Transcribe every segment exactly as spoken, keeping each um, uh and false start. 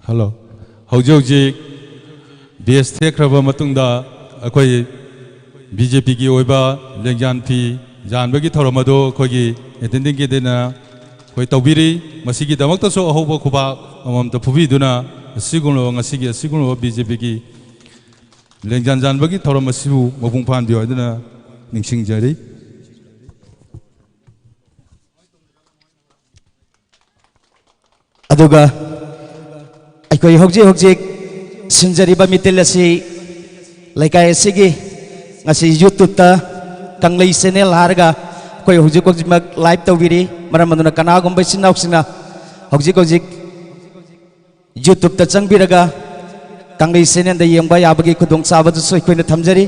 Hello. ꯍꯧꯖꯤꯛ ꯍꯧꯖꯤꯛ ꯕꯦꯁ ꯊꯦꯛꯈ꯭ꯔꯕ ꯃꯇꯨꯡꯗ ꯑꯩꯈꯣꯏ ꯕꯤ ꯖꯦ ꯄꯤꯒꯤ ꯑꯣꯏꯕ ꯂꯦꯡꯖꯥꯟ ꯐꯤ ꯌꯥꯟꯕꯒꯤ ꯊꯧꯔꯝ ꯑꯗꯨ ꯑꯩꯈꯣꯏꯒꯤ ꯑꯦꯇꯦꯟꯗꯤꯡꯒꯤꯗꯅ ꯑꯩꯈꯣꯏ ꯇꯧꯕꯤꯔꯤ꯫ ꯃꯁꯤꯒꯤꯗꯃꯛꯇꯁꯨ ꯑꯍꯧꯕ ꯈꯨꯕꯥꯛ ꯑꯃꯃꯝꯇ ꯐꯨꯕꯤꯗꯨꯅ ꯑꯁꯤꯒꯨꯝꯂꯕ, ꯉꯁꯤꯒꯤ ꯑꯁꯤꯒꯨꯝꯂꯕ ꯕꯤ ꯖꯦ ꯄꯤꯒꯤ ꯂꯦꯡꯖꯥꯟ ꯌꯥꯟꯕꯒꯤ ꯊꯧꯔꯝ ꯑꯁꯤꯕꯨ ꯃꯄꯨꯡ ꯐꯥꯍꯟꯕꯤꯌꯨ ꯍꯥꯏꯗꯨꯅ ꯅꯤꯡꯁꯤꯡꯖꯔꯤ꯫ ꯑꯗꯨꯒ ꯑꯩꯈꯣꯏ ꯍꯧꯖꯤꯛ ꯍꯧꯖꯤꯛ ꯁꯤꯟꯖꯔꯤꯕ ꯃꯤꯇꯤꯜ ꯑꯁꯤ ꯂꯩꯀꯥꯏ ꯑꯁꯤꯒꯤ ꯉꯁꯤ YouTube-ꯇ ꯀꯪꯂꯩ channel ꯍꯥꯏꯔꯒ ꯑꯩꯈꯣꯏ ꯍꯧꯖꯤꯛ ꯍꯧꯖꯤꯛꯃꯛ live ꯇꯧꯕꯤꯔꯤ꯫ ꯃꯔꯝ ꯑꯗꯨꯅ ꯀꯅꯥꯒꯨꯝꯕ ꯏꯆꯤꯟ ꯏꯅꯥꯎꯁꯤꯡꯅ ꯍꯧꯖꯤꯛ ꯍꯧꯖꯤꯛ YouTube-ꯇ ꯆꯪꯕꯤꯔꯒ ꯀꯪꯂꯩ channel-ꯗ ꯌꯦꯡꯕ ꯌꯥꯕꯒꯤ ꯈꯨꯗꯣꯡꯆꯥꯕꯗꯨꯁꯨ ꯑꯩꯈꯣꯏꯅ ꯊꯝꯖꯔꯤ꯫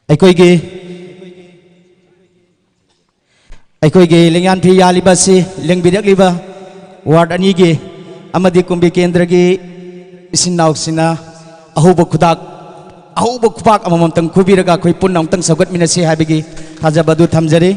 ꯑꯩꯈꯣꯏꯒꯤ, ꯑꯩꯈꯣꯏꯒꯤ ꯂꯦꯡꯌꯥꯟ ꯐꯤ ꯌꯥꯜꯂꯤꯕ ꯑꯁꯤ ꯂꯦꯡꯕꯤꯔꯛꯂꯤꯕ ward ꯑꯅꯤꯒꯤ ꯑꯃꯗꯤ ꯀꯨꯝꯕꯤ ꯀꯦꯟꯗ꯭ꯔꯒꯤ ꯏꯆꯤꯟ ꯏꯅꯥꯎꯁꯤꯡꯅ ꯑꯍꯧꯕ ꯈꯨꯗꯥꯛ, ꯑꯍꯧꯕ ꯈꯨꯕꯥꯛ ꯑꯃꯃꯝꯇꯪ ꯈꯨꯕꯤꯔꯒ ꯑꯩꯈꯣꯏ ꯄꯨꯟꯅ ꯑꯃꯨꯛꯇꯪ ꯁꯧꯒꯠꯃꯤꯟꯅꯁꯤ ꯍꯥꯏꯕꯒꯤ ꯊꯥꯖꯕ ꯑꯗꯨ ꯊꯝꯖꯔꯤ꯫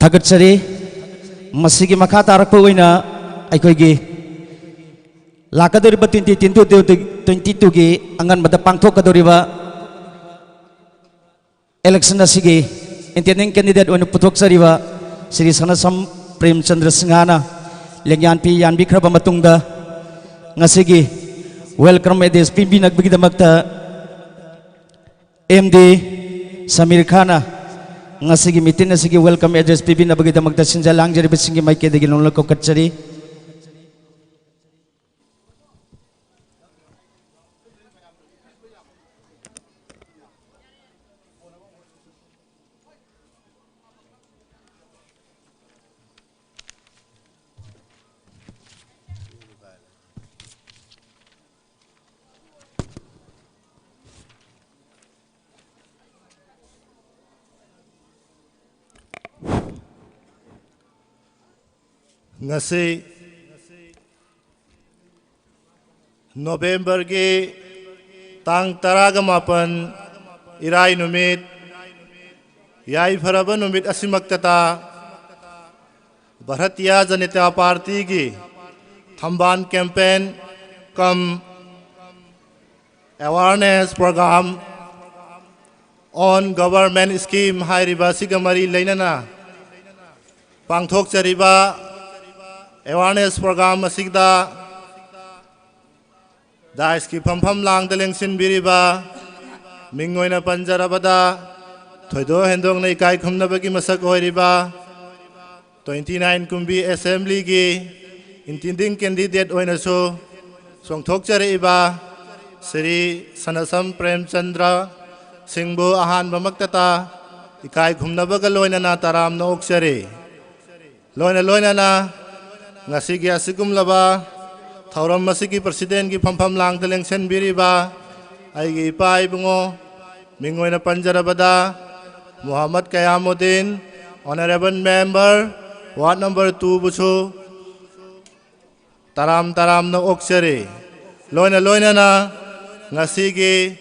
ꯊꯥꯒꯠꯆꯔꯤ꯫ ꯃꯁꯤꯒꯤ ꯃꯈꯥ ꯇꯥꯔꯛꯄ ꯑꯣꯏꯅ ꯑꯩꯈꯣꯏꯒꯤ ꯂꯥꯛꯀꯗꯧꯔꯤꯕ ꯇ꯭ꯋꯦꯟꯇꯤ ꯇ꯭ꯋꯦꯟꯇꯤ ꯇꯨ, ꯇ꯭ꯋꯦꯟꯇꯤ ꯇꯨꯒꯤ ꯑꯉꯟꯕꯗ ꯄꯥꯡꯊꯣꯛꯀꯗꯧꯔꯤꯕ election ꯑꯁꯤꯒꯤ intending candidate ꯑꯣꯏꯅ ꯄꯨꯊꯣꯛꯆꯔꯤꯕ ꯁ꯭ꯔꯤ ꯁꯅꯥꯁꯝ ꯄ꯭ꯔꯦꯝꯆꯟꯗ꯭ꯔ ꯁꯤꯡꯍꯅ ꯂꯦꯡꯌꯥꯟ ꯐꯤ ꯌꯥꯟꯕꯤꯈ꯭ꯔꯕ ꯃꯇꯨꯡꯗ, ꯉꯁꯤꯒꯤ welcome address ꯄꯤꯕꯤꯅꯕꯒꯤꯗꯃꯛꯇ ꯑꯦꯝ ꯗꯤ ꯁꯃꯤꯔ ꯈꯥꯟꯅ ꯉꯁꯤꯒꯤ meeting ꯑꯁꯤꯒꯤ welcome address ꯄꯤꯕꯤꯅꯕꯒꯤꯗꯃꯛꯇ ꯁꯤꯟꯖ ꯂꯥꯡꯖꯔꯤꯕꯁꯤꯡꯒꯤ ꯃꯥꯏꯀꯩꯗꯒꯤ ꯅꯣꯡꯂ ꯀꯧꯈꯠꯆꯔꯤ꯫ ꯉꯁꯤ ꯅꯣꯕꯦꯝꯕꯔꯒꯤ ꯇꯥꯡ ꯇꯔꯥꯒ ꯃꯥꯄꯟ, ꯏꯔꯥꯏ ꯅꯨꯃꯤꯠ, ꯌꯥꯏꯐꯔꯕ ꯅꯨꯃꯤꯠ ꯑꯁꯤꯃꯛꯇꯗ ꯚꯥꯔꯇꯤꯌꯥ ꯖꯅꯇꯥ ꯄꯥꯔꯇꯤꯒꯤ ꯊꯝꯕꯥꯜ campaign cum awareness program on government scheme ꯍꯥꯏꯔꯤꯕ ꯑꯁꯤꯒ ꯃꯔꯤ ꯂꯩꯅꯅ ꯄꯥꯡꯊꯣꯛꯆꯔꯤꯕ awareness program ꯑꯁꯤꯗ dais ꯀꯤ ꯐꯝꯐꯝ ꯂꯥꯡꯗ ꯂꯦꯡꯁꯤꯟꯕꯤꯔꯤꯕ, ꯃꯤꯡ ꯑꯣꯏꯅ ꯄꯟꯖꯔꯕꯗ, ꯊꯣꯏꯗꯣꯛ ꯍꯦꯟꯗꯣꯛꯅ ꯏꯀꯥꯏ ꯈꯨꯝꯅꯕꯒꯤ ꯃꯁꯛ ꯑꯣꯏꯔꯤꯕ twenty nine ꯀꯨꯝꯕꯤ assembly ꯒꯤ intending candidate ꯑꯣꯏꯅꯁꯨ ꯆꯣꯡꯊꯣꯛꯆꯔꯛꯏꯕ ꯁ꯭ꯔꯤ ꯁꯅꯥꯁꯝ ꯄ꯭ꯔꯦꯝꯆꯟꯗ꯭ꯔ ꯁꯤꯡꯕꯨ ꯑꯍꯥꯟꯕꯃꯛꯇꯗ ꯏꯀꯥꯏ ꯈꯨꯝꯅꯕꯒ ꯂꯣꯏꯅꯅ ꯇꯔꯥꯝꯅ ꯑꯣꯛꯆꯔꯤ꯫ ꯂꯣꯏꯅ ꯂꯣꯏꯅꯅ ꯉꯁꯤꯒꯤ ꯑꯁꯤꯒꯨꯝꯂꯕ ꯊꯧꯔꯝ ꯑꯁꯤꯒꯤ president ꯀꯤ ꯐꯝꯐꯝ ꯂꯥꯡꯗ ꯂꯦꯡꯁꯤꯟꯕꯤꯔꯤꯕ ꯑꯩꯒꯤ ꯏꯄꯥ ꯏꯕꯨꯡꯉꯣ, ꯃꯤꯡ ꯑꯣꯏꯅ ꯄꯟꯖꯔꯕꯗ ꯃꯨꯍꯝꯃꯗ ꯀꯌꯥꯃꯨꯗꯤꯟ, honourable member, ward number two ꯕꯨꯁꯨ ꯇꯔꯥꯝ ꯇꯔꯥꯝꯅ ꯑꯣꯛꯆꯔꯤ꯫ ꯂꯣꯏꯅ ꯂꯣꯏꯅꯅ ꯉꯁꯤꯒꯤ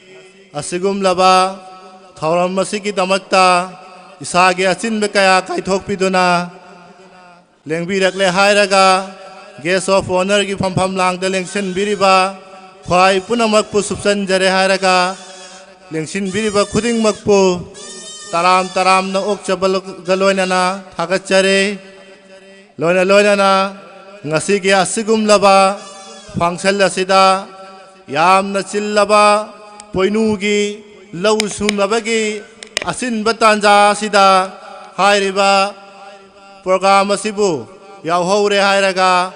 ꯑꯁꯤꯒꯨꯝꯂꯕ ꯊꯧꯔꯝ ꯑꯁꯤꯒꯤꯗꯃꯛꯇ ꯏꯁꯥꯒꯤ ꯑꯆꯤꯟꯕ ꯀꯌꯥ ꯀꯥꯏꯊꯣꯛꯄꯤꯗꯨꯅ ꯂꯦꯡꯕꯤꯔꯛꯂꯦ ꯍꯥꯏꯔꯒ, Guest of Honourꯒꯤ ꯐꯝꯐꯝ ꯂꯥꯡꯗ ꯂꯦꯡꯁꯤꯟꯕꯤꯔꯤꯕ ꯈ꯭ꯋꯥꯏ ꯄꯨꯝꯅꯃꯛꯄꯨ ꯁꯨꯞꯆꯟꯖꯔꯦ ꯍꯥꯏꯔꯒ, ꯂꯦꯡꯁꯤꯟꯕꯤꯔꯤꯕ ꯈꯨꯗꯤꯡꯃꯛꯄꯨ ꯇꯔꯥꯝ ꯇꯔꯥꯝꯅ ꯑꯣꯛꯆꯕꯒ ꯂꯣꯏꯅꯅ ꯊꯥꯒꯠꯆꯔꯤ꯫ ꯂꯣꯏꯅ ꯂꯣꯏꯅꯅ ꯉꯁꯤꯒꯤ ꯑꯁꯤꯒꯨꯝꯂꯕ function ꯑꯁꯤꯗ ꯌꯥꯝꯅ ꯆꯤꯜꯂꯕ ꯄꯣꯏꯅꯨꯒꯤ ꯂꯧ ꯁꯨꯅꯕꯒꯤ ꯑꯆꯤꯟꯕ ꯇꯥꯟꯖꯥ ꯑꯁꯤꯗ ꯍꯥꯏꯔꯤꯕ program ꯑꯁꯤꯕꯨ ꯌꯥꯎꯍꯧꯔꯦ ꯍꯥꯏꯔꯒ,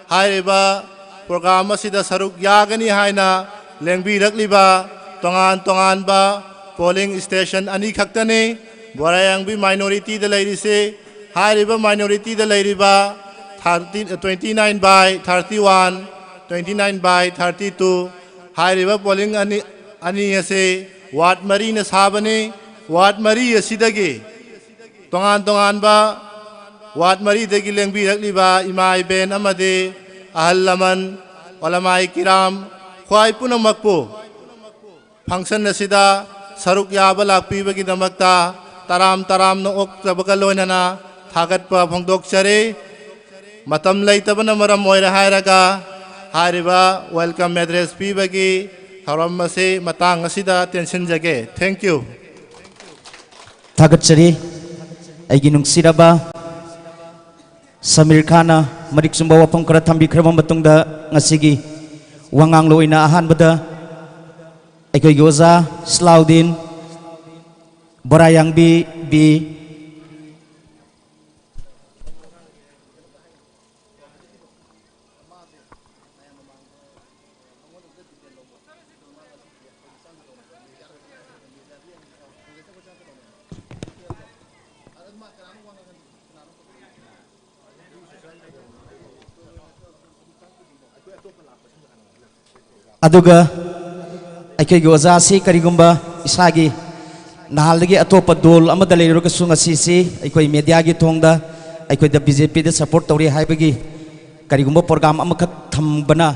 ꯍꯥꯏꯔꯤꯕ program ꯑꯁꯤꯗ ꯁꯔꯨꯛ ꯌꯥꯒꯅꯤ ꯍꯥꯏꯅ ꯂꯦꯡꯕꯤꯔꯛꯂꯤꯕ ꯇꯣꯉꯥꯟ ꯇꯣꯉꯥꯟꯕ polling station ꯑꯅꯤꯈꯛꯇꯅꯤ ꯕꯣꯔꯥꯌꯥꯡꯕꯤ minorityꯗ ꯂꯩꯔꯤꯁꯤ꯫ ꯍꯥꯏꯔꯤꯕ minorityꯗ ꯂꯩꯔꯤꯕ thirty, twenty nine by thirty one, twenty nine by thirty two, ꯍꯥꯏꯔꯤꯕ polling ꯑꯅꯤ, ꯑꯅꯤ ꯑꯁꯤ ward ꯃꯔꯤꯅ ꯁꯥꯕꯅꯤ꯫ Ward ꯃꯔꯤ ꯑꯁꯤꯗꯒꯤ ꯇꯣꯉꯥꯟ ꯇꯣꯉꯥꯟꯕ ward ꯃꯔꯤꯗꯒꯤ ꯂꯦꯡꯕꯤꯔꯛꯂꯤꯕ ꯏꯃꯥ ꯏꯕꯦꯟ ꯑꯃꯗꯤ ꯑꯍꯜ ꯂꯃꯟ, ꯎꯂꯃꯥꯏ ꯀꯤꯔꯥꯝ, ꯈ꯭ꯋꯥꯏ ꯄꯨꯝꯅꯃꯛꯄꯨ function ꯑꯁꯤꯗ ꯁꯔꯨꯛ ꯌꯥꯕ ꯂꯥꯛꯄꯤꯕꯒꯤꯗꯃꯛꯇ ꯇꯔꯥꯝ ꯇꯔꯥꯝꯅ ꯑꯣꯛꯆꯕꯒ ꯂꯣꯏꯅꯅ ꯊꯥꯒꯠꯄ ꯐꯣꯡꯗꯣꯛꯆꯔꯤ꯫ ꯃꯇꯝ ꯂꯩꯇꯕꯅ ꯃꯔꯝ ꯑꯣꯏꯔꯦ ꯍꯥꯏꯔꯒ, ꯍꯥꯏꯔꯤꯕ welcome address ꯄꯤꯕꯒꯤ ꯊꯧꯔꯝ ꯑꯁꯤ ꯃꯇꯥꯡ ꯑꯁꯤꯗ ꯇꯦꯟꯁꯤꯟꯖꯒꯦ꯫ Thank you꯫ ꯊꯥꯒꯠꯆꯔꯤ꯫ ꯑꯩꯒꯤ ꯅꯨꯡꯁꯤꯔꯕ ꯁꯃꯤꯔ ꯈꯥꯟꯅ ꯃꯔꯤꯛ ꯆꯨꯝꯕ ꯋꯥꯐꯝ ꯈꯔ ꯊꯝꯕꯤꯈ꯭ꯔꯕ ꯃꯇꯨꯡꯗ, ꯉꯁꯤꯒꯤ ꯋꯥꯉꯥꯡꯂꯣꯏ ꯑꯣꯏꯅ ꯑꯍꯥꯟꯕꯗ ꯑꯩꯈꯣꯏꯒꯤ ꯑꯣꯖꯥ ꯁꯂꯥꯎꯗꯤꯟ, ꯕꯣꯔꯥꯌꯥꯡꯕꯤ ꯕꯤ, ꯑꯗꯨꯒ ꯑꯩꯈꯣꯏꯒꯤ ꯑꯣꯖꯥꯁꯤ ꯀꯔꯤꯒꯨꯝꯕ ꯏꯁꯥꯒꯤ ꯅꯍꯥꯟꯗꯒꯤ ꯑꯇꯣꯞꯄ ꯗꯣꯜ ꯑꯃꯗ ꯂꯩꯔꯨꯔꯒꯁꯨ, ꯉꯁꯤꯁꯤ ꯑꯩꯈꯣꯏ mediaꯒꯤ ꯊꯣꯡꯗ ꯑꯩꯈꯣꯏꯗ BJPꯗ support ꯇꯧꯔꯤ ꯍꯥꯏꯕꯒꯤ ꯀꯔꯤꯒꯨꯝꯕ program ꯑꯃꯈꯛ ꯊꯝꯕꯅ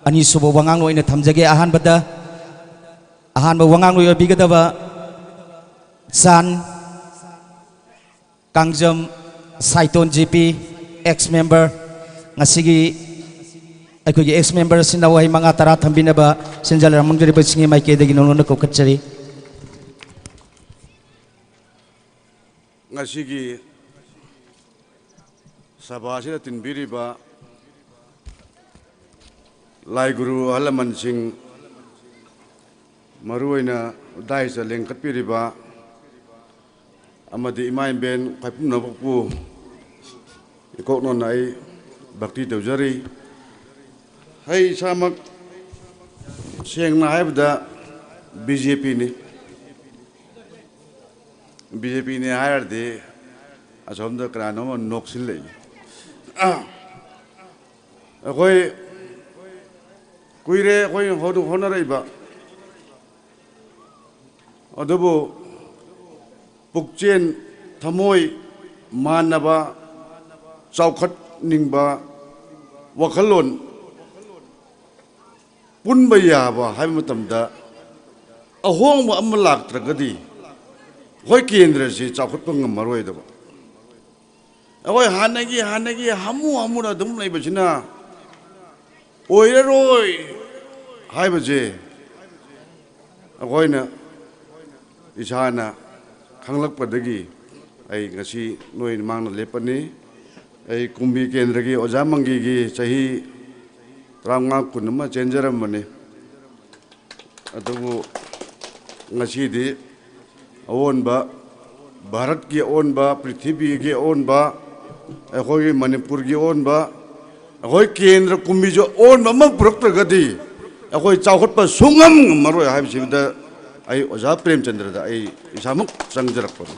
ꯑꯅꯤꯁꯨꯕ ꯋꯥꯉꯥꯡ ꯑꯣꯏꯅ ꯊꯝꯖꯒꯦ꯫ ꯑꯍꯥꯟꯕꯗ, ꯑꯍꯥꯟꯕ ꯋꯥꯉꯥꯡꯂꯣꯏ ꯑꯣꯏꯕꯤꯒꯗꯕ ꯆꯥꯟ Kangjam Saiton G P, ex member, ꯉꯁꯤꯒꯤ ꯑꯩꯈꯣꯏꯒꯤ ꯑꯦꯛꯁ ꯃꯦꯝꯕꯔꯁꯤꯡꯅ ꯋꯥꯍꯩ ꯃꯉꯥ ꯇꯔꯥ ꯊꯝꯕꯤꯅꯕ ꯁꯤꯟꯖꯥ ꯂꯩꯔꯥꯡꯃꯪ ꯖꯦꯔꯤꯕꯩ ꯆꯤꯡꯒꯤ ꯃꯥꯏꯀꯩꯗꯒꯤ ꯅꯧꯅ ꯀꯧꯈꯠꯆꯔꯤ꯫ ꯉꯁꯤꯒꯤ ꯁꯚꯥ ꯑꯁꯤꯗ ꯇꯤꯟꯕꯤꯔꯤꯕ ꯂꯥꯏ ꯒꯨꯔꯨ ꯑꯍꯜ ꯂꯃꯟꯁꯤꯡ, ꯃꯔꯨꯑꯣꯏꯅ ꯗꯥꯏꯁꯇ ꯂꯦꯡꯈꯠꯄꯤꯔꯤꯕ ꯑꯃꯗꯤ ꯏꯃꯥ ꯏꯕꯦꯟ ꯈ꯭ꯋꯥꯏ ꯄꯨꯝꯅꯃꯛꯄꯨ ꯏꯀꯣꯛꯅꯣꯟꯅ ꯑꯩ ꯚꯛꯇꯤ ꯇꯧꯖꯔꯤ꯫ ꯑꯩ ꯏꯁꯥꯃꯛ ꯁꯦꯡꯅ ꯍꯥꯏꯕꯗ ꯕꯤ ꯖꯦ ꯄꯤꯅꯤ꯫ ꯕꯤ ꯖꯦ ꯄꯤꯅꯤ ꯍꯥꯏꯔꯗꯤ ꯑꯁꯣꯝꯗ ꯀꯅꯥꯅꯣꯝ ꯅꯣꯛꯁꯤꯜꯂꯛꯏ꯫ ꯑꯩꯈꯣꯏ ꯀꯨꯏꯔꯦ ꯑꯩꯈꯣꯏ ꯍꯣꯠꯅꯔꯛꯏꯕ, ꯑꯗꯨꯕꯨ ꯄꯨꯛꯆꯦꯜ ꯊꯃꯣꯏ ꯃꯥꯟꯅꯕ, ꯆꯥꯎꯈꯠꯅꯤꯡꯕ ꯋꯥꯈꯜꯂꯣꯟ ꯄꯨꯟꯕ ꯌꯥꯕ ꯍꯥꯏꯕ ꯃꯇꯝꯗ ꯑꯍꯣꯡꯕ ꯑꯃ ꯂꯥꯛꯇ꯭ꯔꯒꯗꯤ ꯑꯩꯈꯣꯏ ꯀꯦꯟꯗ꯭ꯔꯁꯤ ꯆꯥꯎꯈꯠꯄ ꯉꯝꯃꯔꯣꯏꯗꯕ꯫ ꯑꯩꯈꯣꯏ ꯍꯥꯟꯅꯒꯤ ꯍꯥꯟꯅꯒꯤ ꯍꯥꯃꯨ ꯍꯥꯃꯨꯅ ꯑꯗꯨꯝ ꯂꯩꯕꯁꯤꯅ ꯑꯣꯏꯔꯔꯣꯏ ꯍꯥꯏꯕꯁꯦ ꯑꯩꯈꯣꯏꯅ ꯏꯁꯥꯅ ꯈꯪꯂꯛꯄꯗꯒꯤ ꯑꯩ ꯉꯁꯤ ꯅꯣꯏ ꯃꯥꯡꯗ ꯂꯦꯞꯄꯅꯤ꯫ ꯑꯩ ꯀꯨꯝꯕꯤ ꯀꯦꯟꯗ꯭ꯔꯒꯤ ꯑꯣꯖꯥ ꯃꯪꯒꯤꯒꯤ ꯆꯍꯤ ꯇꯔꯥꯃꯉꯥ ꯀꯨꯟ ꯑꯃ ꯆꯦꯟꯖꯔꯝꯕꯅꯤ꯫ ꯑꯗꯨꯕꯨ ꯉꯁꯤꯗꯤ ꯑꯑꯣꯟꯕ, ꯚꯥꯔꯠꯀꯤ ꯑꯑꯣꯟꯕ, ꯄ꯭ꯔꯤꯊꯤꯕꯤꯒꯤ ꯑꯑꯣꯟꯕ, ꯑꯩꯈꯣꯏꯒꯤ ꯃꯅꯤꯄꯨꯔꯒꯤ ꯑꯑꯣꯟꯕ, ꯑꯩꯈꯣꯏ ꯀꯦꯟꯗ꯭ꯔ ꯀꯨꯝꯕꯤꯁꯨ ꯑꯑꯣꯟꯕ ꯑꯃ ꯄꯨꯔꯛꯇ꯭ꯔꯒꯗꯤ ꯑꯩꯈꯣꯏ ꯆꯥꯎꯈꯠꯄ ꯁꯨꯡꯉꯝ ꯉꯝꯃꯔꯣꯏ ꯍꯥꯏꯕꯁꯤꯗ ꯑꯩ ꯑꯣꯖꯥ ꯄ꯭ꯔꯦꯝꯆꯟꯗ꯭ꯔꯗ ꯑꯩ ꯏꯁꯥꯃꯛ ꯆꯪꯖꯔꯛꯄꯅꯤ꯫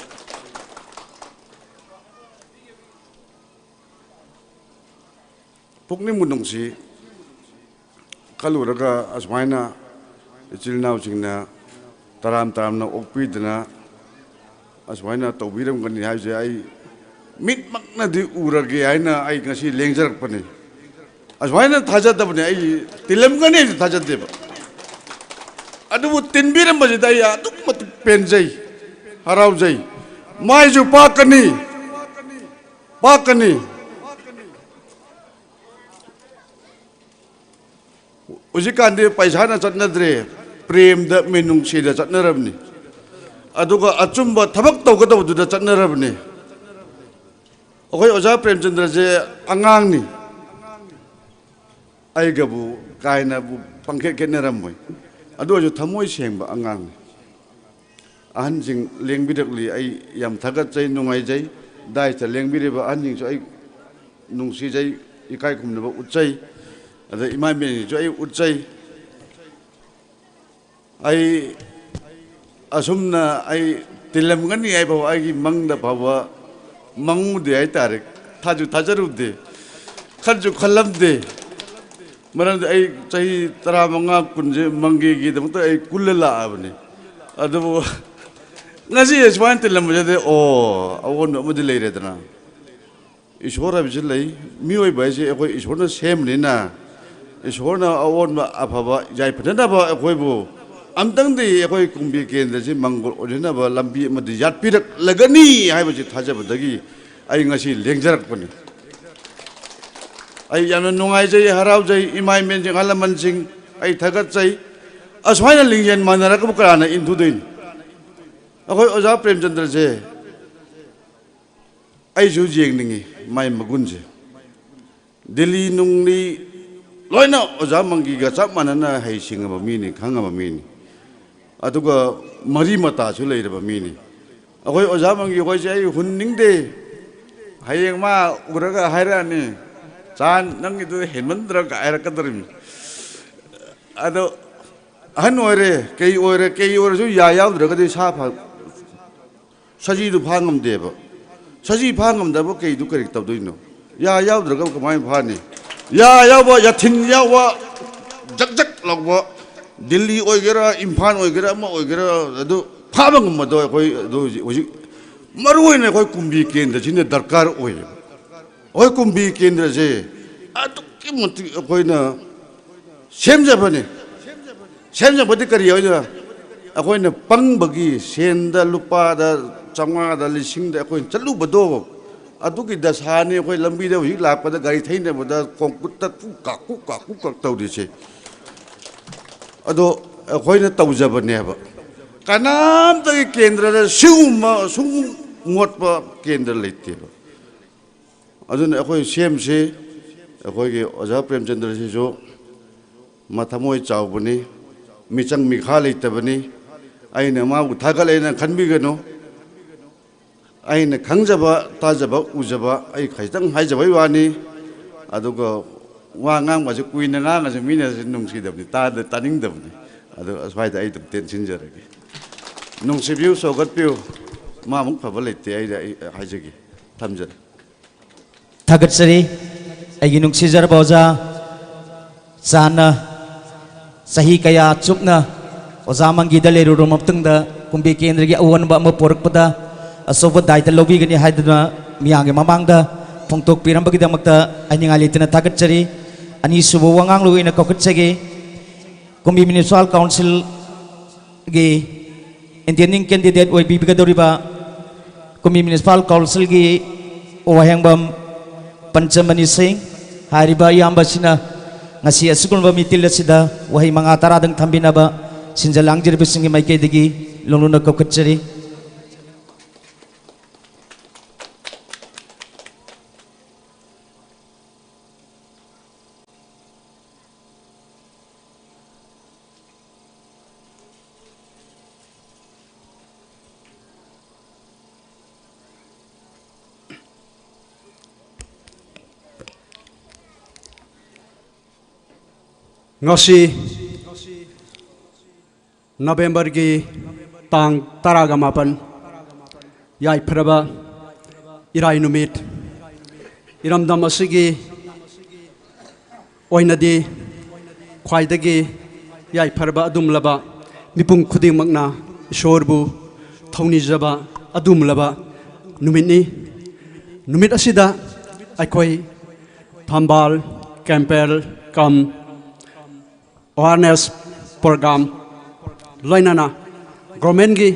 ꯄꯨꯛꯅꯤꯡ ꯃꯅꯨꯡꯁꯤ ꯈꯜꯂꯨꯔꯒ ꯑꯁꯨꯃꯥꯏꯅ ꯏꯆꯤꯜ ꯏꯅꯥꯎꯁꯤꯡꯅ ꯇꯔꯥꯝ ꯇꯔꯥꯝꯅ ꯑꯣꯛꯄꯤꯗꯅ ꯑꯁꯨꯃꯥꯏꯅ ꯇꯧꯕꯤꯔꯝꯒꯅꯤ ꯍꯥꯏꯕꯁꯦ ꯑꯩ ꯃꯤꯠꯃꯛꯅꯗꯤ ꯎꯔꯒꯦ ꯍꯥꯏꯅ ꯑꯩ ꯉꯁꯤ ꯂꯦꯡꯖꯔꯛꯄꯅꯤ꯫ ꯑꯁꯨꯃꯥꯏꯅ ꯊꯥꯖꯗꯕꯅꯤ, ꯑꯩ ꯇꯤꯜꯂꯝꯒꯅꯤ ꯍꯥꯏꯁꯨ ꯊꯥꯖꯗꯦꯕ꯫ ꯑꯗꯨꯕꯨ ꯇꯤꯟꯕꯤꯔꯝꯕꯁꯤꯗ ꯑꯩ ꯑꯗꯨꯛꯀꯤ ꯃꯇꯤꯛ ꯄꯦꯟꯖꯩ, ꯍꯔꯥꯎꯖꯩ꯫ ꯃꯥꯏꯁꯨ ꯄꯥꯛꯀꯅꯤ, ꯋꯥꯀꯅꯤ꯫ ꯍꯧꯖꯤꯛꯀꯥꯟꯗꯤ ꯄꯩꯁꯥꯅ ꯆꯠꯅꯗ꯭ꯔꯦ, ꯄ꯭ꯔꯦꯝꯗ, ꯃꯤꯅꯨꯡꯁꯤꯗ ꯆꯠꯅꯔꯕꯅꯤ꯫ ꯑꯗꯨꯒ ꯑꯆꯨꯝꯕ ꯊꯕꯛ ꯇꯧꯒꯗꯧꯕꯗꯨꯗ ꯆꯠꯅꯔꯕꯅꯤ꯫ ꯑꯩꯈꯣꯏ ꯑꯣꯖꯥ ꯄ꯭ꯔꯦꯝꯆꯟꯗ꯭ꯔꯁꯦ ꯑꯉꯥꯡꯅꯤ, ꯑꯩꯒꯕꯨ ꯀꯥꯏꯅꯕꯨ ꯄꯪꯈꯦꯠ ꯈꯦꯠꯅꯔꯝꯃꯣꯏ꯫ ꯑꯗꯨ ꯑꯣꯏꯔꯁꯨ ꯊꯃꯣꯏ ꯁꯦꯡꯕ ꯑꯉꯥꯡꯅꯤ꯫ ꯑꯍꯟꯁꯤꯡ ꯂꯦꯡꯕꯤꯔꯛꯂꯤ, ꯑꯩ ꯌꯥꯝ ꯊꯥꯒꯠꯆꯩ, ꯅꯨꯡꯉꯥꯏꯖꯩ꯫ ꯗꯥꯏꯁꯇ ꯂꯦꯡꯕꯤꯔꯤꯕ ꯑꯍꯟꯁꯤꯡꯁꯨ ꯑꯩ ꯅꯨꯡꯁꯤꯖꯩ, ꯏꯀꯥꯏ ꯈꯨꯝꯅꯕ ꯎꯠꯆꯩ꯫ ꯑꯗ ꯏꯃꯥ ꯏꯕꯦꯟꯁꯤꯡꯁꯨ ꯑꯩ ꯎꯠꯆꯩ꯫ ꯑꯩ ꯑꯁꯨꯝꯅ ꯑꯩ ꯇꯤꯜꯂꯝꯒꯅꯤ ꯍꯥꯏꯕ ꯑꯩꯒꯤ ꯃꯪꯗ ꯐꯥꯎꯕ ꯃꯪꯉꯨꯗꯦ ꯍꯥꯏꯇꯥꯔꯦ꯫ ꯊꯥꯁꯨ ꯊꯥꯖꯔꯨꯗꯦ, ꯈꯟꯁꯨ ꯈꯜꯂꯝꯗꯦ꯫ ꯃꯔꯝꯗꯤ ꯑꯩ ꯆꯍꯤ ꯇꯔꯥꯃꯉꯥ, ꯀꯨꯟꯁꯦ ꯃꯪꯒꯦꯒꯤꯗꯃꯛꯇ ꯑꯩ ꯀꯨꯜꯂ ꯂꯥꯛꯑꯕꯅꯤ꯫ ꯑꯗꯨꯕꯨ ꯉꯁꯤ ꯁꯨꯃꯥꯏꯅ ꯇꯤꯜꯂꯝꯕꯁꯤꯗꯤ, ꯑꯣ, ꯑꯑꯣꯟꯕ ꯑꯃꯗꯤ ꯂꯩꯔꯦꯗꯅ꯫ ꯏꯁꯣꯔ ꯍꯥꯏꯕꯁꯤ ꯂꯩ, ꯃꯤꯑꯣꯏꯕ ꯍꯥꯏꯁꯦ ꯑꯩꯈꯣꯏ ꯏꯁꯣꯔꯅ ꯁꯦꯝꯕꯅꯤꯅ, ꯏꯁꯣꯔꯅ ꯑꯑꯣꯟꯕ ꯑꯐꯕ ꯌꯥꯏꯐꯅꯅꯕ ꯑꯩꯈꯣꯏꯕꯨ ꯑꯝꯇꯪꯗꯤ ꯑꯩꯈꯣꯏ ꯀꯨꯝꯕꯤ ꯀꯦꯟꯗ꯭ꯔꯁꯤ ꯃꯪꯒꯣꯜ ꯑꯣꯏꯅꯅꯕ ꯂꯝꯕꯤ ꯑꯃꯗꯤ ꯌꯥꯠꯄꯤꯔꯛꯂꯒꯅꯤ ꯍꯥꯏꯕꯁꯤ ꯊꯥꯖꯕꯗꯒꯤ ꯑꯩ ꯉꯁꯤ ꯂꯦꯡꯖꯔꯛꯄꯅꯤ꯫ ꯑꯩ ꯌꯥꯝꯅ ꯅꯨꯡꯉꯥꯏꯖꯩ, ꯍꯔꯥꯎꯖꯩ, ꯏꯃꯥ ꯏꯕꯦꯟꯁꯤꯡ, ꯑꯍꯜ ꯂꯃꯟꯁꯤꯡ, ꯑꯩ ꯊꯥꯒꯠꯆꯩ꯫ ꯑꯁꯨꯃꯥꯏꯅ ꯂꯤꯡꯖꯦꯜ ꯃꯥꯟꯅꯔꯒꯕꯨ ꯀꯅꯥꯅ ꯏꯟꯊꯨꯗꯣꯏꯅꯣ? ꯑꯩꯈꯣꯏ ꯑꯣꯖꯥ ꯄ꯭ꯔꯦꯝꯆꯟꯗ꯭ꯔꯁꯦ ꯑꯩꯁꯨ ꯌꯦꯡꯅꯤꯡꯉꯤ, ꯃꯥꯏ ꯃꯒꯨꯟꯁꯦ꯫ ꯗꯤꯜꯂꯤ ꯅꯨꯡꯂꯤ ꯂꯣꯏꯅ ꯑꯣꯖꯥ ꯃꯪꯒꯤꯒ ꯆꯞ ꯃꯥꯟꯅꯅ ꯍꯩꯁꯤꯡꯉꯕ ꯃꯤꯅꯤ, ꯈꯪꯉꯕ ꯃꯤꯅꯤ꯫ ꯑꯗꯨꯒ ꯃꯔꯤ ꯃꯇꯥꯁꯨ ꯂꯩꯔꯕ ꯃꯤꯅꯤ꯫ ꯑꯩꯈꯣꯏ ꯑꯣꯖꯥ ꯃꯪꯒꯤ ꯍꯣꯏꯁꯦ ꯑꯩ ꯍꯨꯟꯅꯤꯡꯗꯦ꯫ ꯍꯌꯦꯡ ꯃꯥ ꯎꯔꯒ ꯍꯥꯏꯔꯛꯑꯅꯤ, "ꯆꯥꯟ, ꯅꯪꯒꯤꯗꯨ ꯍꯦꯟꯃꯟꯗ꯭ꯔꯒ" ꯍꯥꯏꯔꯛꯀꯗꯧꯔꯤꯕꯅꯤ꯫ ꯑꯗꯣ ꯑꯍꯟ ꯑꯣꯏꯔꯦ, ꯀꯩ ꯑꯣꯏꯔꯦ, ꯀꯩ ꯑꯣꯏꯔꯁꯨ ꯌꯥ ꯌꯥꯎꯗ꯭ꯔꯒꯗꯤ ꯁꯥ ꯐ-, ꯁꯖꯤꯗꯨ ꯐꯥ ꯉꯝꯗꯦꯕ꯫ ꯁꯖꯤ ꯐꯥ ꯉꯝꯗꯕ ꯀꯩꯗꯨ ꯀꯔꯤ ꯇꯧꯗꯣꯏꯅꯣ? ꯌꯥ ꯌꯥꯎꯗ꯭ꯔꯒ ꯀꯃꯥꯏꯅ ꯐꯥꯅꯤ? ꯌꯥ ꯌꯥꯎꯕ, ꯌꯥꯊꯤꯟ ꯌꯥꯎꯕ, ꯖꯛ ꯖꯛ ꯂꯥꯎꯕ, ꯗꯤꯜꯂꯤ ꯑꯣꯏꯒꯦꯔꯥ, ꯏꯝꯐꯥꯜ ꯑꯣꯏꯒꯦꯔꯥ, ꯑꯃ ꯑꯣꯏꯒꯦꯔꯥ, ꯑꯗꯨ ꯐꯥꯕ ꯉꯝꯕꯗꯣ ꯑꯩꯈꯣꯏ ꯑꯗꯨ ꯍꯧꯖꯤꯛ, ꯍꯧꯖꯤꯛ ꯃꯔꯨ ꯑꯣꯏꯅ ꯑꯩꯈꯣꯏ ꯀꯨꯝꯕꯤ ꯀꯦꯟꯗ꯭ꯔꯁꯤꯅ ꯗꯔꯀꯥꯔ ꯑꯣꯏꯌꯦꯕ꯫ ꯑꯩꯈꯣꯏ ꯀꯨꯝꯕꯤ ꯀꯦꯟꯗ꯭ꯔꯁꯦ ꯑꯗꯨꯛꯀꯤ ꯃꯇꯤꯛ ꯑꯩꯈꯣꯏꯅ ꯁꯦꯝꯖꯕꯅꯤ꯫ ꯁꯦꯝꯖꯕꯗꯤ ꯀꯔꯤ ꯑꯣꯏꯗꯣꯏꯅꯣ? ꯑꯩꯈꯣꯏꯅ ꯄꯪꯕꯒꯤ, ꯁꯦꯟꯗ, ꯂꯨꯄꯥꯗ, ꯆꯥꯝꯃꯉꯥꯗ, ꯂꯤꯁꯤꯡꯗ ꯑꯩꯈꯣꯏꯅ ꯆꯠꯂꯨꯕꯗꯣ, ꯑꯗꯨꯒꯤ ꯗꯁꯥꯅꯤ ꯑꯩꯈꯣꯏ ꯂꯝꯕꯤꯗ ꯍꯧꯖꯤꯛ ꯂꯥꯛꯄꯗ ꯒꯥꯔꯤ ꯊꯩꯅꯕꯗ ꯀꯣꯡꯀꯨꯠꯇ ꯀꯨꯛ ꯀꯥꯛ ꯀꯨꯛ ꯀꯥꯛ ꯀꯨꯛ ꯀꯥꯛ ꯇꯧꯔꯤꯁꯦ꯫ ꯑꯗꯣ ꯑꯩꯈꯣꯏꯅ ꯇꯧꯖꯕꯅꯦꯕ꯫ ꯀꯅꯥꯝꯇꯒꯤ ꯀꯦꯟꯗ꯭ꯔꯗ ꯁꯤꯒꯨꯝꯕ ꯁꯨꯝ ꯃꯣꯠꯄ ꯀꯦꯟꯗ꯭ꯔ ꯂꯩꯇꯦꯕ꯫ ꯑꯗꯨꯅ ꯑꯩꯈꯣꯏ ꯁꯦꯝꯁꯤ꯫ ꯑꯩꯈꯣꯏꯒꯤ ꯑꯣꯖꯥ ꯄ꯭ꯔꯦꯝꯆꯟꯗ꯭ꯔꯁꯤꯁꯨ ꯃꯊꯃꯣꯏ ꯆꯥꯎꯕꯅꯤ, ꯃꯤꯆꯪ ꯃꯤꯈꯥ ꯂꯩꯇꯕꯅꯤ꯫ ꯑꯩꯅ ꯃꯥꯕꯨ ꯊꯥꯒꯠꯂꯦꯅ ꯈꯟꯕꯤꯒꯅꯨ꯫ ꯑꯩꯅ ꯈꯪꯖꯕ, ꯇꯥꯖꯕ, ꯎꯖꯕ ꯑꯩ ꯈꯖꯤꯛꯇꯪ ꯍꯥꯏꯖꯕꯩ ꯋꯥꯅꯤ꯫ ꯑꯗꯨꯒ ꯋꯥ ꯉꯥꯡꯕꯁꯦ ꯀꯨꯏꯅ ꯉꯥꯡꯉꯁꯨ ꯃꯤꯅꯁꯨ ꯅꯨꯡꯁꯤꯗꯕꯅꯤ, ꯇꯥꯗ-, ꯇꯥꯅꯤꯡꯗꯕꯅꯤ꯫ ꯑꯗꯣ ꯑꯁ꯭ꯋꯥꯏꯗ ꯑꯩ ꯑꯗꯨꯝ ꯇꯦꯟꯁꯤꯟꯖꯔꯒꯦ꯫ ꯅꯨꯡꯁꯤꯕꯤꯌꯨ, ꯁꯧꯒꯠꯄꯤꯌꯨ꯫ ꯃꯥꯃꯨꯛ ꯐꯕ ꯂꯩꯇꯦ꯫ ꯑꯩ, ꯑꯩ ꯍꯥꯏꯖꯒꯦ꯫ ꯊꯝꯖꯔꯦ꯫ ꯊꯥꯒꯠꯆꯔꯤ ꯑꯩꯒꯤ ꯅꯨꯡꯁꯤꯖꯔꯕ ꯑꯣꯖꯥ ꯆꯥꯟꯅ꯫ ꯆꯍꯤ ꯀꯌꯥ ꯆꯨꯞꯅ ꯑꯣꯖꯥ ꯃꯪꯒꯤꯗ ꯂꯩꯔꯨꯔꯕ ꯃꯇꯨꯡꯗ ꯀꯨꯝꯕꯤ ꯀꯦꯟꯗ꯭ꯔꯒꯤ ꯑꯑꯣꯟꯕ ꯑꯃ ꯄꯣꯔꯛꯄꯗ ꯑꯆꯧꯕ ꯗꯥꯏꯇ ꯂꯧꯕꯤꯒꯅꯤ ꯍꯥꯏꯗꯨꯅ ꯃꯤꯌꯥꯝꯒꯤ ꯃꯃꯥꯡꯗ ꯐꯣꯡꯗꯣꯛꯄꯤꯔꯝꯕꯒꯤꯗꯃꯛꯇ ꯍꯥꯏꯅꯤꯡꯉꯥꯏ ꯂꯩꯇꯅ ꯊꯥꯒꯠꯆꯔꯤ꯫ ꯑꯅꯤꯁꯨꯕ ꯋꯥꯉꯥꯡꯂꯣꯏ ꯑꯣꯏꯅ ꯀꯧꯈꯠꯆꯒꯦ꯫ ꯀꯨꯝꯕꯤ ꯃ꯭ꯌꯨꯅꯤꯁꯤꯄꯥꯜ ꯀꯥꯎꯟꯁꯤꯜꯒꯤ ꯏꯟꯗꯤꯌꯟ ꯀꯦꯟꯗꯤꯗꯦꯠ ꯑꯣꯏꯕꯤꯒꯗꯧꯔꯤꯕ ꯀꯨꯝꯕꯤ ꯃ꯭ꯌꯨꯅꯤꯁꯤꯄꯥꯜ ꯀꯥꯎꯟꯁꯤꯜꯒꯤ ꯋꯥꯍꯦꯡꯕꯝ ꯄꯟꯆꯃꯅꯤ ꯁꯤꯡ ꯍꯥꯏꯔꯤꯕ ꯏꯌꯥꯝꯕꯁꯤꯅ ꯉꯁꯤ ꯑꯁꯤꯒꯨꯝꯂꯕ ꯃꯤꯇꯤꯜ ꯑꯁꯤꯗ ꯋꯥꯍꯩ ꯃꯉꯥ ꯇꯔꯥꯗꯪ ꯊꯝꯕꯤꯅꯕ ꯁꯤꯟꯖ ꯂꯥꯡꯖꯔꯤꯕꯁꯤꯡꯒꯤ ꯃꯥꯏꯀꯩꯗꯒꯤ ꯂꯨ ꯂꯨꯅ ꯀꯧꯈꯠꯆꯔꯤ꯫ ꯉꯁꯤ ꯅꯕꯦꯝꯕꯔꯒꯤ ꯇꯥꯡ ꯇꯔꯥꯒ ꯃꯥꯄꯟ, ꯌꯥꯏꯐꯔꯕ ꯏꯔꯥꯏ ꯅꯨꯃꯤꯠ, ꯏꯔꯝꯗꯝ ꯑꯁꯤꯒꯤ ꯑꯣꯏꯅꯗꯤ ꯈ꯭ꯋꯥꯏꯗꯒꯤ ꯌꯥꯏꯐꯔꯕ ꯑꯗꯨꯝꯂꯕ, ꯃꯤꯄꯨꯝ ꯈꯨꯗꯤꯡꯃꯛꯅ ꯏꯁꯣꯔꯕꯨ ꯊꯧꯅꯤꯖꯕ ꯑꯗꯨꯝꯂꯕ ꯅꯨꯃꯤꯠꯅꯤ꯫ ꯅꯨꯃꯤꯠ ꯑꯁꯤꯗ ꯑꯩꯈꯣꯏ ꯊꯝꯕꯥꯜ ꯀꯦꯝꯄꯦꯜ ꯀꯝ ꯑꯦꯋꯥꯔꯅꯦꯁ ꯄ꯭ꯔꯣꯒ꯭ꯔꯥꯝ, ꯂꯣꯏꯅꯅ ꯒꯣꯔꯃꯦꯟꯒꯤ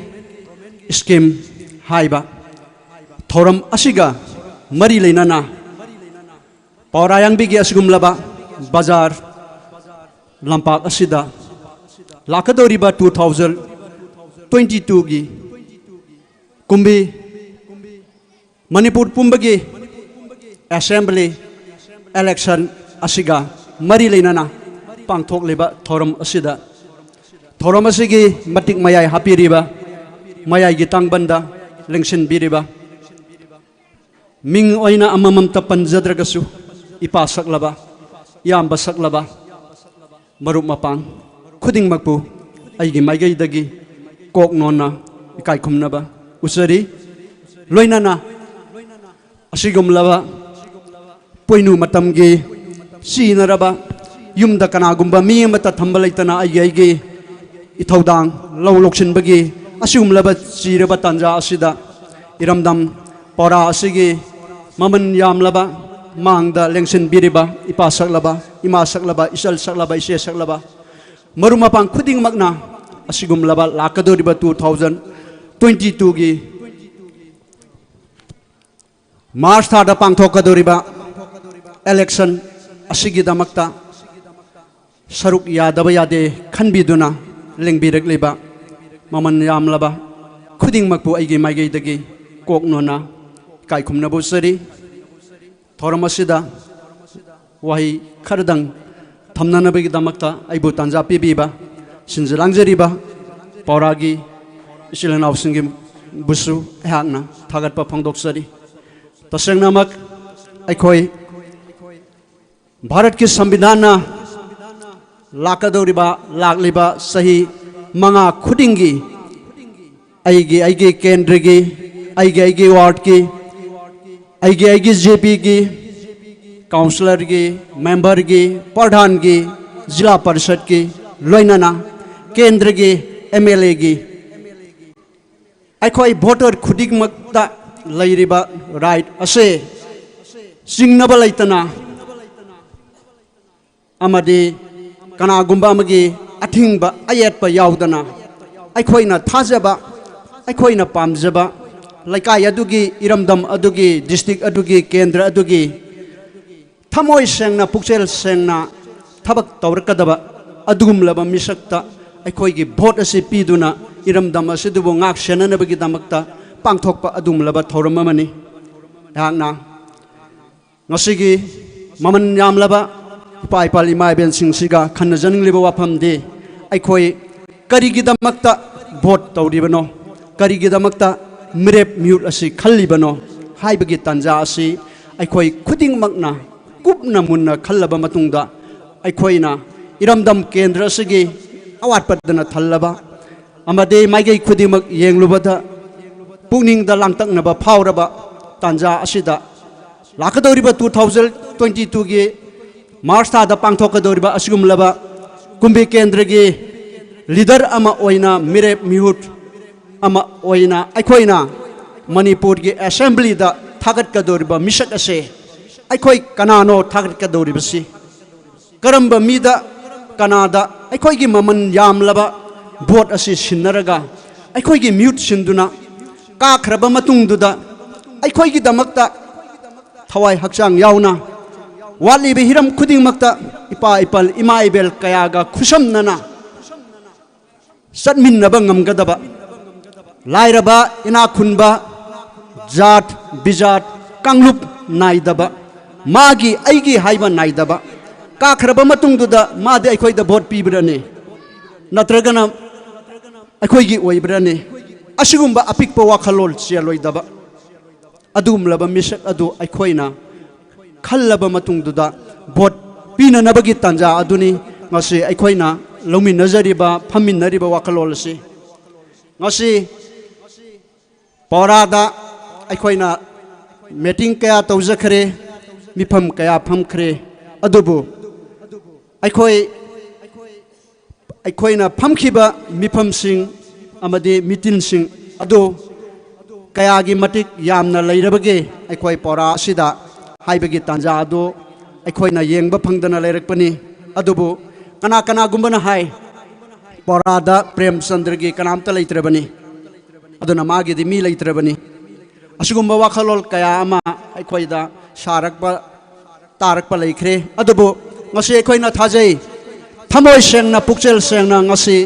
ꯁ꯭ꯀꯤꯝ ꯍꯥꯏꯕ ꯊꯧꯔꯝ ꯑꯁꯤꯒ ꯃꯔꯤ ꯂꯩꯅꯅ ꯄꯥꯎꯔꯥꯌꯥꯡꯕꯤꯒꯤ ꯑꯁꯤꯒꯨꯝꯂꯕ ꯕꯖꯥꯔ ꯂꯝꯄꯥꯛ ꯑꯁꯤꯗ ꯂꯥꯛꯀꯗꯧꯔꯤꯕ two thousand twenty twoꯒꯤ ꯀꯨꯝꯕꯤ ꯃꯅꯤꯄꯨꯔ ꯄꯨꯝꯕꯒꯤ assembly election ꯑꯁꯤꯒ ꯃꯔꯤ ꯂꯩꯅꯅ ꯄꯥꯡꯊꯣꯛꯂꯤꯕ ꯊꯧꯔꯝ ꯑꯁꯤꯗ, ꯊꯧꯔꯝ ꯑꯁꯤꯒꯤ ꯃꯇꯤꯛ ꯃꯌꯥꯏ ꯍꯥꯞꯄꯤꯔꯤꯕ, ꯃꯌꯥꯏꯒꯤ ꯇꯥꯡꯕꯟꯗ ꯂꯦꯡꯁꯤꯟꯕꯤꯔꯤꯕ, ꯃꯤꯡ ꯑꯣꯏꯅ ꯑꯃꯃꯝꯇ ꯄꯟꯖꯗ꯭ꯔꯒꯁꯨ, ꯏꯄꯥ ꯁꯛꯂꯕ, ꯏꯌꯥꯝꯕ ꯁꯛꯂꯕ, ꯃꯔꯨꯞ ꯃꯄꯥꯡ ꯈꯨꯗꯤꯡꯃꯛꯄꯨ ꯑꯩꯒꯤ ꯃꯥꯏꯀꯩꯗꯒꯤ ꯀꯣꯛ ꯅꯣꯟꯅ ꯏꯀꯥꯏ ꯈꯨꯝꯅꯕ ꯎꯠꯆꯔꯤ꯫ ꯂꯣꯏꯅꯅ ꯑꯁꯤꯒꯨꯝꯂꯕ ꯄꯣꯏꯅꯨ ꯃꯇꯝꯒꯤ ꯁꯤꯅꯔꯕ, ꯌꯨꯝꯗ ꯀꯅꯥꯒꯨꯝꯕ ꯃꯤ ꯑꯃꯠꯇ ꯊꯝꯕ ꯂꯩꯇꯅ ꯑꯩꯒꯤ ꯑꯩꯒꯤ ꯏꯊꯧꯗꯥꯡ ꯂꯧ ꯂꯧꯁꯤꯟꯕꯒꯤ ꯑꯁꯤꯒꯨꯝꯂꯕ ꯆꯤꯔꯕ ꯇꯥꯟꯖꯥ ꯑꯁꯤꯗ ꯏꯔꯝꯗꯝ ꯄꯥꯎꯔꯥ ꯑꯁꯤꯒꯤ ꯃꯃꯜ ꯌꯥꯝꯂꯕ ꯃꯥꯡꯗ ꯂꯦꯡꯁꯤꯟꯕꯤꯔꯤꯕ ꯏꯄꯥ ꯁꯛꯂꯕ, ꯏꯃꯥ ꯁꯛꯂꯕ, ꯏꯆꯜ ꯁꯛꯂꯕ, ꯏꯆꯦ ꯁꯛꯂꯕ, ꯃꯔꯨꯞ ꯃꯄꯥꯡ ꯈꯨꯗꯤꯡꯃꯛꯅ ꯑꯁꯤꯒꯨꯝꯂꯕ ꯂꯥꯛꯀꯗꯧꯔꯤꯕ two thousand twenty twoꯒꯤ March ꯊꯥꯗ ꯄꯥꯡꯊꯣꯛꯀꯗꯧꯔꯤꯕ election ꯑꯁꯤꯒꯤꯗꯃꯛꯇ ꯁꯔꯨꯛ ꯌꯥꯗꯕ ꯌꯥꯗꯦ ꯈꯟꯕꯤꯗꯨꯅ ꯂꯦꯡꯕꯤꯔꯛꯂꯤꯕ ꯃꯃꯜ ꯌꯥꯝꯂꯕ ꯈꯨꯗꯤꯡꯃꯛꯄꯨ ꯑꯩꯒꯤ ꯃꯥꯏꯀꯩꯗꯒꯤ ꯀꯣꯛ ꯅꯣꯟꯅ ꯏꯀꯥꯏ ꯈꯨꯝꯅꯕ ꯎꯠꯆꯔꯤ꯫ ꯊꯧꯔꯝ ꯑꯁꯤꯗ ꯋꯥꯍꯩ ꯈꯔꯗꯪ ꯊꯝꯅꯅꯕꯒꯤꯗꯃꯛꯇ ꯑꯩꯕꯨ ꯇꯥꯟꯖꯥ ꯄꯤꯕꯤꯕ, ꯁꯤꯟꯖ ꯂꯥꯡꯖꯔꯤꯕ ꯄꯥꯎꯔꯥꯒꯤ ꯏꯆꯤꯜ ꯏꯅꯥꯎꯁꯤꯡꯒꯤꯕꯨꯁꯨ ꯑꯩꯍꯥꯛꯅ ꯊꯥꯒꯠꯄ ꯐꯣꯡꯗꯣꯛꯆꯔꯤ꯫ ꯇꯁꯦꯡꯅꯃꯛ ꯑꯩꯈꯣꯏ ꯚꯥꯔꯠꯀꯤ ꯁꯪꯕꯤꯙꯥꯟꯅ ꯂꯥꯛꯀꯗꯧꯔꯤꯕ, ꯂꯥꯛꯂꯤꯕ ꯆꯍꯤ ꯃꯉꯥ ꯈꯨꯗꯤꯡꯒꯤ ꯑꯩꯒꯤ ꯑꯩꯒꯤ ꯀꯦꯟꯗ꯭ꯔꯒꯤ, ꯑꯩꯒꯤ ꯑꯩꯒꯤ ꯋꯥꯔꯗꯀꯤ, ꯑꯩꯒꯤ ꯑꯩꯒꯤ ꯖꯦ ꯄꯤꯒꯤ, ꯀꯥꯎꯟꯁꯤꯂꯔꯒꯤ, ꯃꯦꯝꯕꯔꯒꯤ, ꯄ꯭ꯔꯙꯥꯟꯒꯤ, ꯖꯤꯂꯥ ꯄꯔꯤꯁꯠꯀꯤ, ꯂꯣꯏꯅꯅ ꯀꯦꯟꯗ꯭ꯔꯒꯤ ꯑꯦꯝ ꯑꯦꯜ ꯑꯦꯒꯤ ꯑꯩꯈꯣꯏ ꯚꯣꯇꯔ ꯈꯨꯗꯤꯡꯃꯛꯇ ꯂꯩꯔꯤꯕ ꯔꯥꯏꯠ ꯑꯁꯦ ꯆꯤꯡꯅꯕ ꯂꯩꯇꯅ ꯑꯃꯗꯤ ꯀꯅꯥꯒꯨꯝꯕ ꯑꯃꯒꯤ ꯑꯊꯤꯡꯕ ꯑꯌꯦꯠꯄ ꯌꯥꯎꯗꯅ ꯑꯩꯈꯣꯏꯅ ꯊꯥꯖꯕ, ꯑꯩꯈꯣꯏꯅ ꯄꯥꯝꯖꯕ ꯂꯩꯀꯥꯏ ꯑꯗꯨꯒꯤ, ꯏꯔꯝꯗꯝ ꯑꯗꯨꯒꯤ, ꯗꯤꯁꯇ꯭ꯔꯤꯛ ꯑꯗꯨꯒꯤ, ꯀꯦꯟꯗ꯭ꯔ ꯑꯗꯨꯒꯤ ꯊꯃꯣꯏ ꯁꯦꯡꯅ, ꯄꯨꯛꯆꯦꯜ ꯁꯦꯡꯅ ꯊꯕꯛ ꯇꯧꯔꯛꯀꯗꯕ ꯑꯗꯨꯒꯨꯝꯂꯕ ꯃꯤꯁꯛꯇ ꯑꯩꯈꯣꯏꯒꯤ ꯚꯣꯠ ꯑꯁꯤ ꯄꯤꯗꯨꯅ ꯏꯔꯝꯗꯝ ꯑꯁꯤꯗꯕꯨ ꯉꯥꯛ ꯁꯦꯟꯅꯅꯕꯒꯤꯗꯃꯛꯇ ꯄꯥꯡꯊꯣꯛꯄ ꯑꯗꯨꯒꯨꯝꯂꯕ ꯊꯧꯔꯝ ꯑꯃꯅꯤ꯫ ꯑꯩꯍꯥꯛꯅ ꯉꯁꯤꯒꯤ ꯃꯃꯜ ꯌꯥꯝꯂꯕ ꯏꯄꯥ ꯏꯄꯥꯜ ꯏꯃꯥ ꯏꯕꯦꯟꯁꯤꯡꯁꯤꯒ ꯈꯟꯅꯖꯅꯤꯡꯂꯤꯕ ꯋꯥꯐꯝꯗꯤ, ꯑꯩꯈꯣꯏ ꯀꯔꯤꯒꯤꯗꯃꯛꯇ ꯚꯣꯠ ꯇꯧꯔꯤꯕꯅꯣ, ꯀꯔꯤꯒꯤꯗꯃꯛꯇ ꯃꯤꯔꯦꯞ ꯃꯤꯍꯨꯠ ꯑꯁꯤ ꯈꯜꯂꯤꯕꯅꯣ ꯍꯥꯏꯕꯒꯤ ꯇꯥꯟꯖꯥ ꯑꯁꯤ ꯑꯩꯈꯣꯏ ꯈꯨꯗꯤꯡꯃꯛꯅ ꯀꯨꯞꯅ ꯃꯨꯟꯅ ꯈꯜꯂꯕ ꯃꯇꯨꯡꯗ, ꯑꯩꯈꯣꯏꯅ ꯏꯔꯝꯗꯝ ꯀꯦꯟꯗ꯭ꯔ ꯑꯁꯤꯒꯤ ꯑꯋꯥꯠꯄꯗꯅ ꯊꯜꯂꯕ ꯑꯃꯗꯤ ꯃꯥꯏꯀꯩ ꯈꯨꯗꯤꯡꯃꯛ ꯌꯦꯡꯂꯨꯕꯗ ꯄꯨꯛꯅꯤꯡꯗ ꯂꯥꯡꯇꯛꯅꯕ ꯐꯥꯎꯔꯕ ꯇꯥꯟꯖꯥ ꯑꯁꯤꯗ, ꯂꯥꯛꯀꯗꯧꯔꯤꯕ two thousand twenty twoꯒꯤ ꯃꯥꯔꯆ ꯊꯥꯗ ꯄꯥꯡꯊꯣꯛꯀꯗꯧꯔꯤꯕ ꯑꯁꯤꯒꯨꯝꯂꯕ ꯀꯨꯝꯕꯤ ꯀꯦꯟꯗ꯭ꯔꯒꯤ ꯂꯤꯗꯔ ꯑꯃ ꯑꯣꯏꯅ, ꯃꯤꯔꯦꯞ ꯃꯤꯍꯨꯠ ꯑꯃ ꯑꯣꯏꯅ ꯑꯩꯈꯣꯏꯅ ꯃꯅꯤꯄꯨꯔꯒꯤ ꯑꯦꯁꯦꯝꯕ꯭ꯂꯤꯗ ꯊꯥꯒꯠꯀꯗꯧꯔꯤꯕ ꯃꯤꯁꯛ ꯑꯁꯦ ꯑꯩꯈꯣꯏ ꯀꯅꯥꯅꯣ ꯊꯥꯒꯠꯀꯗꯧꯔꯤꯕꯁꯤ? ꯀꯔꯝꯕ ꯃꯤꯗ, ꯀꯅꯥꯗ ꯑꯩꯈꯣꯏꯒꯤ ꯃꯃꯜ ꯌꯥꯝꯂꯕ ꯚꯣꯠ ꯑꯁꯤ ꯁꯤꯟꯅꯔꯒ, ꯑꯩꯈꯣꯏꯒꯤ ꯃꯤꯍꯨꯠ ꯁꯤꯟꯗꯨꯅ ꯀꯥꯈ꯭ꯔꯕ ꯃꯇꯨꯡꯗꯨꯗ, ꯑꯩꯈꯣꯏꯒꯤꯗꯃꯛꯇ ꯊꯋꯥꯏ ꯍꯛꯆꯥꯡ ꯌꯥꯎꯅ ꯋꯥꯠꯂꯤꯕ ꯍꯤꯔꯝ ꯈꯨꯗꯤꯡꯃꯛꯇ ꯏꯄꯥ ꯏꯄꯜ ꯏꯃꯥ ꯏꯕꯦꯜ ꯀꯌꯥꯒ ꯈꯨꯠꯁꯝꯅꯅ ꯆꯠꯃꯤꯟꯅꯕ ꯉꯝꯒꯗꯕ, ꯂꯥꯏꯔꯕ ꯏꯅꯥꯛ ꯈꯨꯟꯕ, ꯖꯥꯠ ꯕꯤꯖꯥꯠ ꯀꯥꯡꯂꯨꯞ ꯅꯥꯏꯗꯕ, ꯃꯥꯒꯤ ꯑꯩꯒꯤ ꯍꯥꯏꯕ ꯅꯥꯏꯗꯕ, ꯀꯥꯈ꯭ꯔꯕ ꯃꯇꯨꯡꯗꯨꯗ ꯃꯥꯗꯤ ꯑꯩꯈꯣꯏꯗ ꯚꯣꯠ ꯄꯤꯕ꯭ꯔꯅꯤ, ꯅꯠꯇ꯭ꯔꯒꯅ ꯑꯩꯈꯣꯏꯒꯤ ꯑꯣꯏꯕ꯭ꯔꯅꯤ? ꯑꯁꯤꯒꯨꯝꯕ ꯑꯄꯤꯛꯄ ꯋꯥꯈꯜꯂꯣꯟ ꯆꯦꯜꯂꯣꯏꯗꯕ ꯑꯗꯨꯒꯨꯝꯂꯕ ꯃꯤꯁꯛ ꯑꯗꯨ ꯑꯩꯈꯣꯏꯅ ꯈꯜꯂꯕ ꯃꯇꯨꯡꯗꯨꯗ ꯚꯣꯠ ꯄꯤꯅꯅꯕꯒꯤ ꯇꯥꯟꯖꯥ ꯑꯗꯨꯅꯤ ꯉꯁꯤ ꯑꯩꯈꯣꯏꯅ ꯂꯧꯃꯤꯟꯅꯖꯔꯤꯕ, ꯐꯝꯃꯤꯟꯅꯔꯤꯕ ꯋꯥꯈꯜꯂꯣꯟ ꯑꯁꯤ꯫ ꯉꯁꯤ ꯄꯧꯔꯥꯗ ꯑꯩꯈꯣꯏꯅ ꯃꯤꯇꯤꯡ ꯀꯌꯥ ꯇꯧꯖꯈ꯭ꯔꯦ, ꯃꯤꯐꯝ ꯀꯌꯥ ꯐꯝꯈ꯭ꯔꯦ, ꯑꯗꯨꯕꯨ ꯑꯩꯈꯣꯏ ꯑꯩꯈꯣꯏꯅ ꯐꯝꯈꯤꯕ ꯃꯤꯐꯝꯁꯤꯡ ꯑꯃꯗꯤ ꯃꯤꯇꯤꯟꯁꯤꯡ ꯑꯗꯨ ꯀꯌꯥꯒꯤ ꯃꯇꯤꯛ ꯌꯥꯝꯅ ꯂꯩꯔꯕꯒꯦ ꯑꯩꯈꯣꯏ ꯄꯧꯔꯥ ꯑꯁꯤꯗ ꯍꯥꯏꯕꯒꯤ ꯇꯥꯟꯖꯥ ꯑꯗꯨ ꯑꯩꯈꯣꯏꯅ ꯌꯦꯡꯕ ꯐꯪꯗꯅ ꯂꯩꯔꯛꯄꯅꯤ꯫ ꯑꯗꯨꯕꯨ ꯀꯅꯥ ꯀꯅꯥꯒꯨꯝꯕꯅ ꯍꯥꯏ, ꯄꯧꯔꯥꯗ ꯄ꯭ꯔꯦꯝꯆꯟꯗ꯭ꯔꯒꯤ ꯀꯅꯥꯝꯇ ꯂꯩꯇ꯭ꯔꯕꯅꯤ, ꯑꯗꯨꯅ ꯃꯥꯒꯤꯗꯤ ꯃꯤ ꯂꯩꯇ꯭ꯔꯕꯅꯤ꯫ ꯑꯁꯤꯒꯨꯝꯕ ꯋꯥꯈꯜꯂꯣꯟ ꯀꯌꯥ ꯑꯃ ꯑꯩꯈꯣꯏꯗ ꯁꯥꯔꯛꯄ, ꯇꯥꯔꯛꯄ ꯂꯩꯈ꯭ꯔꯦ꯫ ꯑꯗꯨꯕꯨ ꯉꯁꯤ ꯑꯩꯈꯣꯏꯅ ꯊꯥꯖꯩ, ꯊꯃꯣꯏ ꯁꯦꯡꯅ, ꯄꯨꯛꯆꯦꯜ ꯁꯦꯡꯅ ꯉꯁꯤ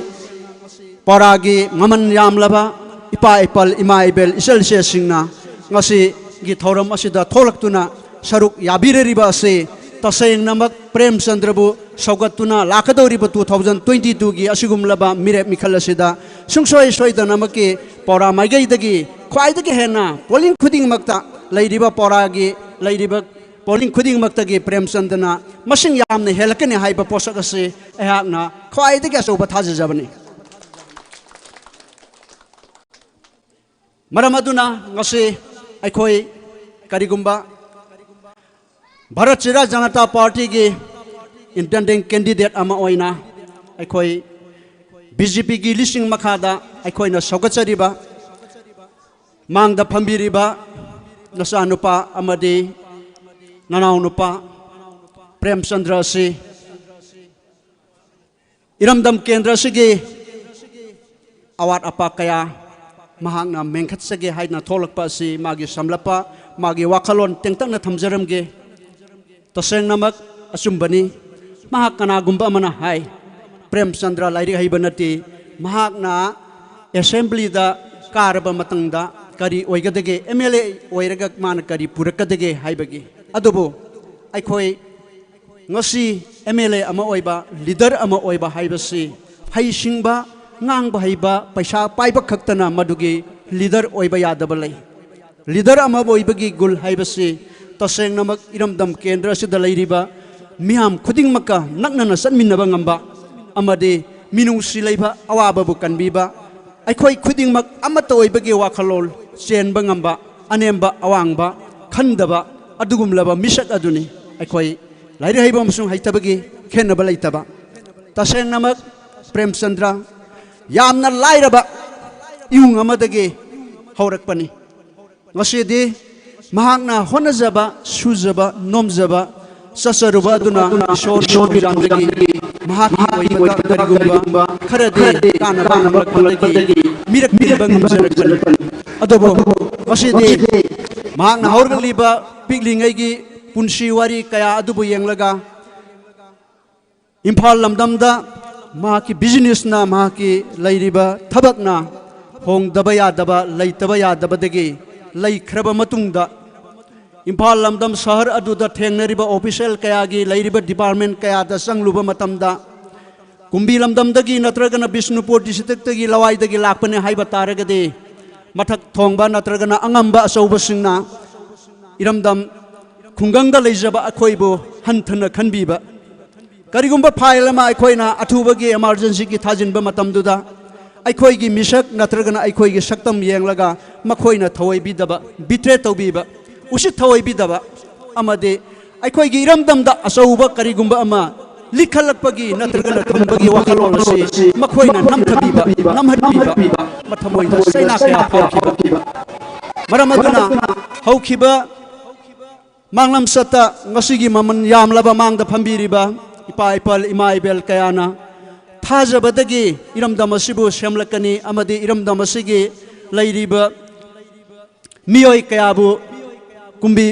ꯄꯥꯎꯔꯥꯒꯤ ꯃꯃꯜ ꯌꯥꯝꯂꯕ ꯏꯄꯥ ꯏꯄꯜ, ꯏꯃꯥ ꯏꯕꯦꯜ, ꯏꯆꯜ ꯏꯆꯦꯁꯤꯡꯅ ꯉꯁꯤꯒꯤ ꯊꯧꯔꯝ ꯑꯁꯤꯗ ꯊꯣꯛꯂꯛꯇꯨꯅ ꯁꯔꯨꯛ ꯌꯥꯕꯤꯔꯤꯕ ꯑꯁꯤ ꯇꯁꯦꯡꯅꯃꯛ ꯄ꯭ꯔꯦꯝꯆꯟꯗ꯭ꯔꯕꯨ ꯁꯧꯒꯠꯇꯨꯅ ꯂꯥꯛꯀꯗꯧꯔꯤꯕ two thousand twenty twoꯒꯤ ꯑꯁꯤꯒꯨꯝꯂꯕ ꯃꯤꯔꯦꯞ ꯃꯤꯈꯜ ꯑꯁꯤꯗ ꯁꯨꯡꯁꯣꯏ ꯁꯣꯏꯗꯅꯃꯛꯀꯤ ꯄꯥꯎꯔꯥ ꯃꯥꯏꯀꯩꯗꯒꯤ ꯈ꯭ꯋꯥꯏꯗꯒꯤ ꯍꯦꯟꯅ ꯄꯣꯂꯤꯡ ꯈꯨꯗꯤꯡꯃꯛꯇ ꯂꯩꯔꯤꯕ ꯄꯥꯎꯔꯥꯒꯤ ꯂꯩꯔꯤꯕ ꯄꯣꯂꯤꯡ ꯈꯨꯗꯤꯡꯃꯛꯇꯒꯤ ꯄ꯭ꯔꯦꯝꯆꯟꯗ꯭ꯔꯅ ꯃꯁꯤꯡ ꯌꯥꯝꯅ ꯍꯦꯜꯂꯛꯀꯅꯤ ꯍꯥꯏꯕ ꯄꯣꯠꯁꯛ ꯑꯁꯤ ꯑꯩꯍꯥꯛꯅ ꯈ꯭ꯋꯥꯏꯗꯒꯤ ꯑꯆꯧꯕ ꯊꯥꯖꯖꯕꯅꯤ꯫ ꯃꯔꯝ ꯑꯗꯨꯅ ꯉꯁꯤ ꯑꯩꯈꯣꯏ ꯀꯔꯤꯒꯨꯝꯕ ꯚꯥꯔꯠ ꯆꯤꯔꯥ ꯖꯅꯇꯥ ꯄꯥꯔꯇꯤꯒꯤ incumbent candidate ꯑꯃ ꯑꯣꯏꯅ ꯑꯩꯈꯣꯏ BJPꯒꯤ ꯂꯤꯁꯤꯡ ꯃꯈꯥꯗ ꯑꯩꯈꯣꯏꯅ ꯁꯧꯒꯠꯆꯔꯤꯕ, ꯃꯥꯡꯗ ꯐꯝꯕꯤꯔꯤꯕ ꯅꯆꯥꯅꯨꯄꯥ ꯑꯃꯗꯤ ꯅꯅꯥꯎꯅꯨꯄꯥ ꯄ꯭ꯔꯦꯝꯆꯟꯗ꯭ꯔ ꯑꯁꯤ ꯏꯔꯝꯗꯝ ꯀꯦꯟꯗ꯭ꯔ ꯑꯁꯤꯒꯤ ꯑꯋꯥꯠ ꯑꯄꯥ ꯀꯌꯥ ꯃꯍꯥꯛꯅ ꯃꯦꯟꯈꯠꯆꯒꯦ ꯍꯥꯏꯅ ꯊꯣꯛꯂꯛꯄ ꯑꯁꯤ ꯃꯥꯒꯤ ꯁꯝꯂꯞꯄ, ꯃꯥꯒꯤ ꯋꯥꯈꯜꯂꯣꯟ ꯇꯦꯟꯇꯛꯅ ꯊꯝꯖꯔꯝꯒꯦ꯫ ꯇꯁꯦꯡꯅꯃꯛ ꯑꯆꯨꯝꯕꯅꯤ꯫ ꯃꯍꯥꯛ ꯀꯅꯥꯒꯨꯝꯕ ꯑꯃꯅ ꯍꯥꯏ, "ꯄ꯭ꯔꯦꯝꯆꯟꯗ꯭ꯔ ꯂꯥꯏꯔꯤꯛ ꯍꯩꯕ ꯅꯠꯇꯦ, ꯃꯍꯥꯛꯅ assemblyꯗ ꯀꯥꯔꯕ ꯃꯇꯨꯡꯗ ꯀꯔꯤ ꯑꯣꯏꯒꯗꯒꯦ, MLA ꯑꯣꯏꯔꯒ ꯃꯥꯅ ꯀꯔꯤ ꯄꯨꯔꯛꯀꯗꯒꯦ?" ꯍꯥꯏꯕꯒꯤ꯫ ꯑꯗꯨꯕꯨ ꯑꯩꯈꯣꯏ ꯉꯁꯤ MLA ꯑꯃ ꯑꯣꯏꯕ, leader ꯑꯃ ꯑꯣꯏꯕ ꯍꯥꯏꯕꯁꯤ ꯍꯩꯁꯤꯡꯕ, ꯉꯥꯡꯕ ꯍꯩꯕ, ꯄꯩꯁꯥ ꯄꯥꯏꯕ ꯈꯛꯇꯅ ꯃꯗꯨꯒꯤ leader ꯑꯣꯏꯕ ꯌꯥꯗꯕ ꯂꯩ꯫ Leader ꯑꯃ ꯑꯣꯏꯕꯒꯤ ꯒꯨꯜ ꯍꯥꯏꯕꯁꯤ ꯇꯁꯦꯡꯅꯃꯛ ꯏꯔꯝꯗꯝ ꯀꯦꯟꯗ꯭ꯔ ꯑꯁꯤꯗ ꯂꯩꯔꯤꯕ ꯃꯤꯌꯥꯝ ꯈꯨꯗꯤꯡꯃꯛꯀ ꯅꯛꯅꯅ ꯆꯠꯃꯤꯟꯅꯕ ꯉꯝꯕ ꯑꯃꯗꯤ ꯃꯤꯅꯨꯡꯁꯤ ꯂꯩꯕ, ꯑꯋꯥꯕꯕꯨ ꯀꯟꯕꯤꯕ, ꯑꯩꯈꯣꯏ ꯈꯨꯗꯤꯡꯃꯛ ꯑꯃꯠꯇ ꯑꯣꯏꯕꯒꯤ ꯋꯥꯈꯜꯂꯣꯟ ꯆꯦꯟꯕ ꯉꯝꯕ, ꯑꯅꯦꯝꯕ ꯑꯋꯥꯡꯕ ꯈꯟꯗꯕ ꯑꯗꯨꯒꯨꯝꯂꯕ ꯃꯤꯁꯛ ꯑꯗꯨꯅꯤ꯫ ꯑꯩꯈꯣꯏ ꯂꯥꯏꯔꯤꯛ ꯍꯩꯕ ꯑꯃꯁꯨꯡ ꯍꯩꯇꯕꯒꯤ ꯈꯦꯠꯅꯕ ꯂꯩꯇꯕ, ꯇꯁꯦꯡꯅꯃꯛ ꯄ꯭ꯔꯦꯝꯆꯟꯗ꯭ꯔ ꯌꯥꯝꯅ ꯂꯥꯏꯔꯕ ꯏꯃꯨꯡ ꯑꯃꯗꯒꯤ ꯍꯧꯔꯛꯄꯅꯤ꯫ ꯉꯁꯤꯗꯤ ꯃꯍꯥꯛꯅ ꯍꯣꯠꯅꯖꯕ, ꯁꯨꯖꯕ, ꯅꯣꯝꯖꯕ, ꯆꯠꯆꯔꯨꯕ ꯑꯗꯨꯅ ꯏꯁꯣꯔꯒꯤ ꯊꯧꯖꯥꯜꯗꯒꯤ ꯃꯍꯥꯛꯀꯤ ꯑꯣꯏꯕꯗ ꯀꯔꯤꯒꯨꯝꯕ ꯈꯔꯗꯤ ꯀꯥꯟꯅꯕ ꯐꯪꯂꯛꯄꯗꯒꯤ ꯃꯤꯔꯛ ꯇꯤꯟꯕ ꯉꯝꯖꯔꯛꯄꯅꯤ꯫ ꯑꯗꯨꯕꯨ ꯉꯁꯤꯗꯤ ꯃꯍꯥꯛꯅ ꯍꯧꯔꯛꯂꯤꯕ ꯄꯤꯛꯂꯤꯉꯩꯒꯤ ꯄꯨꯟꯁꯤ ꯋꯥꯔꯤ ꯀꯌꯥ ꯑꯗꯨꯕꯨ ꯌꯦꯡꯂꯒ, ꯏꯝꯐꯥꯜ ꯂꯝꯗꯝꯗ ꯃꯍꯥꯛꯀꯤ businessꯅ, ꯃꯍꯥꯛꯀꯤ ꯂꯩꯔꯤꯕ ꯊꯕꯛꯅ ꯍꯣꯡꯗꯕ ꯌꯥꯗꯕ, ꯂꯩꯇꯕ ꯌꯥꯗꯕꯗꯒꯤ ꯂꯩꯈ꯭ꯔꯕ ꯃꯇꯨꯡꯗ, ꯏꯝꯐꯥꯜ ꯂꯝꯗꯝ ꯁꯍꯔ ꯑꯗꯨꯗ ꯊꯦꯡꯅꯔꯤꯕ official ꯀꯌꯥꯒꯤ, ꯂꯩꯔꯤꯕ department ꯀꯌꯥꯗ ꯆꯪꯂꯨꯕ ꯃꯇꯝꯗ, ꯀꯨꯝꯕꯤ ꯂꯝꯗꯝꯗꯒꯤ ꯅꯠꯇ꯭ꯔꯒꯅ ꯕꯤꯁꯅꯨꯄꯨꯔ districtꯇꯒꯤ, ꯂꯋꯥꯏꯗꯒꯤ ꯂꯥꯛꯄꯅꯦ ꯍꯥꯏꯕ ꯇꯥꯔꯒꯗꯤ, ꯃꯊꯛ ꯊꯣꯡꯕ ꯅꯠꯇ꯭ꯔꯒꯅ ꯑꯉꯝꯕ ꯑꯆꯧꯕꯁꯤꯡꯅ ꯏꯔꯝꯗꯝ ꯈꯨꯡꯒꯪꯗ ꯂꯩꯖꯕ ꯑꯩꯈꯣꯏꯕꯨ ꯍꯟꯊꯅ ꯈꯟꯕꯤꯕ, ꯀꯔꯤꯒꯨꯝꯕ file ꯑꯃ ꯑꯩꯈꯣꯏꯅ ꯑꯊꯨꯕꯒꯤ emergencyꯒꯤ ꯊꯥꯖꯤꯟꯕ ꯃꯇꯝꯗꯨꯗ, ꯑꯩꯈꯣꯏꯒꯤ ꯃꯤꯁꯛ ꯅꯠꯇ꯭ꯔꯒꯅ ꯑꯩꯈꯣꯏꯒꯤ ꯁꯛꯇꯝ ꯌꯦꯡꯂꯒ ꯃꯈꯣꯏꯅ ꯊꯑꯣꯏꯕꯤꯗꯕ, betray ꯇꯧꯕꯤꯕ, ꯎꯁꯤꯠ ꯊꯑꯣꯏꯕꯤꯗꯕ, ꯑꯃꯗꯤ ꯑꯩꯈꯣꯏꯒꯤ ꯏꯔꯝꯗꯝꯗ ꯑꯆꯧꯕ ꯀꯔꯤꯒꯨꯝꯕ ꯑꯃ ꯂꯤꯈꯠꯂꯛꯄꯒꯤ ꯅꯠꯇ꯭ꯔꯒꯅ ꯊꯝꯕꯒꯤ ꯋꯥꯈꯜꯂꯣꯟ ꯑꯁꯤ ꯃꯈꯣꯏꯅ ꯅꯝꯊꯕꯤꯕ, ꯅꯝꯍꯠꯄꯤꯕ, ꯃꯊꯃꯣꯏꯗ ꯆꯩꯅꯥ ꯀꯌꯥ ꯐꯥꯎꯈꯤꯕ ꯃꯔꯝ ꯑꯗꯨꯅ, ꯍꯧꯈꯤꯕ ꯃꯥꯡꯂꯝꯆꯠꯇ ꯉꯁꯤꯒꯤ ꯃꯃꯜ ꯌꯥꯝꯂꯕ ꯃꯥꯡꯗ ꯐꯝꯕꯤꯔꯤꯕ ꯏꯄꯥ ꯏꯄꯜ, ꯏꯃꯥ ꯏꯕꯦꯜ ꯀꯌꯥꯅ ꯊꯥꯖꯕꯗꯒꯤ ꯏꯔꯝꯗꯝ ꯑꯁꯤꯕꯨ ꯁꯦꯝꯂꯛꯀꯅꯤ ꯑꯃꯗꯤ ꯏꯔꯝꯗꯝ ꯑꯁꯤꯒꯤ ꯂꯩꯔꯤꯕ ꯃꯤꯑꯣꯏ ꯀꯌꯥꯕꯨ ꯀꯨꯝꯕꯤ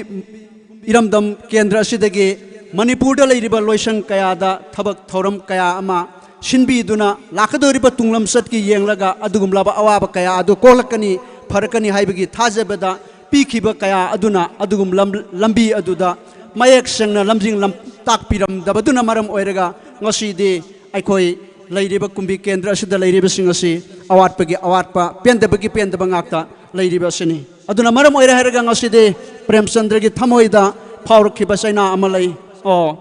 ꯏꯔꯝꯗꯝ ꯀꯦꯟꯗ꯭ꯔ ꯑꯁꯤꯗꯒꯤ ꯃꯅꯤꯄꯨꯔꯗ ꯂꯩꯔꯤꯕ ꯂꯣꯏꯁꯪ ꯀꯌꯥꯗ ꯊꯕꯛ ꯊꯧꯔꯝ ꯀꯌꯥ ꯑꯃ ꯁꯤꯟꯕꯤꯗꯨꯅ, ꯂꯥꯛꯀꯗꯧꯔꯤꯕ ꯇꯨꯡꯂꯝꯆꯠꯀꯤ ꯌꯦꯡꯂꯒ ꯑꯗꯨꯒꯨꯝꯂꯕ ꯑꯋꯥꯕ ꯀꯌꯥ ꯑꯗꯨ ꯀꯣꯛꯂꯛꯀꯅꯤ, ꯐꯔꯛꯀꯅꯤ ꯍꯥꯏꯕꯒꯤ ꯊꯥꯖꯕꯗ ꯄꯤꯈꯤꯕ ꯀꯌꯥ ꯑꯗꯨꯅ ꯑꯗꯨꯒꯨꯝ ꯂꯝ-, ꯂꯝꯕꯤ ꯑꯗꯨꯗ ꯃꯌꯦꯛ ꯁꯦꯡꯅ ꯂꯝꯖꯤꯡ ꯂꯝ-, ꯇꯥꯛꯄꯤꯔꯝꯗꯕꯗꯨꯅ ꯃꯔꯝ ꯑꯣꯏꯔꯒ ꯉꯁꯤꯗꯤ ꯑꯩꯈꯣꯏ ꯂꯩꯔꯤꯕ ꯀꯨꯝꯕꯤ ꯀꯦꯟꯗ꯭ꯔ ꯑꯁꯤꯗ ꯂꯩꯔꯤꯕꯁꯤꯡ ꯑꯁꯤ ꯑꯋꯥꯠꯄꯒꯤ ꯑꯋꯥꯠꯄ, ꯄꯦꯟꯗꯕꯒꯤ ꯄꯦꯟꯗꯕ ꯉꯥꯛꯇ ꯂꯩꯔꯤꯕ ꯑꯁꯤꯅꯤ꯫ ꯑꯗꯨꯅ ꯃꯔꯝ ꯑꯣꯏꯔꯦ ꯍꯥꯏꯔꯒ ꯉꯁꯤꯗꯤ ꯄ꯭ꯔꯦꯝꯆꯟꯗ꯭ꯔꯒꯤ ꯊꯃꯣꯏꯗ ꯐꯥꯎꯔꯛꯈꯤꯕ ꯆꯩꯅꯥ ꯑꯃ ꯂꯩ꯫ ꯑꯣ,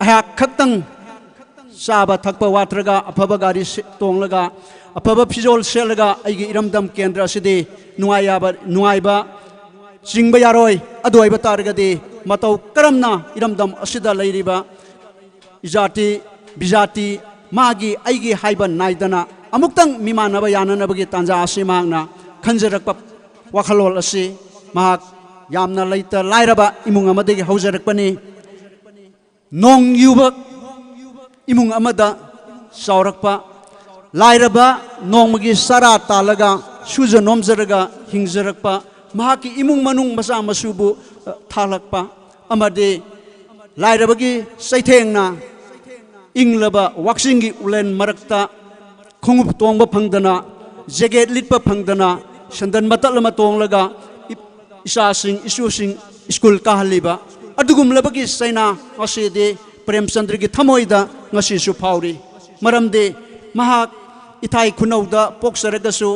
ꯑꯩꯍꯥꯛ ꯈꯛꯇꯪ ꯆꯥꯕ ꯊꯛꯄ ꯋꯥꯠꯇ꯭ꯔꯒ, ꯑꯐꯕ ꯒꯥꯔꯤ ꯁꯤ-, ꯇꯣꯡꯂꯒ, ꯑꯐꯕ ꯐꯤꯖꯣꯜ ꯁꯦꯠꯂꯒ ꯑꯩꯒꯤ ꯏꯔꯝꯗꯝ ꯀꯦꯟꯗ꯭ꯔ ꯑꯁꯤꯗꯤ ꯅꯨꯡꯉꯥꯏ ꯌꯥꯕ, ꯅꯨꯡꯉꯥꯏꯕ ꯆꯤꯡꯕ ꯌꯥꯔꯣꯏ꯫ ꯑꯗꯨ ꯑꯣꯏꯕ ꯇꯥꯔꯒꯗꯤ ꯃꯇꯧ ꯀꯔꯝꯅ ꯏꯔꯝꯗꯝ ꯑꯁꯤꯗ ꯂꯩꯔꯤꯕ ꯏꯖꯥꯇꯤ, ꯕꯤꯖꯥꯇꯤ, ꯃꯥꯒꯤ ꯑꯩꯒꯤ ꯍꯥꯏꯕ ꯅꯥꯏꯗꯅ ꯑꯃꯨꯛꯇꯪ ꯃꯤꯃꯥꯟꯅꯕ ꯌꯥꯅꯅꯕꯒꯤ ꯇꯥꯟꯖꯥ ꯑꯁꯤ ꯃꯍꯥꯛꯅ ꯈꯟꯖꯔꯛꯄ ꯋꯥꯈꯜꯂꯣꯟ ꯑꯁꯤ ꯃꯍꯥꯛ ꯌꯥꯝꯅ ꯂꯩꯇ ꯂꯥꯏꯔꯕ ꯏꯃꯨꯡ ꯑꯃꯗꯒꯤ ꯍꯧꯖꯔꯛꯄꯅꯤ꯫ ꯅꯣꯡ ꯌꯨꯕ ꯏꯃꯨꯡ ꯑꯃꯗ ꯆꯥꯎꯔꯛꯄ, ꯂꯥꯏꯔꯕ, ꯅꯣꯡꯃꯒꯤ ꯆꯔꯥ ꯇꯥꯜꯂꯒ ꯁꯨꯖ ꯅꯣꯝꯖꯔꯒ ꯍꯤꯡꯖꯔꯛꯄ ꯃꯍꯥꯛꯀꯤ ꯏꯃꯨꯡ ꯃꯅꯨꯡ ꯃꯆꯥ ꯃꯁꯨꯕꯨ ꯊꯥꯛꯂꯛꯄ ꯑꯃꯗꯤ ꯂꯥꯏꯔꯕꯒꯤ ꯆꯩꯊꯦꯡꯅ ꯏꯪꯂꯕ ꯋꯥꯛꯆꯤꯡꯒꯤ ꯎꯂꯦꯟ ꯃꯔꯛꯇ ꯈꯣꯡꯎꯞ ꯇꯣꯡꯕ ꯐꯪꯗꯅ, ꯖꯦꯀꯦꯠ ꯂꯤꯠꯄ ꯐꯪꯗꯅ, ꯁꯦꯟꯗꯟ ꯃꯇꯠ ꯑꯃ ꯇꯣꯡꯂꯒ ꯏꯆꯥꯁꯤꯡ ꯏꯁꯨꯁꯤꯡ ꯁ꯭ꯀꯨꯜ ꯀꯥꯍꯜꯂꯤꯕ ꯑꯗꯨꯒꯨꯝꯂꯕꯒꯤ ꯆꯩꯅꯥ ꯉꯁꯤꯗꯤ ꯄ꯭ꯔꯦꯝꯆꯟꯗ꯭ꯔꯒꯤ ꯊꯃꯣꯏꯗ ꯉꯁꯤꯁꯨ ꯐꯥꯎꯔꯤ꯫ ꯃꯔꯝꯗꯤ ꯃꯍꯥꯛ ꯏꯊꯥꯏ ꯈꯨꯅꯧꯗ ꯄꯣꯛꯆꯔꯒꯁꯨ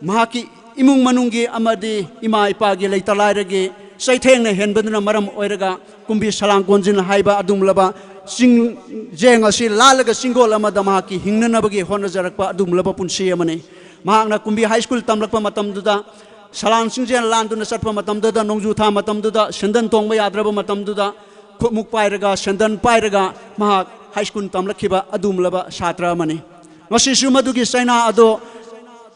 ꯃꯍꯥꯛꯀꯤ ꯏꯃꯨꯡ ꯃꯅꯨꯡꯒꯤ ꯑꯃꯗꯤ ꯏꯃꯥ ꯏꯄꯥꯒꯤ ꯂꯩꯇ ꯂꯥꯏꯔꯒꯤ ꯆꯩꯊꯦꯡꯅ ꯍꯦꯟꯕꯗꯨꯅ ꯃꯔꯝ ꯑꯣꯏꯔꯒ ꯀꯨꯝꯕꯤ ꯁꯂꯥꯡ ꯀꯣꯟꯖꯤꯟ ꯍꯥꯏꯕ ꯑꯗꯨꯒꯨꯝꯂꯕ ꯆꯤꯡꯖꯦꯡ ꯑꯁꯤ ꯂꯥꯜꯂꯒ ꯆꯤꯡꯒꯣꯜ ꯑꯃꯗ ꯃꯍꯥꯛꯀꯤ ꯍꯤꯡꯅꯅꯕꯒꯤ ꯍꯣꯠꯅꯖꯔꯛꯄ ꯑꯗꯨꯒꯨꯝꯂꯕ ꯄꯨꯟꯁꯤ ꯑꯃꯅꯤ꯫ ꯃꯍꯥꯛꯅ ꯀꯨꯝꯕꯤ ꯍꯥꯏ ꯁ꯭ꯀꯨꯜ ꯇꯝꯂꯛꯄ ꯃꯇꯝꯗꯨꯗ ꯁꯂꯥꯡ ꯆꯤꯡꯖꯦꯜ ꯂꯥꯟꯗꯨꯅ ꯆꯠꯄ ꯃꯇꯝꯗꯨꯗ, ꯅꯣꯡꯖꯨ ꯊꯥ ꯃꯇꯝꯗꯨꯗ, ꯁꯦꯟꯗꯟ ꯇꯣꯡꯕ ꯌꯥꯗ꯭ꯔꯕ ꯃꯇꯝꯗꯨꯗ ꯈꯨꯠꯃꯨꯛ ꯄꯥꯏꯔꯒ, ꯁꯦꯟꯗꯟ ꯄꯥꯏꯔꯒ ꯃꯍꯥꯛ ꯍꯥꯏ ꯁ꯭ꯀꯨꯜ ꯇꯝꯂꯛꯈꯤꯕ ꯑꯗꯨꯒꯨꯝꯂꯕ ꯁꯥꯇ꯭ꯔ ꯑꯃꯅꯤ꯫ ꯉꯁꯤꯁꯨ ꯃꯗꯨꯒꯤ ꯆꯩꯅꯥ ꯑꯗꯣ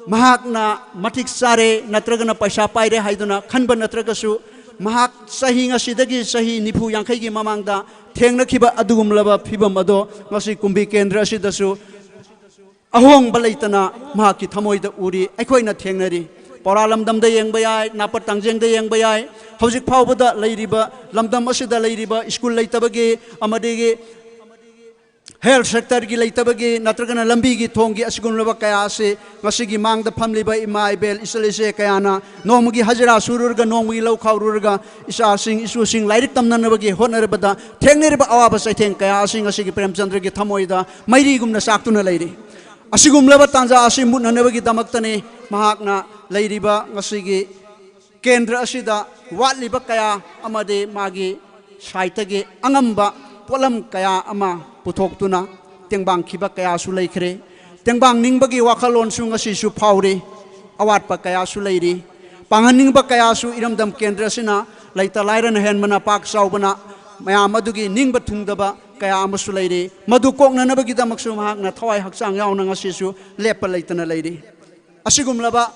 ꯃꯍꯥꯛꯅ ꯃꯇꯤꯛ ꯆꯥꯔꯦ ꯅꯠꯇ꯭ꯔꯒꯅ ꯄꯩꯁꯥ ꯄꯥꯏꯔꯦ ꯍꯥꯏꯗꯨꯅ ꯈꯟꯕ ꯅꯠꯇ꯭ꯔꯒꯁꯨ, ꯃꯍꯥꯛ ꯆꯍꯤ ꯉꯁꯤꯗꯒꯤ ꯆꯍꯤ ꯅꯤꯐꯨ ꯌꯥꯡꯈꯩꯒꯤ ꯃꯃꯥꯡꯗ ꯊꯦꯡꯅꯈꯤꯕ ꯑꯗꯨꯒꯨꯝꯂꯕ ꯐꯤꯕꯝ ꯑꯗꯣ ꯉꯁꯤ ꯀꯨꯝꯕꯤ ꯀꯦꯟꯗ꯭ꯔ ꯑꯁꯤꯗꯁꯨ ꯑꯍꯣꯡꯕ ꯂꯩꯇꯅ ꯃꯍꯥꯛꯀꯤ ꯊꯃꯣꯏꯗ ꯎꯔꯤ, ꯑꯩꯈꯣꯏꯅ ꯊꯦꯡꯅꯔꯤ꯫ ꯄꯧꯔꯥ ꯂꯝꯗꯝꯗ ꯌꯦꯡꯕ ꯌꯥꯏ, ꯅꯥꯄꯠ ꯇꯥꯡꯖꯦꯡꯗ ꯌꯦꯡꯕ ꯌꯥꯏ, ꯍꯧꯖꯤꯛ ꯐꯥꯎꯕꯗ ꯂꯩꯔꯤꯕ ꯂꯝꯗꯝ ꯑꯁꯤꯗ ꯂꯩꯔꯤꯕ ꯁ꯭ꯀꯨꯜ ꯂꯩꯇꯕꯒꯤ ꯑꯃꯗꯤ ꯍꯦꯜꯊ ꯁꯦꯛꯇꯔꯒꯤ ꯂꯩꯇꯕꯒꯤ ꯅꯠꯇ꯭ꯔꯒꯅ ꯂꯝꯕꯤꯒꯤ ꯊꯣꯡꯒꯤ ꯑꯁꯤꯒꯨꯝꯂꯕ ꯀꯌꯥ ꯑꯁꯤ ꯉꯁꯤꯒꯤ ꯃꯥꯡꯗ ꯐꯝꯂꯤꯕ ꯏꯃꯥ ꯏꯕꯦꯜ ꯏꯆꯜ ꯏꯆꯦ ꯀꯌꯥꯅ ꯅꯣꯡꯃꯒꯤ ꯍꯖꯤꯔꯥ ꯁꯨꯔꯨꯔꯒ ꯅꯣꯡꯃꯒꯤ ꯂꯧ ꯈꯥꯎꯔꯨꯔꯒ ꯏꯆꯥꯁꯤꯡ ꯏꯁꯨꯁꯤꯡ ꯂꯥꯏꯔꯤꯛ ꯇꯝꯅꯅꯕꯒꯤ ꯍꯣꯠꯅꯔꯕꯗ ꯊꯦꯡꯅꯔꯤꯕ ꯑꯋꯥꯕ ꯆꯩꯊꯦꯡ ꯀꯌꯥ ꯑꯁꯤ ꯉꯁꯤꯒꯤ ꯄ꯭ꯔꯦꯝꯆꯟꯗ꯭ꯔꯒꯤ ꯊꯃꯣꯏꯗ ꯃꯩꯔꯤꯒꯨꯝꯅ ꯆꯥꯛꯇꯨꯅ ꯂꯩꯔꯤ꯫ ꯑꯁꯤꯒꯨꯝꯂꯕ ꯇꯥꯟꯖꯥ ꯑꯁꯤ ꯃꯨꯠꯅꯅꯕꯒꯤꯗꯃꯛꯇꯅꯤ ꯃꯍꯥꯛꯅ ꯂꯩꯔꯤꯕ ꯉꯁꯤꯒꯤ ꯀꯦꯟꯗ꯭ꯔ ꯑꯁꯤꯗ ꯋꯥꯠꯂꯤꯕ ꯀꯌꯥ ꯑꯃꯗꯤ ꯃꯥꯒꯤ ꯁꯥꯏꯠꯇꯒꯤ ꯑꯉꯝꯕ ꯄꯣꯠꯂꯝ ꯀꯌꯥ ꯑꯃ ꯄꯨꯊꯣꯛꯇꯨꯅ ꯇꯦꯡꯕꯥꯡꯈꯤꯕ ꯀꯌꯥꯁꯨ ꯂꯩꯈ꯭ꯔꯦ꯫ ꯇꯦꯡꯕꯥꯡꯅꯤꯡꯕꯒꯤ ꯋꯥꯈꯜꯂꯣꯟꯁꯨ ꯉꯁꯤꯁꯨ ꯐꯥꯎꯔꯤ꯫ ꯑꯋꯥꯠꯄ ꯀꯌꯥꯁꯨ ꯂꯩꯔꯤ꯫ ꯄꯥꯡꯍꯟꯅꯤꯡꯕ ꯀꯌꯥꯁꯨ ꯏꯔꯝꯗꯝ ꯀꯦꯟꯗ꯭ꯔ ꯑꯁꯤꯅ ꯂꯩꯇ ꯂꯥꯏꯔꯅ ꯍꯦꯟꯕꯅ ꯄꯥꯛ ꯆꯥꯎꯕꯅ ꯃꯌꯥꯝ ꯑꯗꯨꯒꯤ ꯅꯤꯡꯕ ꯊꯨꯡꯗꯕ ꯀꯌꯥ ꯑꯃꯁꯨ ꯂꯩꯔꯤ꯫ ꯃꯗꯨ ꯀꯣꯛꯅꯅꯕꯒꯤꯗꯃꯛꯁꯨ ꯃꯍꯥꯛꯅ ꯊꯋꯥꯏ ꯍꯛꯆꯥꯡ ꯌꯥꯎꯅ ꯉꯁꯤꯁꯨ ꯂꯦꯞꯄ ꯂꯩꯇꯅ ꯂꯩꯔꯤ꯫ ꯑꯁꯤꯒꯨꯝꯂꯕ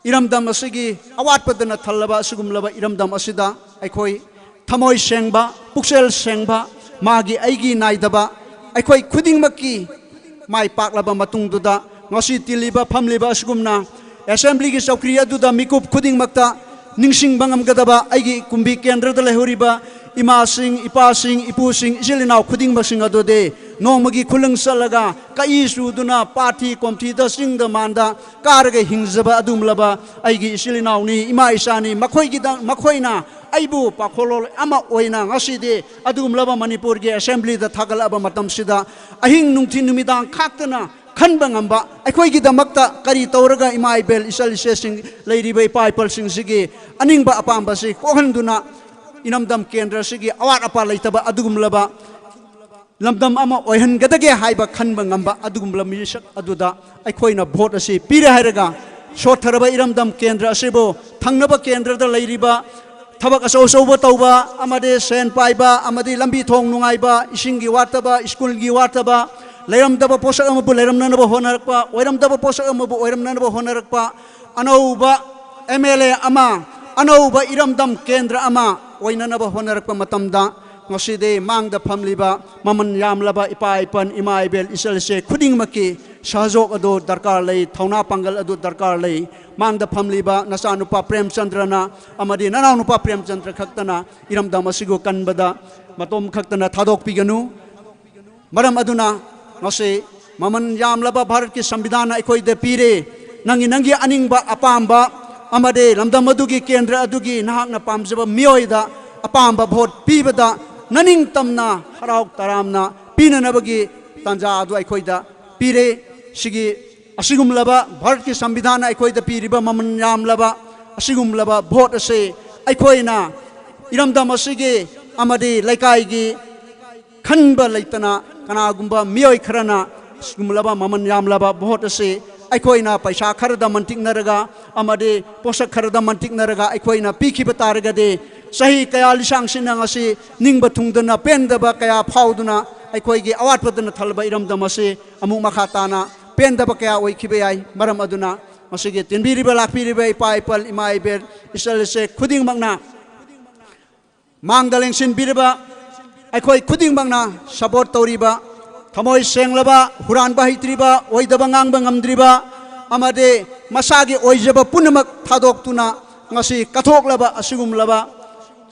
ꯏꯔꯝꯗꯝ ꯑꯁꯤꯒꯤ ꯑꯋꯥꯠꯄꯗꯅ ꯊꯜꯂꯕ ꯑꯁꯤꯒꯨꯝꯂꯕ ꯏꯔꯝꯗꯝ ꯑꯁꯤꯗ ꯑꯩꯈꯣꯏ ꯊꯃꯣꯏ ꯁꯦꯡꯕ, ꯄꯨꯛꯆꯦꯜ ꯁꯦꯡꯕ, ꯃꯥꯒꯤ ꯑꯩꯒꯤ ꯅꯥꯏꯗꯕ ꯑꯩꯈꯣꯏ ꯈꯨꯗꯤꯡꯃꯛꯀꯤ ꯃꯥꯏ ꯄꯥꯛꯂꯕ ꯃꯇꯨꯡꯗꯨꯗ ꯉꯁꯤ ꯇꯤꯜꯂꯤꯕ ꯐꯝꯂꯤꯕ ꯑꯁꯤꯒꯨꯝꯅ ꯑꯦꯁꯦꯝꯕ꯭ꯂꯤꯒꯤ ꯆꯧꯀ꯭ꯔꯤ ꯑꯗꯨꯗ ꯃꯤꯀꯨꯞ ꯈꯨꯗꯤꯡꯃꯛꯇ ꯅꯤꯡꯁꯤꯡꯕ ꯉꯝꯒꯗꯕ ꯑꯩꯒꯤ ꯀꯨꯝꯕꯤ ꯀꯦꯟꯗ꯭ꯔꯗ ꯂꯩꯍꯧꯔꯤꯕ ꯏꯃꯥꯁꯤꯡ, ꯏꯄꯥꯁꯤꯡ, ꯏꯄꯨꯁꯤꯡ, ꯏꯆꯤꯜ ꯏꯅꯥꯎ ꯈꯨꯗꯤꯡꯃꯛꯁꯤꯡ ꯑꯗꯨꯗꯤ ꯅꯣꯡꯃꯒꯤ ꯈꯨꯂꯪ ꯆꯠꯂꯒ ꯀꯛꯏ ꯆꯨꯗꯨꯅ ꯄꯥꯊꯤ ꯀꯣꯝꯊꯤꯗ ꯆꯤꯡꯗ ꯃꯥꯟꯗ ꯀꯥꯔꯒ ꯍꯤꯡꯖꯕ ꯑꯗꯨꯒꯨꯝꯂꯕ ꯑꯩꯒꯤ ꯏꯆꯤꯜ ꯏꯅꯥꯎꯅꯤ, ꯏꯃꯥ ꯏꯆꯥꯅꯤ꯫ ꯃꯈꯣꯏꯒꯤꯗ, ꯃꯈꯣꯏꯅ ꯑꯩꯕꯨ ꯄꯥꯈꯣꯜꯂꯣꯟ ꯑꯃ ꯑꯣꯏꯅ ꯉꯁꯤꯗꯤ ꯑꯗꯨꯒꯨꯝꯂꯕ ꯃꯅꯤꯄꯨꯔꯒꯤ ꯑꯦꯁꯦꯝꯕ꯭ꯂꯤꯗ ꯊꯥꯒꯠꯂꯛꯂꯕ ꯃꯇꯝꯁꯤꯗ ꯑꯍꯤꯡ ꯅꯨꯡꯊꯤꯜ ꯅꯨꯃꯤꯗꯥꯡ ꯈꯥꯛꯇꯅ ꯈꯟꯕ ꯉꯝꯕ, ꯑꯩꯈꯣꯏꯒꯤꯗꯃꯛꯇ ꯀꯔꯤ ꯇꯧꯔꯒ ꯏꯃꯥ ꯏꯕꯦꯜ, ꯏꯆꯜ ꯏꯆꯦꯁꯤꯡ, ꯂꯩꯔꯤꯕ ꯏꯄꯥ ꯏꯄꯜꯁꯤꯡꯁꯤꯒꯤ ꯑꯅꯤꯡꯕ ꯑꯄꯥꯝꯕꯁꯤ ꯀꯣꯛꯍꯟꯗꯨꯅ ꯏꯔꯝꯗꯝ ꯀꯦꯟꯗ꯭ꯔꯁꯤꯒꯤ ꯑꯋꯥꯠ ꯑꯄꯥ ꯂꯩꯇꯕ ꯑꯗꯨꯒꯨꯝꯂꯕ ꯂꯝꯗꯝ ꯑꯃ ꯑꯣꯏꯍꯟꯒꯗꯒꯦ ꯍꯥꯏꯕ ꯈꯟꯕ ꯉꯝꯕ ꯑꯗꯨꯒꯨꯝꯂꯕ ꯃꯤꯁꯛ ꯑꯗꯨꯗ ꯑꯩꯈꯣꯏꯅ ꯚꯣꯠ ꯑꯁꯤ ꯄꯤꯔꯦ ꯍꯥꯏꯔꯒ ꯁꯣꯠꯊꯔꯕ ꯏꯔꯝꯗꯝ ꯀꯦꯟꯗ꯭ꯔ ꯑꯁꯤꯕꯨ ꯊꯪꯅꯕ ꯀꯦꯟꯗ꯭ꯔꯗ ꯂꯩꯔꯤꯕ ꯊꯕꯛ ꯑꯆꯧ ꯑꯆꯧꯕ ꯇꯧꯕ ꯑꯃꯗꯤ ꯁꯦꯟ ꯄꯥꯏꯕ ꯑꯃꯗꯤ ꯂꯝꯕꯤ ꯊꯣꯡ ꯅꯨꯡꯉꯥꯏꯕ, ꯏꯁꯤꯡꯒꯤ ꯋꯥꯠꯇꯕ, ꯁ꯭ꯀꯨꯜꯒꯤ ꯋꯥꯠꯇꯕ, ꯂꯩꯔꯝꯗꯕ ꯄꯣꯠꯁꯛ ꯑꯃꯕꯨ ꯂꯩꯔꯝꯅꯅꯕ ꯍꯣꯠꯅꯔꯛꯄ, ꯑꯣꯏꯔꯝꯗꯕ ꯄꯣꯠꯁꯛ ꯑꯃꯕꯨ ꯑꯣꯏꯔꯝꯅꯅꯕ ꯍꯣꯠꯅꯔꯛꯄ, ꯑꯅꯧꯕ ꯑꯦꯝ ꯑꯦꯜ ꯑꯦ ꯑꯃ, ꯑꯅꯧꯕ ꯏꯔꯝꯗꯝ ꯀꯦꯟꯗ꯭ꯔ ꯑꯃ ꯑꯣꯏꯅꯅꯕ ꯍꯣꯠꯅꯔꯛꯄ ꯃꯇꯝꯗ ꯉꯁꯤꯗꯤ ꯃꯥꯡꯗ ꯐꯝꯂꯤꯕ ꯃꯃꯜ ꯌꯥꯝꯂꯕ ꯏꯄꯥ ꯏꯄꯟ, ꯏꯃꯥ ꯏꯕꯦꯜ, ꯏꯆꯜ ꯏꯆꯦ ꯈꯨꯗꯤꯡꯃꯛꯀꯤ ꯁꯍꯖꯣꯛ ꯑꯗꯨ ꯗꯔꯀꯥꯔ ꯂꯩ, ꯊꯧꯅꯥ ꯄꯥꯡꯒꯜ ꯑꯗꯨ ꯗꯔꯀꯥꯔ ꯂꯩ꯫ ꯃꯥꯡꯗ ꯐꯝꯂꯤꯕ ꯅꯆꯥꯅꯨꯄꯥ ꯄ꯭ꯔꯦꯝꯆꯟꯗ꯭ꯔꯅ ꯑꯃꯗꯤ ꯅꯅꯥꯎꯅꯨꯄꯥ ꯄ꯭ꯔꯦꯝꯆꯟꯗ꯭ꯔ ꯈꯛꯇꯅ ꯏꯔꯝꯗꯝ ꯑꯁꯤꯕꯨ ꯀꯟꯕꯗ ꯃꯇꯣꯝ ꯈꯛꯇꯅ ꯊꯥꯗꯣꯛꯄꯤꯒꯅꯨ꯫ ꯃꯔꯝ ꯑꯗꯨꯅ ꯉꯁꯤ ꯃꯃꯜ ꯌꯥꯝꯂꯕ ꯚꯥꯔꯠꯀꯤ ꯁꯪꯕꯤꯙꯥꯟꯅ ꯑꯩꯈꯣꯏꯗ ꯄꯤꯔꯦ꯫ ꯅꯪꯒꯤ, ꯅꯪꯒꯤ ꯑꯅꯤꯡꯕ ꯑꯄꯥꯝꯕ ꯑꯃꯗꯤ ꯂꯝꯗꯝ ꯑꯗꯨꯒꯤ ꯀꯦꯟꯗ꯭ꯔ ꯑꯗꯨꯒꯤ ꯅꯍꯥꯛꯅ ꯄꯥꯝꯖꯕ ꯃꯤꯑꯣꯏꯗ ꯑꯄꯥꯝꯕ ꯚꯣꯠ ꯄꯤꯕꯗ ꯅꯅꯤꯡꯇꯝꯅ ꯍꯔꯥꯎ ꯇꯔꯥꯝꯅ ꯄꯤꯅꯅꯕꯒꯤ ꯇꯥꯟꯖꯥ ꯑꯗꯨ ꯑꯩꯈꯣꯏꯗ ꯄꯤꯔꯦ꯫ ꯁꯤꯒꯤ ꯑꯁꯤꯒꯨꯝꯂꯕ ꯚꯥꯔꯠꯀꯤ ꯁꯪꯕꯤꯙꯥꯟꯅ ꯑꯩꯈꯣꯏꯗ ꯄꯤꯔꯤꯕ ꯃꯃꯜ ꯌꯥꯝꯂꯕ ꯑꯁꯤꯒꯨꯝꯂꯕ ꯚꯣꯠ ꯑꯁꯤ ꯑꯩꯈꯣꯏꯅ ꯏꯔꯝꯗꯝ ꯑꯁꯤꯒꯤ ꯑꯃꯗꯤ ꯂꯩꯀꯥꯏꯒꯤ ꯈꯟꯕ ꯂꯩꯇꯅ ꯀꯅꯥꯒꯨꯝꯕ ꯃꯤꯑꯣꯏ ꯈꯔꯅ ꯁꯤꯒꯨꯝꯂꯕ ꯃꯃꯜ ꯌꯥꯝꯂꯕ ꯚꯣꯠ ꯑꯁꯤ ꯑꯩꯈꯣꯏꯅ ꯄꯩꯁꯥ ꯈꯔꯗ ꯃꯟꯇꯤꯛꯅꯔꯒ ꯑꯃꯗꯤ ꯄꯣꯠꯁꯛ ꯈꯔꯗ ꯃꯟꯇꯤꯛꯅꯔꯒ ꯑꯩꯈꯣꯏꯅ ꯄꯤꯈꯤꯕ ꯇꯥꯔꯒꯗꯤ ꯆꯍꯤ ꯀꯌꯥ ꯂꯤꯁꯥꯡꯁꯤꯟꯅ ꯉꯁꯤ ꯅꯤꯡꯕ ꯊꯨꯡꯗꯅ ꯄꯦꯟꯗꯕ ꯀꯌꯥ ꯐꯥꯎꯗꯨꯅ ꯑꯩꯈꯣꯏꯒꯤ ꯑꯋꯥꯠꯄꯗꯨꯅ ꯊꯜꯂꯕ ꯏꯔꯝꯗꯝ ꯑꯁꯤ ꯑꯃꯨꯛ ꯃꯈꯥ ꯇꯥꯅ ꯄꯦꯟꯗꯕ ꯀꯌꯥ ꯑꯣꯏꯈꯤꯕ ꯌꯥꯏ꯫ ꯃꯔꯝ ꯑꯗꯨꯅ ꯃꯁꯤꯒꯤ ꯇꯤꯟꯕꯤꯔꯤꯕ ꯂꯥꯛꯄꯤꯔꯤꯕ ꯏꯄꯥ ꯏꯄꯜ, ꯏꯃꯥ ꯏꯕꯦꯜ, ꯏꯆꯜ ꯏꯆꯦ ꯈꯨꯗꯤꯡꯃꯛꯅ ꯃꯥꯡꯗ ꯂꯦꯡꯁꯤꯟꯕꯤꯔꯤꯕ ꯑꯩꯈꯣꯏ ꯈꯨꯗꯤꯡꯃꯛꯅ ꯁꯄꯣꯔꯠ ꯇꯧꯔꯤꯕ, ꯊꯃꯣꯏ ꯁꯦꯡꯂꯕ, ꯍꯨꯔꯥꯟꯕ ꯍꯩꯇ꯭ꯔꯤꯕ, ꯑꯣꯏꯗꯕ ꯉꯥꯡꯕ ꯉꯝꯗ꯭ꯔꯤꯕ, ꯑꯃꯗꯤ ꯃꯁꯥꯒꯤ ꯑꯣꯏꯖꯕ ꯄꯨꯝꯅꯃꯛ ꯊꯥꯗꯣꯛꯇꯨꯅ ꯉꯁꯤ ꯀꯠꯊꯣꯛꯂꯕ ꯑꯁꯤꯒꯨꯝꯂꯕ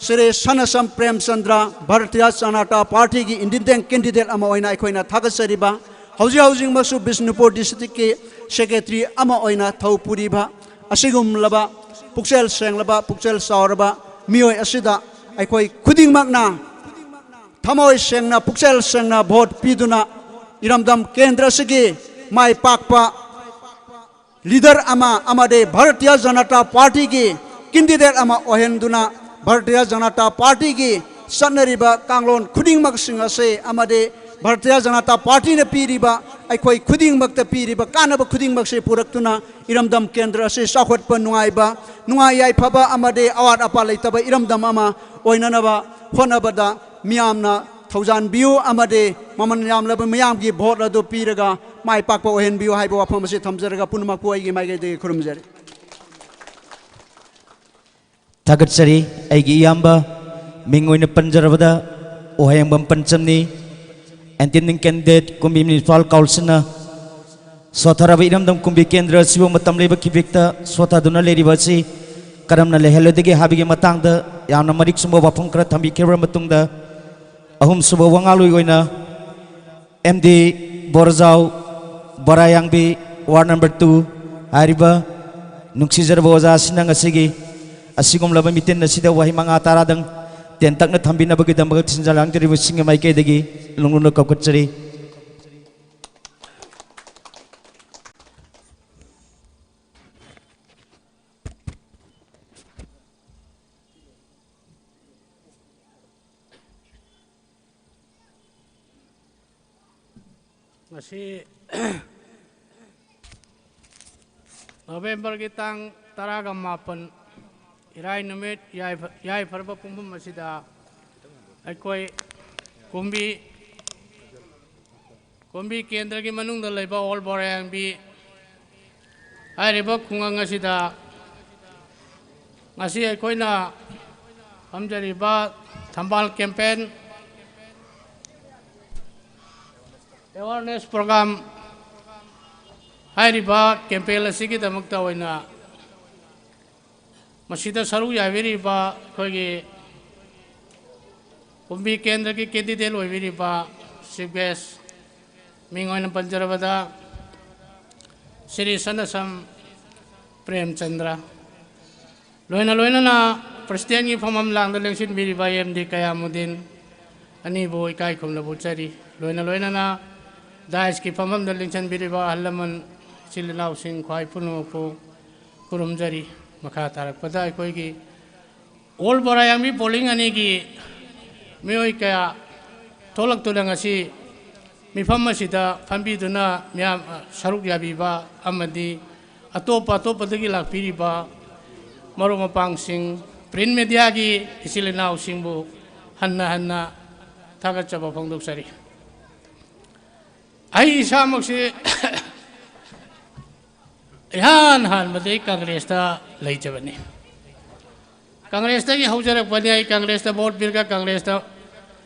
ꯁ꯭ꯔꯤ ꯁꯅꯥꯁꯝ ꯄ꯭ꯔꯦꯝꯆꯟꯗ꯭ꯔ, ꯚꯥꯔꯇꯤꯌ ꯖꯅꯇꯥ ꯄꯥꯔꯇꯤꯒꯤ ꯏꯟꯗꯤꯄꯦꯟꯗꯦꯟ ꯀꯦꯟꯗꯤꯗꯦꯠ ꯑꯃ ꯑꯣꯏꯅ ꯑꯩꯈꯣꯏꯅ ꯊꯥꯒꯠꯆꯔꯤꯕ, ꯍꯧꯖꯤꯛ ꯍꯧꯖꯤꯛꯃꯛꯁꯨ ꯕꯤꯁꯅꯨꯄꯨꯔ ꯗꯤꯁꯇ꯭ꯔꯤꯛꯀꯤ ꯁꯦꯀ꯭ꯔꯦꯇꯔꯤ ꯑꯃ ꯑꯣꯏꯅ ꯊꯧ ꯄꯨꯔꯤꯕ ꯑꯁꯤꯒꯨꯝꯂꯕ ꯄꯨꯛꯆꯦꯜ ꯁꯦꯡꯂꯕ, ꯄꯨꯛꯆꯦꯜ ꯆꯥꯎꯔꯕ ꯃꯤꯑꯣꯏ ꯑꯁꯤꯗ ꯑꯩꯈꯣꯏ ꯈꯨꯗꯤꯡꯃꯛꯅ ꯊꯃꯣꯏ ꯁꯦꯡꯅ, ꯄꯨꯛꯆꯦꯜ ꯁꯦꯡꯅ ꯚꯣꯠ ꯄꯤꯗꯨꯅ ꯏꯔꯝꯗꯝ ꯀꯦꯟꯗ꯭ꯔ ꯑꯁꯤꯒꯤ ꯃꯥꯏ ꯄꯥꯛꯄ ꯂꯤꯗꯔ ꯑꯃ ꯑꯃꯗꯤ ꯚꯥꯔꯇꯤꯌ ꯖꯅꯇꯥ ꯄꯥꯔꯇꯤꯒꯤ ꯀꯦꯟꯗꯤꯗꯦꯠ ꯑꯃ ꯑꯣꯏꯍꯟꯗꯨꯅ, ꯚꯥꯔꯇꯤꯌ ꯖꯅꯇꯥ ꯄꯥꯔꯇꯤꯒꯤ ꯆꯠꯅꯔꯤꯕ ꯀꯥꯡꯂꯣꯟ ꯈꯨꯗꯤꯡꯃꯛꯁꯤꯡ ꯑꯁꯤ ꯑꯃꯗꯤ ꯚꯥꯔꯇꯤꯌ ꯖꯅꯇꯥ ꯄꯥꯔꯇꯤꯅ ꯄꯤꯔꯤꯕ, ꯑꯩꯈꯣꯏ ꯈꯨꯗꯤꯡꯃꯛꯇ ꯄꯤꯔꯤꯕ ꯀꯥꯟꯅꯕ ꯈꯨꯗꯤꯡꯃꯛꯁꯤ ꯄꯨꯔꯛꯇꯨꯅ ꯏꯔꯝꯗꯝ ꯀꯦꯟꯗ꯭ꯔ ꯑꯁꯤ ꯆꯥꯎꯈꯠꯄ ꯅꯨꯡꯉꯥꯏꯕ, ꯅꯨꯡꯉꯥꯏ ꯌꯥꯏꯐꯕ ꯑꯃꯗꯤ ꯑꯋꯥꯠ ꯑꯄꯥ ꯂꯩꯇꯕ ꯏꯔꯝꯗꯝ ꯑꯃ ꯑꯣꯏꯅꯅꯕ ꯍꯣꯠꯅꯕꯗ ꯃꯤꯌꯥꯝꯅ ꯊꯧꯖꯥꯟꯕꯤꯌꯨ ꯑꯃꯗꯤ ꯃꯃꯜ ꯌꯥꯝꯂꯕ ꯃꯤꯌꯥꯝꯒꯤ ꯚꯣꯠ ꯑꯗꯨ ꯄꯤꯔꯒ ꯃꯥꯏ ꯄꯥꯛꯄ ꯑꯣꯏꯍꯟꯕꯤꯌꯨ ꯍꯥꯏꯕ ꯋꯥꯐꯝ ꯑꯁꯤ ꯊꯝꯖꯔꯒ ꯄꯨꯝꯅꯃꯛꯄꯨ ꯑꯩꯒꯤ ꯃꯥꯏꯀꯩꯗꯒꯤ ꯈꯨꯔꯨꯝꯖꯔꯤ꯫ ꯊꯥꯒꯠꯆꯔꯤ꯫ ꯑꯩꯒꯤ ꯏꯌꯥꯝꯕ, ꯃꯤꯡ ꯑꯣꯏꯅ ꯄꯟꯖꯔꯕꯗ ꯎꯍꯌꯦꯡꯕꯝ ꯄꯟꯆꯝꯅꯤ, ꯑꯦꯟꯇꯤꯅꯤꯡ ꯀꯦꯟꯗꯤꯗꯦꯠ ꯀꯨꯝꯕꯤ ꯃ꯭ꯌꯨꯅꯤꯁꯤꯄꯥꯜ ꯀꯥꯎꯟꯁꯤꯜꯅ ꯁꯣꯠꯊꯔꯕ ꯏꯔꯝꯗꯝ ꯀꯨꯝꯕꯤ ꯀꯦꯟꯗ꯭ꯔ ꯑꯁꯤꯕꯨ ꯃꯇꯝ ꯂꯩꯕ ꯈꯤꯕꯤꯛꯇ ꯁꯣꯠꯊꯗꯨꯅ ꯂꯩꯔꯤꯕ ꯑꯁꯤ ꯀꯔꯝꯅ ꯂꯩꯍꯜꯂꯣꯏꯗꯒꯦ ꯍꯥꯏꯕꯒꯤ ꯃꯇꯥꯡꯗ ꯌꯥꯝꯅ ꯃꯔꯤꯛ ꯆꯨꯝꯕ ꯋꯥꯐꯝ ꯈꯔ ꯊꯝꯕꯤꯈ꯭ꯔꯕ ꯃꯇꯨꯡꯗ, ꯑꯍꯨꯝꯁꯨꯕ ꯋꯥꯉꯥꯡꯂꯣꯏ ꯑꯣꯏꯅ M D Borjao, Borayangbi, ward number two ꯍꯥꯏꯔꯤꯕ ꯅꯨꯡꯁꯤꯖꯔꯕ ꯑꯣꯖꯥ ꯑꯁꯤꯅ ꯉꯁꯤꯒꯤ ꯑꯁꯤꯒꯨꯝꯂꯕ ꯃꯤꯇꯤꯟ ꯑꯁꯤꯗ ꯋꯥꯍꯩ ꯃꯉꯥ ꯇꯔꯥꯗꯪ ꯇꯦꯟꯇꯛꯅ ꯊꯝꯕꯤꯅꯕꯒꯤꯗꯃꯛ ꯊꯤꯟꯖꯤꯜꯂꯛꯇꯧꯔꯤꯕꯁꯤꯡꯒꯤ ꯃꯥꯏꯀꯩꯗꯒꯤ ꯂꯨꯡꯂꯨꯅ ꯀꯧꯈꯠꯆꯔꯤ꯫ ꯉꯁꯤ ꯅꯣꯕꯦꯝꯕꯔꯒꯤ ꯇꯥꯡ ꯇꯔꯥꯒ ꯃꯥꯄꯟ, ꯏꯔꯥꯏ ꯅꯨꯃꯤꯠ, ꯌꯥꯏꯐ-, ꯌꯥꯏꯐꯔꯕ ꯄꯨꯡꯐꯝ ꯑꯁꯤꯗ ꯑꯩꯈꯣꯏ ꯀꯨꯝꯕꯤ, ꯀꯨꯝꯕꯤ ꯀꯦꯟꯗ꯭ꯔꯒꯤ ꯃꯅꯨꯡꯗ ꯂꯩꯕ ꯑꯣꯜ ꯕꯣꯔꯥꯌꯥꯡꯕꯤ ꯍꯥꯏꯔꯤꯕ ꯈꯨꯡꯒꯪ ꯑꯁꯤꯗ ꯉꯁꯤ ꯑꯩꯈꯣꯏꯅ ꯐꯝꯖꯔꯤꯕ ꯊꯝꯕꯥꯜ campaign awareness program ꯍꯥꯏꯔꯤꯕ ꯀꯦꯝꯄꯦꯟ ꯑꯁꯤꯒꯤꯗꯃꯛꯇ ꯑꯣꯏꯅ ꯃꯁꯤꯗ ꯁꯔꯨꯛ ꯌꯥꯕꯤꯔꯤꯕ ꯑꯩꯈꯣꯏꯒꯤ ꯀꯨꯝꯕꯤ ꯀꯦꯟꯗ꯭ꯔꯒꯤ ꯀꯦꯟꯗꯤꯗꯦꯠ ꯑꯣꯏꯕꯤꯔꯤꯕ ꯆꯤꯐ ꯒꯦꯁ, ꯃꯤꯡ ꯑꯣꯏꯅ ꯄꯟꯖꯔꯕꯗ ꯁ꯭ꯔꯤ ꯁꯅꯥꯁꯝ ꯄ꯭ꯔꯦꯝꯆꯟꯗ꯭ꯔ, ꯂꯣꯏꯅ ꯂꯣꯏꯅꯅ ꯄ꯭ꯔꯁꯤꯗꯦꯟꯒꯤ ꯐꯝꯐꯝ ꯂꯥꯡꯗ ꯂꯦꯡꯁꯤꯟꯕꯤꯔꯤꯕ ꯑꯦꯝ ꯗꯤ ꯀꯌꯥꯃꯨꯗꯤꯟ ꯑꯅꯤꯕꯨ ꯏꯀꯥꯏ ꯈꯨꯝꯅꯕ ꯎꯠꯆꯔꯤ꯫ ꯂꯣꯏꯅ ꯂꯣꯏꯅꯅ ꯗꯥꯏꯁꯀꯤ ꯐꯝꯐꯝꯗ ꯂꯦꯡꯁꯤꯟꯕꯤꯔꯤꯕ ꯑꯍꯜ ꯂꯃꯟ, ꯏꯆꯤꯜ ꯏꯅꯥꯎꯁꯤꯡ, ꯈ꯭ꯋꯥꯏ ꯄꯨꯝꯅꯃꯛꯄꯨ ꯈꯨꯔꯨꯝꯖꯔꯤ꯫ ꯃꯈꯥ ꯇꯥꯔꯛꯄꯗ ꯑꯩꯈꯣꯏꯒꯤ ꯑꯣꯜ ꯕꯣꯔꯥꯌꯥꯡꯕꯤ ꯄꯣꯂꯤꯡ ꯑꯅꯤꯒꯤ ꯃꯤꯑꯣꯏ ꯀꯌꯥ ꯊꯣꯛꯂꯛꯇꯨꯅ ꯉꯁꯤ ꯃꯤꯐꯝ ꯑꯁꯤꯗ ꯐꯝꯕꯤꯗꯨꯅ ꯃꯤꯌꯥꯝ, ꯑ, ꯁꯔꯨꯛ ꯌꯥꯕꯤꯕ ꯑꯃꯗꯤ ꯑꯇꯣꯞꯄ ꯑꯇꯣꯞꯄꯗꯒꯤ ꯂꯥꯛꯄꯤꯔꯤꯕ ꯃꯔꯨꯞ ꯃꯄꯥꯡꯁꯤꯡ, ꯄ꯭ꯔꯤꯟ ꯃꯦꯗꯤꯌꯥꯒꯤ ꯏꯆꯤꯜ ꯏꯅꯥꯎꯁꯤꯡꯕꯨ ꯍꯟꯅ ꯍꯟꯅ ꯊꯥꯒꯠꯆꯕ ꯐꯣꯡꯗꯣꯛꯆꯔꯤ꯫ ꯑꯩ ꯏꯁꯥꯃꯛꯁꯤ ꯏꯍꯥꯟ ꯍꯥꯟꯕꯗꯒꯤ ꯀꯪꯒ꯭ꯔꯦꯁꯇ ꯂꯩꯖꯕꯅꯤ꯫ ꯀꯪꯒ꯭ꯔꯦꯁꯇꯒꯤ ꯍꯧꯖꯔꯛꯄꯅꯤ꯫ ꯑꯩ ꯀꯪꯒ꯭ꯔꯦꯁꯇ ꯚꯣꯠ ꯄꯤꯔꯒ ꯀꯪꯒ꯭ꯔꯦꯁꯇ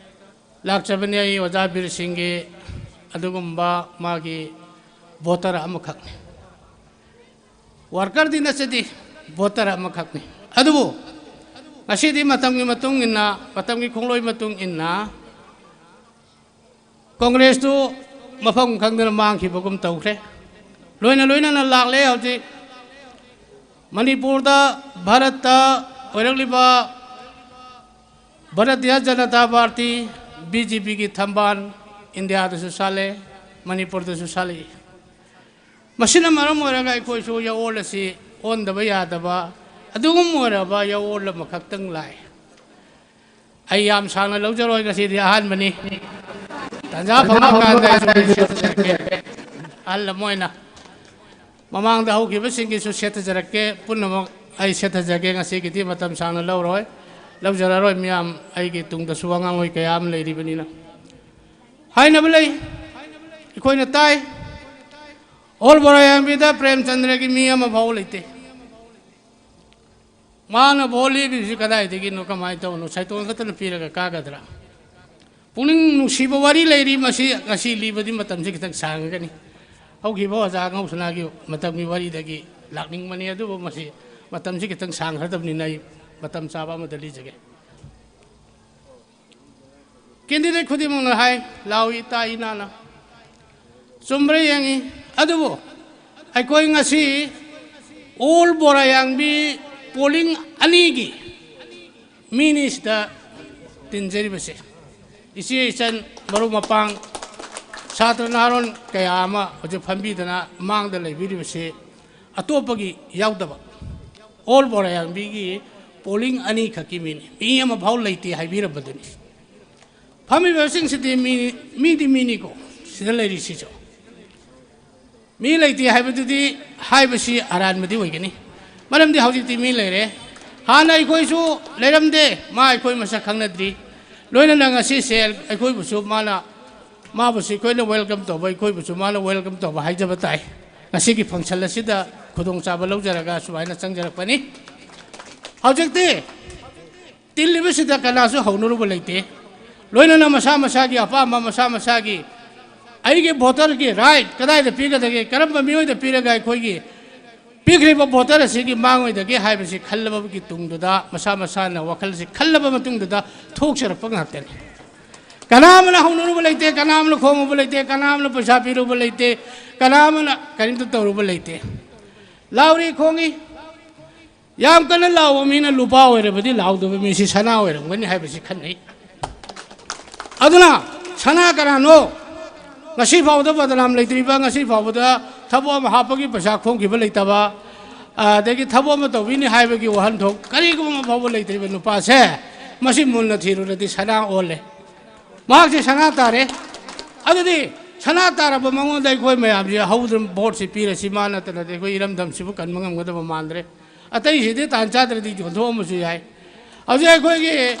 ꯂꯥꯛꯆꯕꯅꯤ꯫ ꯑꯩ ꯑꯣꯖꯥ ꯕꯤꯔ ꯁꯤꯡꯒꯤ ꯑꯗꯨꯒꯨꯝꯕ ꯃꯥꯒꯤ ꯚꯣꯇꯔ ꯑꯃꯈꯛꯅꯤ꯫ ꯋꯥꯔꯀꯔꯗꯤ ꯅꯠꯆꯗꯦ, ꯚꯣꯇꯔ ꯑꯃꯈꯛꯅꯤ꯫ ꯑꯗꯨꯕꯨ ꯉꯁꯤꯗꯤ ꯃꯇꯝꯒꯤ ꯃꯇꯨꯡ ꯏꯟꯅ, ꯃꯇꯝꯒꯤ ꯈꯣꯡꯂꯣꯏ ꯃꯇꯨꯡ ꯏꯟꯅ ꯀꯪꯒ꯭ꯔꯦꯁꯇꯨ ꯃꯐꯝ ꯈꯪꯗꯅ ꯃꯥꯡꯈꯤꯕꯒꯨꯝ ꯇꯧꯈ꯭ꯔꯦ꯫ ꯂꯣꯏꯅ ꯂꯣꯏꯅꯅ ꯂꯥꯛꯂꯦ ꯍꯧꯖꯤꯛ ꯃꯅꯤꯄꯨꯔꯗ, ꯚꯥꯔꯠꯇ ꯑꯣꯏꯔꯛꯂꯤꯕ Bharatiya Janata party, B J ꯄꯤꯒꯤ ꯊꯝꯕꯥꯜ ꯏꯟꯗꯤꯌꯥꯗꯁꯨ ꯁꯥꯠꯂꯦ, ꯃꯅꯤꯄꯨꯔꯗꯁꯨ ꯁꯥꯠꯂꯛꯏ꯫ ꯃꯁꯤꯅ ꯃꯔꯝ ꯑꯣꯏꯔꯒ ꯑꯩꯈꯣꯏꯁꯨ ꯌꯥꯑꯣꯜ ꯑꯁꯤ ꯑꯣꯟꯗꯕ ꯌꯥꯗꯕ ꯑꯗꯨꯒꯨꯝ ꯑꯣꯏꯔꯕ ꯌꯥꯑꯣꯜ ꯑꯃꯈꯛꯇꯪ ꯂꯥꯛꯑꯦ꯫ ꯑꯩ ꯌꯥꯝ ꯁꯥꯡꯅ ꯂꯧꯖꯔꯣꯏ, ꯉꯁꯤꯗꯤ ꯑꯍꯥꯟꯕꯅꯤ꯫ ꯇꯥꯟꯖꯥ ꯐꯪꯕ ꯀꯥꯟꯗ ꯑꯩꯁꯨ ꯁꯦꯠꯆꯖꯔꯛꯀꯦ꯫ ꯑꯍꯜ ꯑꯃ ꯑꯣꯏꯅ ꯃꯃꯥꯡꯗ ꯍꯧꯈꯤꯕꯁꯤꯡꯒꯤꯁꯨ ꯁꯦꯠꯊꯖꯔꯛꯀꯦ꯫ ꯄꯨꯝꯅꯃꯛ ꯑꯩ ꯁꯦꯠꯊꯖꯒꯦ꯫ ꯉꯁꯤꯒꯤꯗꯤ ꯃꯇꯝ ꯁꯥꯡꯅ ꯂꯧꯔꯣꯏ, ꯂꯧꯖꯔꯔꯣꯏ꯫ ꯃꯤꯌꯥꯝ ꯑꯩꯒꯤ ꯇꯨꯡꯗꯁꯨ ꯑꯉꯥꯡꯑꯣꯏ ꯀꯌꯥ ꯑꯃ ꯂꯩꯔꯤꯕꯅꯤꯅ꯫ ꯍꯥꯏꯅꯕ ꯂꯩ, ꯑꯩꯈꯣꯏꯅ ꯇꯥꯏ, ꯑꯣꯜ ꯕꯣꯔꯥꯌꯥꯡꯕꯤꯗ ꯄ꯭ꯔꯦꯝꯆꯟꯗ꯭ꯔꯒꯤ ꯃꯤ ꯑꯃ ꯐꯥꯎ ꯂꯩꯇꯦ꯫ ꯃꯥꯅ ꯚꯣꯠ ꯂꯦꯞꯄꯤꯕꯁꯤ ꯀꯗꯥꯏꯗꯒꯤꯅꯣ, ꯀꯃꯥꯏꯅ ꯇꯧꯕꯅꯣ? ꯁꯥꯏꯇꯣꯟ ꯈꯛꯇꯅ ꯄꯤꯔꯒ ꯀꯥꯒꯗ꯭ꯔꯥ? ꯄꯨꯛꯅꯤꯡ ꯅꯨꯡꯁꯤꯕ ꯋꯥꯔꯤ ꯂꯩꯔꯤ꯫ ꯃꯁꯤ ꯉꯁꯤ ꯂꯤꯕꯗꯤ ꯃꯇꯝꯁꯤ ꯈꯤꯇꯪ ꯁꯥꯡꯉꯒꯅꯤ꯫ ꯍꯧꯈꯤꯕ ꯑꯣꯖꯥ ꯉꯧꯁꯅꯥꯒꯤ ꯃꯇꯝꯒꯤ ꯋꯥꯔꯤꯗꯒꯤ ꯂꯥꯛꯅꯤꯡꯕꯅꯤ, ꯑꯗꯨꯕꯨ ꯃꯁꯤ ꯃꯇꯝꯁꯤ ꯈꯤꯇꯪ ꯁꯥꯡꯈ꯭ꯔꯗꯕꯅꯤꯅ ꯑꯩ ꯃꯇꯝ ꯆꯥꯕ ꯑꯃꯗ ꯂꯤꯖꯒꯦ꯫ ꯀꯦꯟꯗꯤꯗꯦꯠ ꯈꯨꯗꯤꯡꯃꯛꯅ ꯍꯥꯏ, "ꯂꯥꯎ ꯏꯇꯥ ꯏꯅꯥꯅ"꯫ ꯆꯨꯝꯕ꯭ꯔꯥ ꯌꯦꯡꯉꯤ꯫ ꯑꯗꯨꯕꯨ ꯑꯩꯈꯣꯏ ꯉꯁꯤ ꯑꯣꯜ ꯕꯣꯔꯥꯌꯥꯡꯕꯤ ꯄꯣꯂꯤꯡ ꯑꯅꯤꯒꯤ ꯃꯤꯅꯤ ꯁꯤꯗ ꯇꯤꯟꯖꯔꯤꯕꯁꯦ꯫ ꯏꯆꯦ ꯏꯆꯟ, ꯃꯔꯨꯞ ꯃꯄꯥꯡ, ꯁꯥꯇ꯭ꯔ ꯅꯍꯥꯔꯣꯜ ꯀꯌꯥ ꯑꯃ ꯍꯧꯖꯤꯛ ꯐꯝꯕꯤꯗꯅ ꯃꯥꯡꯗ ꯂꯩꯕꯤꯔꯤꯕꯁꯤ ꯑꯇꯣꯞꯄꯒꯤ ꯌꯥꯎꯗꯕ, ꯑꯣꯜ ꯕꯣꯔꯥꯌꯥꯡꯕꯤꯒꯤ ꯄꯣꯂꯤꯡ ꯑꯅꯤꯈꯛꯀꯤ ꯃꯤꯅꯤ꯫ ꯃꯤ ꯑꯃꯐꯥꯎ ꯂꯩꯇꯦ ꯍꯥꯏꯕꯤꯔꯝꯕꯗꯨꯅꯤ꯫ ꯐꯝꯃꯤꯕꯁꯤꯡꯁꯤꯗꯤ ꯃꯤ, ꯃꯤꯗꯤ ꯃꯤꯅꯤꯀꯣ, ꯁꯤꯗ ꯂꯩꯔꯤꯁꯤꯁꯨ꯫ ꯃꯤ ꯂꯩꯇꯦ ꯍꯥꯏꯕꯗꯨꯗꯤ ꯍꯥꯏꯕꯁꯤ ꯑꯔꯥꯟꯕꯗꯤ ꯑꯣꯏꯒꯅꯤ꯫ ꯃꯔꯝꯗꯤ ꯍꯧꯖꯤꯛꯇꯤ ꯃꯤ ꯂꯩꯔꯦ꯫ ꯍꯥꯟꯅ ꯑꯩꯈꯣꯏꯁꯨ ꯂꯩꯔꯝꯗꯦ, ꯃꯥ ꯑꯩꯈꯣꯏ ꯃꯁꯛ ꯈꯪꯅꯗ꯭ꯔꯤ꯫ ꯂꯣꯏꯅꯅ ꯉꯁꯤꯁꯦ ꯑꯩꯈꯣꯏꯕꯨꯁꯨ ꯃꯥꯅ, ꯃꯥꯕꯨꯁꯨ ꯑꯩꯈꯣꯏꯅ ꯋꯦꯜꯀꯝ ꯇꯧꯕ, ꯑꯩꯈꯣꯏꯕꯨꯁꯨ ꯃꯥꯅ ꯋꯦꯜꯀꯝ ꯇꯧꯕ ꯍꯥꯏꯖꯕ ꯇꯥꯏ꯫ ꯉꯁꯤꯒꯤ ꯐꯪꯁꯟ ꯑꯁꯤꯗ ꯈꯨꯗꯣꯡꯆꯥꯕ ꯂꯧꯖꯔꯒ ꯁꯨꯃꯥꯏꯅ ꯆꯪꯖꯔꯛꯄꯅꯤ꯫ ꯍꯧꯖꯤꯛꯇꯤ ꯇꯤꯜꯂꯤꯕꯁꯤꯗ ꯀꯅꯥꯁꯨ ꯍꯧꯅꯔꯨꯕ ꯂꯩꯇꯦ꯫ ꯂꯣꯏꯅꯅ ꯃꯁꯥ ꯃꯁꯥꯒꯤ ꯑꯄꯥꯝꯕ, ꯃꯁꯥ ꯃꯁꯥꯒꯤ "ꯑꯩꯒꯤ ꯚꯣꯇꯔꯒꯤ ꯔꯥꯏꯠ ꯀꯗꯥꯏꯗ ꯄꯤꯒꯗꯒꯦ, ꯀꯔꯝꯕ ꯃꯤꯑꯣꯏꯗ ꯄꯤꯔꯒ ꯑꯩꯈꯣꯏꯒꯤ ꯄꯤꯈ꯭ꯔꯤꯕ ꯚꯣꯇꯔ ꯑꯁꯤꯒꯤ ꯃꯥꯡꯉꯣꯏꯗꯒꯦ" ꯍꯥꯏꯕꯁꯤ ꯈꯜꯂꯕꯒꯤ ꯇꯨꯡꯗꯨꯗ, ꯃꯁꯥ ꯃꯁꯥꯅ ꯋꯥꯈꯜꯁꯤ ꯈꯜꯂꯕ ꯃꯇꯨꯡꯗꯨꯗ ꯊꯣꯛꯆꯔꯛꯄ ꯉꯥꯛꯇꯅꯤ꯫ ꯀꯅꯥ ꯑꯃꯅ ꯍꯧꯅꯔꯨꯕ ꯂꯩꯇꯦ, ꯀꯅꯥ ꯑꯃꯅ ꯈꯣꯡꯉꯨꯕ ꯂꯩꯇꯦ, ꯀꯅꯥ ꯑꯃꯅ ꯄꯩꯁꯥ ꯄꯤꯔꯨꯕ ꯂꯩꯇꯦ, ꯀꯅꯥ ꯑꯃꯅ ꯀꯔꯤꯝꯇ ꯇꯧꯔꯨꯕ ꯂꯩꯇꯦ꯫ ꯂꯥꯎꯔꯤ ꯈꯣꯡꯉꯤ꯫ ꯌꯥꯝ ꯀꯟꯅ ꯂꯥꯎꯕ ꯃꯤꯅ ꯂꯨꯄꯥ ꯑꯣꯏꯔꯕꯗꯤ ꯂꯥꯎꯗꯕ ꯃꯤꯁꯤ ꯁꯅꯥ ꯑꯣꯏꯔꯝꯒꯅꯤ ꯍꯥꯏꯕꯁꯤ ꯈꯟꯅꯩ꯫ ꯑꯗꯨꯅ ꯁꯅꯥ ꯀꯅꯥꯅꯣ? ꯉꯁꯤ ꯐꯥꯎꯕꯗ ꯕꯗꯅꯥꯝ ꯂꯩꯇ꯭ꯔꯤꯕ, ꯉꯁꯤ ꯐꯥꯎꯕꯗ ꯊꯕꯛ ꯑꯃ ꯍꯥꯞꯄꯒꯤ ꯄꯩꯁꯥ ꯈꯣꯝꯈꯤꯕ ꯂꯩꯇꯕ, ꯑꯗꯒꯤ ꯊꯕꯛ ꯑꯃ ꯇꯧꯕꯤꯅꯤ ꯍꯥꯏꯕꯒꯤ ꯋꯥꯍꯟꯊꯣꯛ ꯀꯔꯤꯒꯨꯝꯕ ꯐꯥꯎꯕ ꯂꯩꯇ꯭ꯔꯤꯕ ꯅꯨꯄꯥꯁꯦ, ꯃꯁꯤ ꯃꯨꯟꯅ ꯊꯤꯔꯨꯔꯗꯤ ꯁꯅꯥ ꯑꯣꯜꯂꯦ꯫ ꯃꯍꯥꯛꯁꯦ ꯁꯅꯥ ꯇꯥꯔꯦ꯫ ꯑꯗꯨꯗꯤ ꯁꯅꯥ ꯇꯥꯔꯕ ꯃꯉꯣꯟꯗ ꯑꯩꯈꯣꯏ ꯃꯌꯥꯝꯁꯦ ꯍꯧꯗꯅ ꯚꯣꯠꯁꯤ ꯄꯤꯔꯁꯤ, ꯃꯥ ꯅꯠꯇꯅꯗꯤ ꯑꯩꯈꯣꯏ ꯏꯔꯝꯗꯝꯁꯤꯕꯨ ꯀꯟꯕ ꯉꯝꯒꯗꯕ ꯃꯥꯟꯗ꯭ꯔꯦ꯫ ꯑꯇꯩꯁꯤꯗꯤ ꯇꯥꯟ ꯆꯥꯗ꯭ꯔꯗꯤ ꯌꯣꯟꯊꯣꯛꯑꯝꯕꯁꯨ ꯌꯥꯏ꯫ ꯍꯧꯖꯤꯛ ꯑꯩꯈꯣꯏꯒꯤ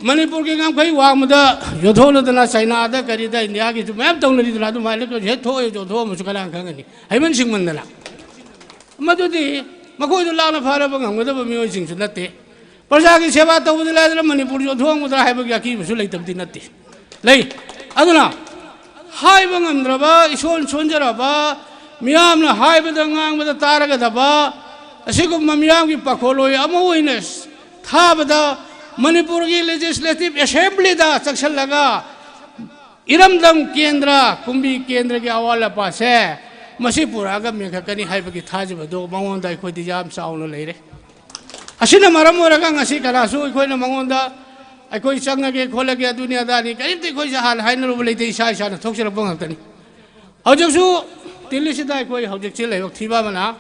ꯃꯅꯤꯄꯨꯔꯒꯤ ꯉꯝꯈꯩ ꯋꯥꯡꯃꯗ ꯌꯣꯟꯊꯣꯛꯅꯗꯅ ꯆꯩꯅꯥꯗ ꯀꯔꯤꯗ ꯏꯟꯗꯤꯌꯥꯒꯤꯁꯨ ꯃꯌꯥꯝ ꯇꯧꯅꯔꯤꯗꯅ, ꯑꯗꯨꯃꯥꯏꯅ ꯍꯦꯛ ꯊꯣꯛꯑꯦ ꯌꯣꯟꯊꯣꯛꯑꯝꯕꯁꯨ ꯀꯅꯥ ꯈꯪꯒꯅꯤ, ꯍꯩꯃꯟ ꯁꯤꯡꯃꯟꯗꯅ꯫ ꯃꯗꯨꯗꯤ ꯃꯈꯣꯏꯗꯨ ꯂꯥꯛꯅ ꯐꯥꯔꯕ ꯉꯝꯒꯗꯕ ꯃꯤꯑꯣꯏꯁꯤꯡꯁꯨ ꯅꯠꯇꯦ꯫ ꯄ꯭ꯔꯖꯥꯒꯤ ꯁꯦꯕꯥ ꯇꯧꯕꯗꯤ ꯂꯥꯏꯗꯅ ꯃꯅꯤꯄꯨꯔ ꯌꯣꯟꯊꯣꯛꯑꯝꯒꯗ꯭ꯔꯥ ꯍꯥꯏꯕꯒꯤ ꯑꯀꯤꯕꯁꯨ ꯂꯩꯇꯕꯗꯤ ꯅꯠꯇꯦ, ꯂꯩ꯫ ꯑꯗꯨꯅ ꯍꯥꯏꯕ ꯉꯝꯗ꯭ꯔꯕ, ꯏꯁꯣꯟ ꯁꯣꯟꯖꯔꯕ, ꯃꯤꯌꯥꯝꯅ ꯍꯥꯏꯕꯗ ꯉꯥꯡꯕꯗ ꯇꯥꯔꯒꯗꯕ, ꯑꯁꯤꯒꯨꯝꯕ ꯃꯤꯌꯥꯝꯒꯤ ꯄꯥꯈꯣꯜꯂꯣꯏ ꯑꯃ ꯑꯣꯏꯅ ꯊꯥꯕꯗ, ꯃꯅꯤꯄꯨꯔꯒꯤ Legislative Assemblyꯗ ꯆꯪꯁꯤꯜꯂꯒ ꯏꯔꯝꯗꯝ ꯀꯦꯟꯗ꯭ꯔ, ꯀꯨꯝꯕꯤ ꯀꯦꯟꯗ꯭ꯔꯒꯤ ꯑꯋꯥꯠ ꯑꯄꯥꯁꯦ ꯃꯁꯤ ꯄꯨꯔꯛꯑꯒ ꯃꯦꯟꯈꯠꯀꯅꯤ ꯍꯥꯏꯕꯒꯤ ꯊꯥꯖꯕꯗꯣ ꯃꯉꯣꯟꯗ ꯑꯩꯈꯣꯏꯗꯤ ꯌꯥꯝ ꯆꯥꯎꯅ ꯂꯩꯔꯦ꯫ ꯑꯁꯤꯅ ꯃꯔꯝ ꯑꯣꯏꯔꯒ ꯉꯁꯤ ꯀꯅꯥꯁꯨ ꯑꯩꯈꯣꯏꯅ ꯃꯉꯣꯟꯗ ꯑꯩꯈꯣꯏ ꯆꯪꯉꯒꯦ ꯈꯣꯠꯂꯒꯦ ꯑꯗꯨꯅꯤ ꯑꯗꯥꯅꯤ ꯀꯔꯤꯝꯇ ꯑꯩꯈꯣꯏꯁꯦ ꯍꯥꯟꯅ ꯍꯥꯏꯅꯔꯨꯕ ꯂꯩꯇꯦ, ꯏꯁꯥ ꯏꯁꯥꯅ ꯊꯣꯛꯆꯔꯛꯄ ꯉꯥꯛꯇꯅꯤ꯫ ꯍꯧꯖꯤꯛꯁꯨ ꯇꯤꯜꯂꯤꯁꯤꯗ ꯑꯩꯈꯣꯏ ꯍꯧꯖꯤꯛꯁꯦ ꯂꯥꯏꯕꯛ ꯊꯤꯕ ꯑꯃꯅ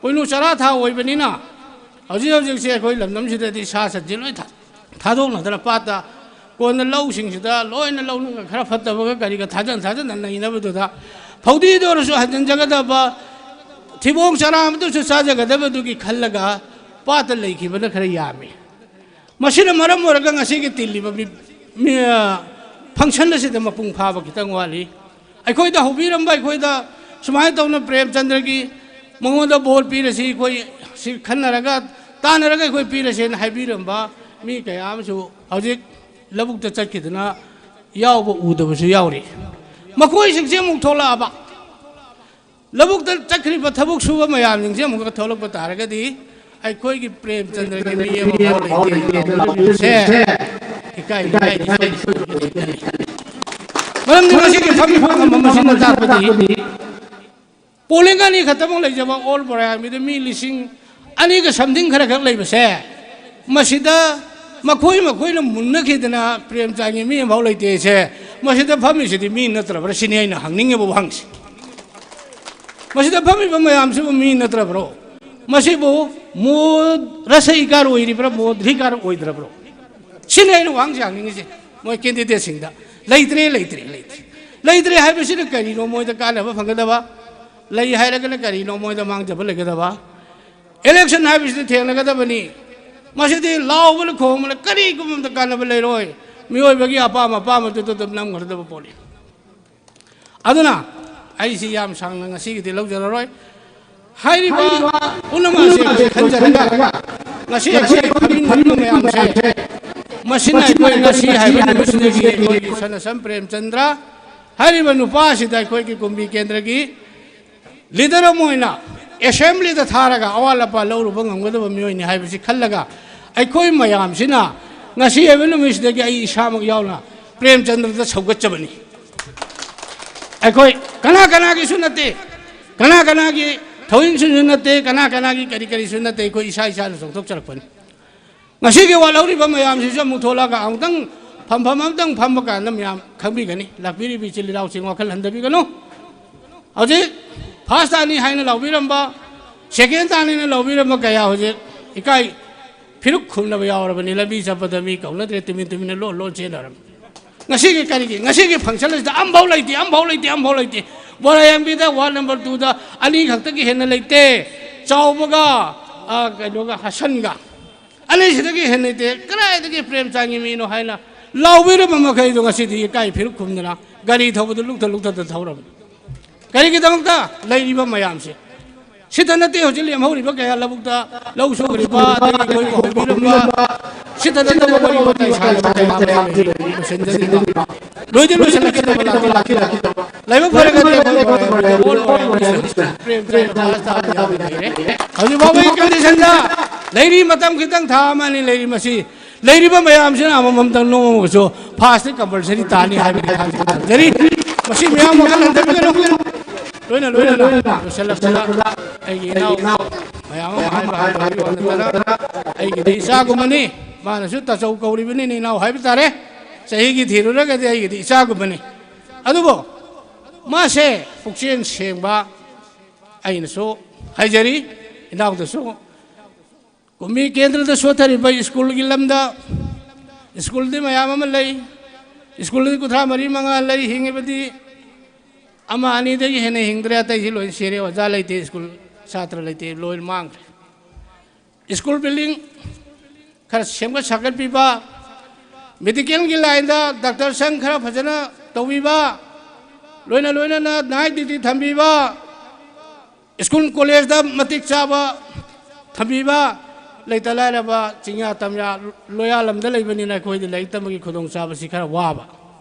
ꯄꯣꯏꯅꯨ ꯆꯔꯥ ꯊꯥ ꯑꯣꯏꯕꯅꯤꯅ ꯍꯧꯖꯤꯛ ꯍꯧꯖꯤꯛꯁꯦ ꯑꯩꯈꯣꯏ ꯂꯝꯗꯝꯁꯤꯗꯗꯤ ꯁꯥ ꯁꯟꯁꯦ ꯂꯣꯏ ꯊꯥ-, ꯊꯥꯗꯣꯛꯅꯗꯅ ꯄꯥꯠꯇ ꯀꯣꯟꯅ ꯂꯧꯁꯤꯡꯁꯤꯗ ꯂꯣꯏꯅ ꯂꯧꯅꯨꯡꯒ ꯈꯔ ꯐꯠꯇꯕꯒ ꯀꯔꯤꯒ ꯊꯥꯖꯟ ꯊꯥꯖꯟꯅ ꯅꯩꯅꯕꯗꯨꯗ ꯐꯧꯗꯤꯗ ꯑꯣꯏꯔꯁꯨ ꯍꯟꯖꯤꯟꯖꯒꯗꯕ, ꯊꯤꯕꯣꯡ ꯆꯔꯥ ꯑꯃꯗꯁꯨ ꯆꯥꯖꯒꯗꯕꯗꯨꯒꯤ ꯈꯜꯂꯒ ꯄꯥꯠꯇ ꯂꯩꯈꯤꯕꯅ ꯈꯔ ꯌꯥꯝꯃꯤ꯫ ꯃꯁꯤꯅ ꯃꯔꯝ ꯑꯣꯏꯔꯒ ꯉꯁꯤꯒꯤ ꯇꯤꯜꯂꯤꯕ ꯃꯤ-, ꯃꯤ-, ꯑ, function ꯑꯁꯤꯗ ꯃꯄꯨꯡ ꯐꯥꯕ ꯈꯤꯇꯪ ꯋꯥꯠꯂꯤ꯫ ꯑꯩꯈꯣꯏꯗ ꯍꯧꯕꯤꯔꯝꯕ, ꯑꯩꯈꯣꯏꯗ ꯁꯨꯃꯥꯏꯅ ꯇꯧꯅ ꯄ꯭ꯔꯦꯝꯆꯟꯗ꯭ꯔꯒꯤ ꯃꯉꯣꯟꯗ ꯕꯣꯜ ꯄꯤꯔꯁꯤ, ꯑꯩꯈꯣꯏ ꯁꯤ ꯈꯟꯅꯔꯒ, ꯇꯥꯟꯅꯔꯒ ꯑꯩꯈꯣꯏ ꯄꯤꯔꯁꯦꯅ ꯍꯥꯏꯕꯤꯔꯝꯕ ꯃꯤ ꯀꯌꯥ ꯑꯃꯁꯨ ꯍꯧꯖꯤꯛ ꯂꯧꯕꯨꯛꯇ ꯆꯠꯈꯤꯗꯅ ꯌꯥꯎꯕ ꯎꯗꯕꯁꯨ ꯌꯥꯎꯔꯤ꯫ ꯃꯈꯣꯏꯁꯤꯡꯁꯦ ꯑꯃꯨꯛ ꯊꯣꯛꯂꯛꯑꯕ, ꯂꯧꯕꯨꯛꯇ ꯆꯠꯈ꯭ꯔꯤꯕ ꯊꯕꯛ ꯁꯨꯕ ꯃꯌꯥꯝꯁꯤꯡꯁꯦ ꯑꯃꯨꯛꯀ ꯊꯣꯛꯂꯛꯄ ꯇꯥꯔꯒꯗꯤ ꯑꯩꯈꯣꯏꯒꯤ ꯄ꯭ꯔꯦꯝꯆꯟꯗ꯭ꯔꯒꯤ ꯃꯤ ꯑꯃ ꯐꯥꯎ ꯂꯩꯇꯦ ꯍꯥꯏꯅ ꯂꯥꯎꯕꯤꯕꯁꯦ ꯏꯀꯥꯏ ꯅꯤꯡꯉꯥꯏꯗꯤ ꯁꯣꯏꯗꯅ ꯑꯣꯏꯒꯅꯤ꯫ ꯃꯔꯝꯗꯤ ꯉꯁꯤꯒꯤ ꯐꯝꯃꯤꯕ ꯐꯝꯐꯝ ꯑꯃꯁꯤꯅ ꯇꯥꯛꯄꯗꯤ ꯄꯣꯂꯤꯡ ꯑꯅꯤ ꯈꯛꯇꯃꯛ ꯂꯩꯖꯕ ꯑꯣꯜ ꯕꯣꯔꯥꯌꯥꯃꯤꯗ ꯃꯤ ꯂꯤꯁꯤꯡ ꯑꯅꯤꯒ something ꯈꯔ ꯈꯛ ꯂꯩꯕꯁꯦ, ꯃꯁꯤꯗ ꯃꯈꯣꯏ ꯃꯈꯣꯏꯅ ꯃꯨꯟꯅꯈꯤꯗꯅ ꯄ꯭ꯔꯦꯝꯆꯥꯟꯒꯤ ꯃꯤ ꯑꯃꯐꯥꯎ ꯂꯩꯇꯦꯁꯦ, ꯃꯁꯤꯗ ꯐꯝꯃꯤꯁꯤꯗꯤ ꯃꯤ ꯅꯠꯇ꯭ꯔꯕ꯭ꯔꯥ ꯁꯤꯅꯤ ꯑꯩꯅ ꯍꯪꯅꯤꯡꯉꯤꯕ ꯋꯥꯍꯪꯁꯦ꯫ ꯃꯁꯤꯗ ꯐꯝꯃꯤꯕ ꯃꯌꯥꯝꯁꯤꯕꯨ ꯃꯤ ꯅꯠꯇ꯭ꯔꯕ꯭ꯔꯣ? ꯃꯁꯤꯕꯨ ꯃꯣ-, ꯔꯁ ꯏꯀꯥꯔ ꯑꯣꯏꯔꯤꯕ꯭ꯔꯥ, ꯃꯣꯗ꯭ꯔꯤꯀꯥꯔ ꯑꯣꯏꯗ꯭ꯔꯕ꯭ꯔꯣ? ꯁꯤꯅꯤ ꯑꯩꯅ ꯋꯥꯍꯪꯁꯦ ꯍꯪꯅꯤꯡꯉꯤꯁꯦ ꯃꯣꯏ candidateꯁꯤꯡꯗ꯫ ꯂꯩꯇ꯭ꯔꯦ, ꯂꯩꯇ꯭ꯔꯦ, ꯂꯩꯇ꯭ꯔꯦ꯫ ꯂꯩꯇ꯭ꯔꯦ ꯍꯥꯏꯕꯁꯤꯅ ꯀꯔꯤꯅꯣ ꯃꯣꯏꯗ ꯀꯥꯟꯅꯕ ꯐꯪꯒꯗꯕ? ꯂꯩ ꯍꯥꯏꯔꯒꯅ ꯀꯔꯤꯅꯣ ꯃꯣꯏꯗ ꯃꯥꯡꯖꯕ ꯂꯩꯒꯗꯕ? Election ꯍꯥꯏꯕꯁꯤꯗꯤ ꯊꯦꯡꯅꯒꯗꯕꯅꯤ꯫ ꯃꯁꯤꯗꯤ ꯂꯥꯎꯕꯅ ꯈꯣꯡꯕꯅ ꯀꯔꯤꯒꯨꯝꯕ ꯑꯃꯇ ꯀꯥꯟꯅꯕ ꯂꯩꯔꯣꯏ꯫ ꯃꯤꯑꯣꯏꯕꯒꯤ ꯑꯄꯥꯝ ꯑꯄꯥꯝꯕꯗꯨꯗ ꯑꯗꯨꯝ ꯅꯝꯈ꯭ꯔꯗꯕ ꯄꯣꯠꯅꯤ꯫ ꯑꯗꯨꯅ ꯑꯩꯁꯤ ꯌꯥꯝ ꯁꯥꯡꯅ ꯉꯁꯤꯒꯤꯗꯤ ꯂꯧꯖꯔꯔꯣꯏ꯫ ꯍꯥꯏꯔꯤꯕ ꯄꯨꯝꯅꯃꯛ ꯑꯁꯤ ꯑꯩꯈꯣꯏ ꯈꯟꯖꯔꯒ ꯉꯁꯤ ꯑꯩꯈꯣꯏꯒꯤ ꯐꯝꯃꯤꯟꯅꯔꯤꯕ ꯃꯌꯥꯝꯁꯦ, ꯃꯁꯤꯅ ꯑꯩꯈꯣꯏ ꯉꯁꯤ ꯍꯥꯏꯕ ꯅꯨꯃꯤꯠꯁꯤꯗꯒꯤ ꯑꯩꯈꯣꯏꯒꯤ ꯁꯅꯁꯝ ꯄ꯭ꯔꯦꯝꯆꯟꯗ꯭ꯔ ꯍꯥꯏꯔꯤꯕ ꯅꯨꯄꯥꯁꯤꯗ ꯑꯩꯈꯣꯏꯒꯤ ꯀꯨꯝꯕꯤ ꯀꯦꯟꯗ꯭ꯔꯒꯤ ꯂꯤꯗꯔ ꯑꯃ ꯑꯣꯏꯅ ꯑꯦꯁꯦꯝꯕ꯭ꯂꯤꯗ ꯊꯥꯔꯒ ꯑꯋꯥꯠ ꯑꯄꯥ ꯂꯧꯔꯨꯕ ꯉꯝꯒꯗꯕ ꯃꯤꯑꯣꯏꯅꯤ ꯍꯥꯏꯕꯁꯤ ꯈꯜꯂꯒ, ꯑꯩꯈꯣꯏ ꯃꯌꯥꯝꯁꯤꯅ ꯉꯁꯤ ꯍꯥꯏꯕ ꯅꯨꯃꯤꯠꯁꯤꯗꯒꯤ ꯑꯩ ꯏꯁꯥꯃꯛ ꯌꯥꯎꯅ ꯄ꯭ꯔꯦꯝꯆꯟꯗ꯭ꯔꯗ ꯁꯧꯒꯠꯆꯕꯅꯤ꯫ ꯑꯩꯈꯣꯏ ꯀꯅꯥ ꯀꯅꯥꯒꯤꯁꯨ ꯅꯠꯇꯦ, ꯀꯅꯥ ꯀꯅꯥꯒꯤ ꯊꯧꯏꯟꯁꯤꯡꯁꯨ ꯅꯠꯇꯦ, ꯀꯅꯥ ꯀꯅꯥꯒꯤ ꯀꯔꯤ ꯀꯔꯤꯁꯨ ꯅꯠꯇꯦ, ꯑꯩꯈꯣꯏ ꯏꯁꯥ ꯏꯁꯥꯅ ꯆꯣꯡꯊꯣꯛꯆꯔꯛꯄꯅꯤ꯫ ꯉꯁꯤꯒꯤ ꯋꯥ ꯂꯧꯔꯤꯕ ꯃꯌꯥꯝꯁꯤꯁꯨ ꯑꯃꯨꯛ ꯊꯣꯛꯂꯛꯑꯒ ꯑꯃꯨꯛꯇꯪ ꯐꯝꯐꯝ ꯑꯃꯇꯪ ꯐꯝꯕ ꯀꯥꯟꯗ ꯃꯌꯥꯝ ꯈꯪꯕꯤꯒꯅꯤ꯫ ꯂꯥꯛꯄꯤꯔꯤꯕ ꯏꯆꯤꯜ ꯏꯅꯥꯎꯁꯤꯡ ꯋꯥꯈꯜ ꯍꯟꯊꯕꯤꯒꯅꯨ꯫ ꯍꯧꯖꯤꯛ ꯐꯥꯔꯁ ꯇꯥꯅꯤ ꯍꯥꯏꯅ ꯂꯥꯎꯕꯤꯔꯝꯕ, ꯁꯦꯀꯦꯟ ꯇꯥꯅꯤꯅ ꯂꯥꯎꯕꯤꯔꯝꯕ ꯀꯌꯥ ꯍꯧꯖꯤꯛ ꯏꯀꯥꯏ ꯐꯤꯔꯨꯛ ꯈꯨꯝꯅꯕ ꯌꯥꯎꯔꯕꯅꯤ꯫ ꯂꯝꯕꯤ ꯆꯠꯄꯗ ꯃꯤ ꯀꯧꯅꯗ꯭ꯔꯦ, ꯇꯨꯃꯤꯟ ꯇꯨꯃꯤꯟꯅ ꯂꯣꯟ ꯂꯣꯟ ꯆꯦꯟꯅꯔꯝꯃꯤ꯫ ꯉꯁꯤꯒꯤ ꯀꯔꯤꯒꯤ? ꯉꯁꯤꯒꯤ ꯐꯪꯁꯟ ꯑꯁꯤꯗ ꯑꯝꯐꯥꯎ ꯂꯩꯇꯦ, ꯑꯝꯐꯥꯎ ꯂꯩꯇꯦ, ꯑꯝꯐꯥꯎ ꯂꯩꯇꯦ꯫ ꯕꯣꯔꯥꯌꯥꯝꯕꯤꯗ ꯋꯥꯔꯗ ꯅꯝꯕꯔ ꯇꯨꯗ ꯑꯅꯤ ꯈꯛꯇꯒꯤ ꯍꯦꯟꯅ ꯂꯩꯇꯦ꯫ ꯆꯥꯎꯕꯒ, ꯑ, ꯀꯩꯅꯣꯒ, ꯍꯁꯟꯒ꯫ ꯑꯅꯤꯁꯤꯗꯒꯤ ꯍꯦꯟꯅ ꯂꯩꯇꯦ꯫ ꯀꯗꯥꯏꯗꯒꯤ ꯄ꯭ꯔꯦꯝꯆꯥꯟꯒꯤ ꯃꯤꯅꯣ ꯍꯥꯏꯅ ꯂꯥꯎꯕꯤꯔꯝꯕ ꯃꯈꯩꯗꯣ ꯉꯁꯤꯗꯤ ꯏꯀꯥꯏ ꯐꯤꯔꯨꯛ ꯈꯨꯝꯗꯅ ꯒꯥꯔꯤ ꯊꯧꯕꯗ ꯂꯨꯛꯊ ꯂꯨꯛꯊꯗ ꯊꯧꯔꯝꯃꯤ꯫ ꯀꯔꯤꯒꯤꯗꯃꯛꯇ? ꯂꯩꯔꯤꯕ ꯃꯌꯥꯝꯁꯦ꯫ ꯁꯤꯇ ꯅꯠꯇꯦ ꯍꯧꯖꯤꯛ ꯂꯦꯝꯍꯧꯔꯤꯕ ꯀꯌꯥ ꯂꯧꯕꯨꯛꯇ ꯂꯧ ꯁꯨꯔꯤꯕ, ꯑꯗꯒꯤ ꯑꯩꯈꯣꯏꯕꯨ ꯍꯧꯕꯤꯔꯝꯕ, ꯁꯤꯇ ꯅꯠꯇꯕ ꯋꯥꯔꯤ ꯋꯥꯇꯥꯏ ꯁꯥꯔꯤꯕ ꯀꯌꯥ ꯑꯃ ꯂꯩꯔꯤ꯫ ꯂꯣꯏꯁꯤꯟꯖꯅꯤꯡꯕ꯫ ꯂꯣꯏꯗꯤ ꯂꯣꯏꯁꯤꯜꯂꯛꯀꯗꯕ ꯂꯥꯛꯀꯗꯕ꯫ ꯂꯥꯏꯕꯛ ꯐꯔꯒꯗꯤ ꯑꯩꯈꯣꯏ ꯃꯣꯏꯔꯥꯡ ꯍꯣꯏꯗ ꯑꯣꯜ ꯃꯣꯏꯔꯥꯡ ꯄ꯭ꯔꯦꯝ ꯆꯥꯏꯅ ꯐꯥꯁ ꯇꯥꯕ ꯌꯥꯕ ꯂꯩꯔꯦ꯫ ꯍꯧꯖꯤꯛ ꯐꯥꯎꯕꯒꯤ ꯀꯟꯗꯤꯁꯟꯗ ꯂꯩꯔꯤ, ꯃꯇꯝ ꯈꯤꯇꯪ ꯊꯥ ꯑꯃ ꯑꯅꯤ ꯂꯩꯔꯤ꯫ ꯃꯁꯤ ꯂꯩꯔꯤꯕ ꯃꯌꯥꯝꯁꯤꯅ ꯑꯃꯃꯝꯇꯪ ꯅꯣꯡꯃꯁꯨ ꯐꯥꯁꯇꯤ ꯀꯝꯄꯜꯁꯔꯤ ꯇꯥꯅꯤ ꯍꯥꯏꯕꯒꯤ ꯊꯥꯖꯕ ꯊꯝꯖꯔꯤ꯫ ꯃꯁꯤ ꯃꯌꯥꯝ ꯋꯥꯈꯜ ꯍꯟꯊꯕꯤꯒꯅꯨ꯫ ꯂꯣꯏꯅ ꯂꯣꯏꯅꯅ ꯂꯣꯏꯁꯤꯜꯂꯛꯄꯗ ꯑꯩꯒꯤ ꯏꯅꯥꯎ ꯃꯌꯥꯝ ꯑꯃ ꯍꯥꯏꯕ ꯍꯥꯏꯕ ꯅꯠꯇꯅ ꯑꯩꯒꯤꯗꯤ ꯏꯆꯥꯒꯨꯝꯕꯅꯤ꯫ ꯃꯥꯅꯁꯨ ꯇꯥꯆꯧ ꯀꯧꯔꯤꯕꯅꯤꯅ ꯏꯅꯥꯎ ꯍꯥꯏꯕ ꯇꯥꯔꯦ꯫ ꯆꯍꯤꯒꯤ ꯊꯤꯔꯨꯔꯒꯗꯤ ꯑꯩꯒꯤꯗꯤ ꯏꯆꯥꯒꯨꯝꯕꯅꯤ꯫ ꯑꯗꯨꯕꯨ ꯃꯥꯁꯦ ꯄꯨꯛꯆꯦꯜ ꯁꯦꯡꯕ, ꯑꯩꯅꯁꯨ ꯍꯥꯏꯖꯔꯤ, ꯏꯅꯥꯎꯗꯁꯨ ꯀꯨꯝꯕꯤ ꯀꯦꯟꯗ꯭ꯔꯗ ꯁꯣꯠꯊꯔꯤꯕ ꯁ꯭ꯀꯨꯜꯒꯤ ꯂꯝꯗ, ꯁ꯭ꯀꯨꯜꯗꯤ ꯃꯌꯥꯝ ꯑꯃ ꯂꯩ, ꯁ꯭ꯀꯨꯜꯗꯤ ꯀꯨꯟꯊ꯭ꯔꯥ ꯃꯔꯤ ꯃꯉꯥ ꯂꯩ, ꯍꯤꯡꯉꯤꯕꯗꯤ ꯑꯃ ꯑꯅꯤꯗꯒꯤ ꯍꯦꯟꯅ ꯍꯤꯡꯗ꯭ꯔꯦ, ꯑꯇꯩꯁꯤ ꯂꯣꯏ ꯁꯤꯔꯦ, ꯑꯣꯖꯥ ꯂꯩꯇꯦ, ꯁ꯭ꯀꯨꯜ ꯁꯥꯇ꯭ꯔ ꯂꯩꯇꯦ, ꯂꯣꯏ ꯃꯥꯡꯈ꯭ꯔꯦ꯫ ꯁ꯭ꯀꯨꯜ ꯕꯤꯜꯗꯤꯡ ꯈꯔ ꯁꯦꯝꯒꯠ ꯁꯥꯒꯠꯄꯤꯕ, ꯃꯦꯗꯤꯀꯦꯜꯒꯤ ꯂꯥꯏꯟꯗ ꯗꯥꯛꯇꯔ ꯁꯪ ꯈꯔ ꯐꯖꯅ ꯇꯧꯕꯤꯕ, ꯂꯣꯏꯅ ꯂꯣꯏꯅꯅ ꯅꯥꯏꯠ ꯗ꯭ꯌꯨꯇꯤ ꯊꯝꯕꯤꯕ, ꯁ꯭ꯀꯨꯜ ꯀꯣꯂꯦꯖꯇ ꯃꯇꯤꯛ ꯆꯥꯕ ꯊꯝꯕꯤꯕ, ꯂꯩꯇ ꯂꯥꯏꯔꯕ ꯆꯤꯡꯌꯥ ꯇꯝꯌꯥ ꯂꯣꯌꯥꯂꯝꯗ ꯂꯩꯕꯅꯤꯅ ꯑꯩꯈꯣꯏꯗꯤ ꯂꯥꯏꯔꯤꯛ ꯇꯝꯕꯒꯤ ꯈꯨꯗꯣꯡꯆꯥꯕꯁꯤ ꯈꯔ ꯋꯥꯕ,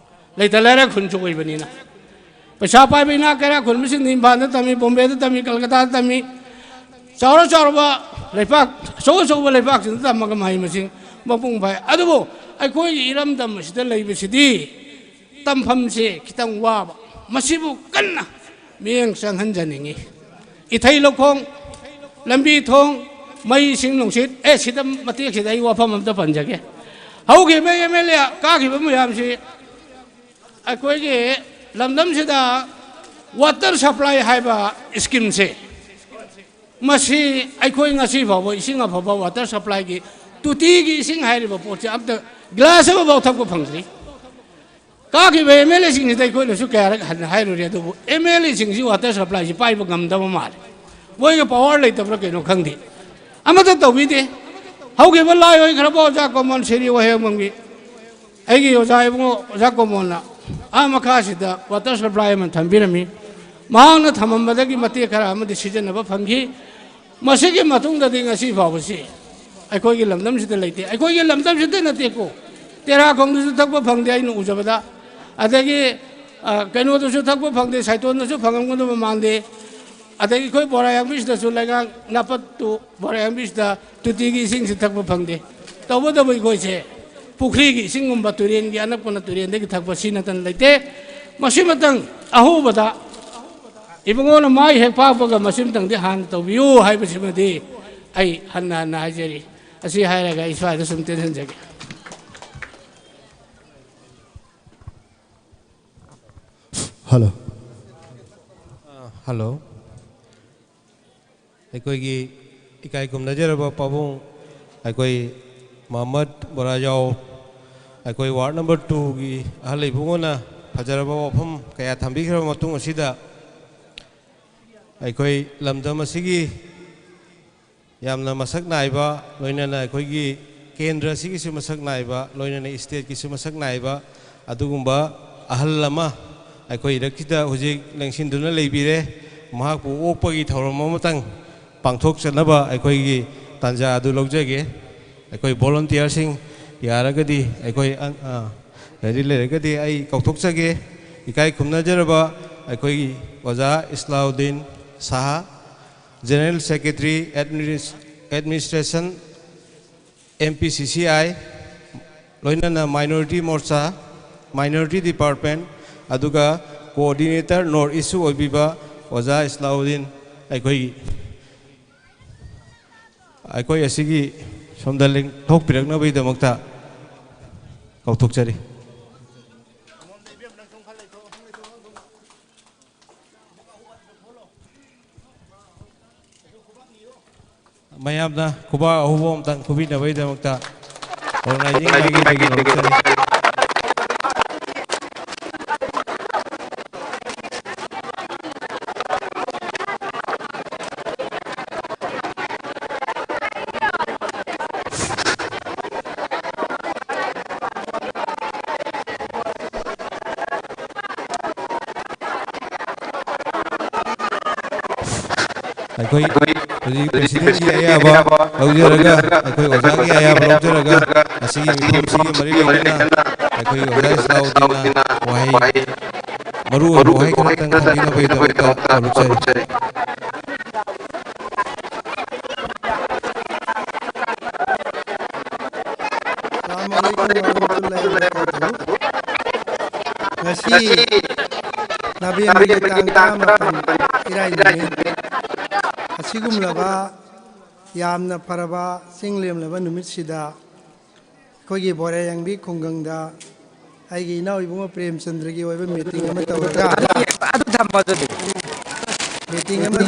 ꯂꯩꯇ ꯂꯥꯏꯔ ꯈꯨꯟꯁꯨ ꯑꯣꯏꯕꯅꯤꯅ꯫ ꯄꯩꯁꯥ ꯄꯥꯏꯕ ꯏꯅꯥꯛ ꯀꯩꯔꯥꯛ ꯈꯨꯟꯕꯁꯤꯡꯗꯤ ꯏꯝꯐꯥꯜꯗ ꯇꯝꯃꯤ, ꯕꯣꯝꯕꯦꯗ ꯇꯝꯃꯤ, ꯀꯜꯀꯇꯥꯗ ꯇꯝꯃꯤ, ꯆꯥꯎꯔ ꯆꯥꯎꯔꯕ ꯂꯩꯄꯥꯛ, ꯑꯆꯧ ꯑꯆꯧꯕ ꯂꯩꯄꯥꯛꯁꯤꯡꯗ ꯇꯝꯃꯒ ꯃꯍꯩ ꯃꯁꯤꯡ ꯃꯄꯨꯡ ꯐꯥꯏ꯫ ꯑꯗꯨꯕꯨ ꯑꯩꯈꯣꯏꯒꯤ ꯏꯔꯝꯗꯝ ꯑꯁꯤꯗ ꯂꯩꯕꯁꯤꯗꯤ ꯇꯝꯐꯝꯁꯦ ꯈꯤꯇꯪ ꯋꯥꯕ, ꯃꯁꯤꯕꯨ ꯀꯟꯅ ꯃꯤꯠꯌꯦꯡ ꯆꯪꯍꯟꯖꯅꯤꯡꯏ꯫ ꯏꯊꯩ ꯂꯧꯈꯣꯡ, ꯂꯝꯕꯤ ꯊꯣꯡ, ꯃꯩ, ꯏꯁꯤꯡ ꯅꯨꯡꯁꯤꯠ, ꯑꯦ, ꯁꯤꯗ ꯃꯇꯦꯛꯁꯤꯗ ꯑꯩ ꯋꯥꯐꯝ ꯑꯝꯇ ꯄꯟꯖꯒꯦ꯫ ꯍꯧꯈꯤꯕ ꯑꯦꯝ ꯑꯦꯜ ꯑꯦ ꯀꯥꯈꯤꯕ ꯃꯌꯥꯝꯁꯤ ꯑꯩꯈꯣꯏꯒꯤ ꯂꯝꯗꯝꯁꯤꯗ ꯋꯥꯇꯔ ꯁꯄ꯭ꯂꯥꯏ ꯍꯥꯏꯕ ꯁ꯭ꯀꯤꯝꯁꯦ, ꯃꯁꯤ ꯑꯩꯈꯣꯏ ꯉꯁꯤ ꯐꯥꯎꯕ ꯏꯁꯤꯡ ꯑꯐꯕ, ꯋꯥꯇꯔ ꯁꯄ꯭ꯂꯥꯏꯒꯤ, ꯇꯣꯇꯤꯒꯤ ꯏꯁꯤꯡ ꯍꯥꯏꯔꯤꯕ ꯄꯣꯠꯁꯦ ꯑꯝꯇ ꯒ꯭ꯂꯥꯁ ꯑꯃꯐꯥꯎ ꯊꯛꯄ ꯐꯪꯗ꯭ꯔꯤ꯫ ꯀꯥꯈꯤꯕ ꯑꯦꯝ ꯑꯦꯜ ꯑꯦꯁꯤꯡꯁꯤꯗ ꯑꯩꯈꯣꯏꯅꯁꯨ ꯀꯌꯥꯔꯛ ꯍꯟꯅ ꯍꯥꯏꯔꯨꯔꯦ, ꯑꯗꯨꯕꯨ ꯑꯦꯝ ꯑꯦꯜ ꯑꯦꯁꯤꯡꯁꯤ ꯋꯥꯇꯔ ꯁꯄ꯭ꯂꯥꯏꯁꯤ ꯄꯥꯏꯕ ꯉꯝꯗꯕ ꯃꯥꯜꯂꯦ꯫ ꯃꯣꯏꯒ ꯄꯋꯥꯔ ꯂꯩꯇꯕ꯭ꯔꯥ ꯀꯩꯅꯣ ꯈꯪꯗꯦ, ꯑꯃꯠꯇ ꯇꯧꯕꯤꯗꯦ꯫ ꯍꯧꯈꯤꯕ ꯂꯥꯏ ꯑꯣꯏꯈ꯭ꯔꯕ ꯑꯣꯖꯥ ꯀꯣꯃꯣꯟ ꯁꯤꯔꯤ ꯋꯥꯍꯦꯡꯕꯝꯒꯤ, ꯑꯩꯒꯤ ꯑꯣꯖꯥ ꯏꯕꯨꯡꯉꯣ ꯑꯣꯖꯥ ꯀꯣꯃꯣꯟꯅ ꯑꯥ ꯃꯈꯥꯁꯤꯗ ꯋꯥꯇꯔ ꯁꯄ꯭ꯂꯥꯏ ꯑꯃ ꯊꯝꯕꯤꯔꯝꯃꯤ꯫ ꯃꯍꯥꯛꯅ ꯊꯝꯃꯝꯕꯗꯒꯤ ꯃꯇꯦꯛ ꯈꯔ ꯑꯃꯗꯤ ꯁꯤꯖꯤꯟꯅꯕ ꯐꯪꯈꯤ꯫ ꯃꯁꯤꯒꯤ ꯃꯇꯨꯡꯗꯗꯤ ꯉꯁꯤ ꯐꯥꯎꯕꯁꯤ ꯑꯩꯈꯣꯏꯒꯤ ꯂꯝꯗꯝꯁꯤꯗ ꯂꯩꯇꯦ꯫ ꯑꯩꯈꯣꯏꯒꯤ ꯂꯝꯗꯝꯁꯤꯗ ꯅꯠꯇꯦꯀꯣ, ꯇꯦꯔꯥꯈꯣꯡꯗꯁꯨ ꯊꯛꯄ ꯐꯪꯗꯦ ꯑꯩꯅ ꯎꯖꯕꯗ, ꯑꯗꯒꯤ, ꯑ, ꯀꯩꯅꯣꯗꯁꯨ ꯊꯛꯄ ꯐꯪꯗꯦ, ꯁꯥꯏꯇꯣꯟꯗꯁꯨ ꯐꯪꯉꯝꯒꯗꯕ ꯃꯥꯟꯗꯦ, ꯑꯗꯒꯤ ꯑꯩꯈꯣꯏ ꯕꯣꯔꯥꯌꯥꯡꯕꯤꯁꯤꯗꯁꯨ ꯂꯩꯉꯥꯛ ꯅꯥꯄꯠꯇꯨ ꯕꯣꯔꯥꯌꯥꯡꯕꯤꯁꯤꯗ ꯇꯣꯇꯤꯒꯤ ꯏꯁꯤꯡꯁꯤ ꯊꯛꯄ ꯐꯪꯗꯦ꯫ ꯇꯧꯕꯇꯕꯨ ꯑꯩꯈꯣꯏꯁꯦ ꯄꯨꯈ꯭ꯔꯤꯒꯤ ꯏꯁꯤꯡꯒꯨꯝꯕ, ꯇꯨꯔꯦꯟꯒꯤ ꯑꯅꯛꯄꯅ ꯇꯨꯔꯦꯟꯗꯒꯤ ꯊꯛꯄ ꯁꯤ ꯅꯠꯇꯅ ꯂꯩꯇꯦ꯫ ꯃꯁꯤꯃꯇꯪ ꯑꯍꯧꯕꯗ ꯏꯕꯨꯡꯉꯣꯅ ꯃꯥꯏ ꯍꯦꯛ ꯄꯥꯛꯄꯒ ꯃꯁꯤꯃꯇꯪꯗꯤ ꯍꯥꯟꯅ ꯇꯧꯕꯤꯌꯨ ꯍꯥꯏꯕꯁꯤꯃꯗꯤ ꯑꯩ ꯍꯟꯅ ꯍꯟꯅ ꯍꯥꯏꯖꯔꯤ꯫ ꯑꯁꯤ ꯍꯥꯏꯔꯒ ꯑꯩ ꯁ꯭ꯋꯥꯏꯗ ꯁꯨꯝ ꯇꯦꯟꯁꯤꯟꯖꯒꯦ꯫ ꯍꯜꯂꯣ꯫ ꯑ, ꯍꯜꯂꯣ꯫ ꯑꯩꯈꯣꯏꯒꯤ ꯏꯀꯥꯏ ꯈꯨꯝꯅꯖꯔꯕ ꯄꯥꯕꯨꯡ, ꯑꯩꯈꯣꯏ ꯃꯍꯃꯗ ꯕꯣꯔꯥꯖꯥꯎ, ꯑꯩꯈꯣꯏ ꯋꯥꯔꯗ ꯅꯝꯕꯔ ꯇꯨꯒꯤ ꯑꯍꯜ ꯏꯕꯨꯡꯉꯣꯅ ꯐꯖꯔꯕ ꯋꯥꯐꯝ ꯀꯌꯥ ꯊꯝꯕꯤꯈ꯭ꯔꯕ ꯃꯇꯨꯡ ꯑꯁꯤꯗ, ꯑꯩꯈꯣꯏ ꯂꯝꯗꯝ ꯑꯁꯤꯒꯤ ꯌꯥꯝꯅ ꯃꯁꯛ ꯅꯥꯏꯕ, ꯂꯣꯏꯅꯅ ꯑꯩꯈꯣꯏꯒꯤ ꯀꯦꯟꯗ꯭ꯔ ꯑꯁꯤꯒꯤꯁꯨ ꯃꯁꯛ ꯅꯥꯏꯕ, ꯂꯣꯏꯅꯅ ꯏꯁꯇꯦꯠꯀꯤꯁꯨ ꯃꯁꯛ ꯅꯥꯏꯕ ꯑꯗꯨꯒꯨꯝꯕ ꯑꯍꯜ ꯑꯃ ꯑꯩꯈꯣꯏ ꯏꯔꯛꯁꯤꯗ ꯍꯧꯖꯤꯛ ꯂꯦꯡꯁꯤꯟꯗꯨꯅ ꯂꯩꯕꯤꯔꯦ꯫ ꯃꯍꯥꯛꯄꯨ ꯑꯣꯛꯄꯒꯤ ꯊꯧꯔꯝ ꯑꯃꯇꯪ ꯄꯥꯡꯊꯣꯛꯆꯅꯕ ꯑꯩꯈꯣꯏꯒꯤ ꯇꯥꯟꯖꯥ ꯑꯗꯨ ꯂꯧꯖꯒꯦ꯫ ꯑꯩꯈꯣꯏ ꯚꯣꯂꯨꯟꯇꯤꯌꯔꯁꯤꯡ ꯌꯥꯔꯒꯗꯤ ꯑꯩꯈꯣꯏ ꯑꯪ-, ꯑ, ꯂꯩꯔꯤ ꯂꯩꯔꯒꯗꯤ ꯑꯩ ꯀꯧꯊꯣꯛꯆꯒꯦ꯫ ꯏꯀꯥꯏ ꯈꯨꯝꯅꯖꯔꯕ ꯑꯩꯈꯣꯏꯒꯤ ꯑꯣꯖꯥ ꯏꯁꯂꯥꯎꯗꯤꯟ Shah, General Secretary, Administration, M P C C I, ꯂꯣꯏꯅꯅ Minority Morcha, Minority Department, ꯑꯗꯨꯒ Coordinator North East ꯑꯣꯏꯕꯤꯕ ꯑꯣꯖꯥ ꯏꯁꯂꯥꯎꯗꯤꯟ, ꯑꯩꯈꯣꯏꯒꯤ, ꯑꯩꯈꯣꯏ ꯑꯁꯤꯒꯤ ꯁꯣꯝꯗ ꯂꯦꯡꯊꯣꯛꯄꯤꯔꯛꯅꯕꯒꯤꯗꯃꯛꯇ ꯀꯧꯊꯣꯛꯆꯔꯤ꯫ ꯃꯌꯥꯝꯅ ꯈꯨꯕꯥꯛ ꯑꯍꯨꯝ ꯑꯃꯇꯪ ꯈꯨꯕꯤꯅꯕꯒꯤꯗꯃꯛꯇ organizing committeeꯗꯒꯤ ꯂꯧꯖꯔꯤ꯫ ꯑꯩꯈꯣꯏ ꯍꯧꯖꯤꯛ presidentꯀꯤ ꯑꯌꯥꯕ ꯂꯧꯖꯔꯒ, ꯑꯩꯈꯣꯏ ꯑꯣꯖꯥꯒꯤ ꯑꯌꯥꯕ ꯂꯧꯖꯔꯒ, ꯉꯁꯤꯒꯤ ꯃꯤꯐꯝꯁꯤꯒꯤ ꯃꯔꯤ ꯂꯩꯅꯅ ꯑꯩꯈꯣꯏ ꯑꯣꯖꯥ ꯏꯁꯂꯥꯎꯗꯤꯟꯅ ꯋꯥꯍꯩ, ꯃꯔꯨ ꯑꯣꯏꯕ ꯋꯥꯍꯩ ꯈꯔꯇꯪ ꯊꯝꯕꯤꯅꯕꯒꯤꯗꯃꯛꯇ ꯍꯧꯔꯛꯆꯔꯤ꯫ ꯑꯁꯂꯥꯃꯨ ꯑꯂꯥꯏꯀꯨꯝ ꯋꯔꯍꯃꯇꯨꯜꯂꯥꯍꯤ ꯋꯕꯔꯀꯥꯇꯨꯍꯨ꯫ ꯉꯁꯤ ꯅꯕꯦꯝꯕꯔꯒꯤ ꯇꯥꯡ ꯇꯔꯥꯃꯥꯄꯟ, ꯏꯔꯥꯏ ꯅꯨꯃꯤꯠ, ꯑꯁꯤꯒꯨꯝꯂꯕ ꯌꯥꯝꯅ ꯐꯔꯕ ꯆꯤꯡ ꯂꯦꯝꯂꯕ ꯅꯨꯃꯤꯠꯁꯤꯗ ꯑꯩꯈꯣꯏꯒꯤ ꯕꯣꯔꯦꯌꯥꯡꯕꯤ ꯈꯨꯡꯒꯪꯗ ꯑꯩꯒꯤ ꯏꯅꯥꯎ ꯏꯕꯨꯡꯉꯣ ꯄ꯭ꯔꯦꯝꯆꯟꯗ꯭ꯔꯒꯤ ꯑꯣꯏꯕ meeting ꯑꯃ ꯇꯧꯔꯒ, ꯑꯗꯨ ꯊꯝꯕ ꯑꯗꯨꯗꯤ꯫ Meeting ꯑꯃ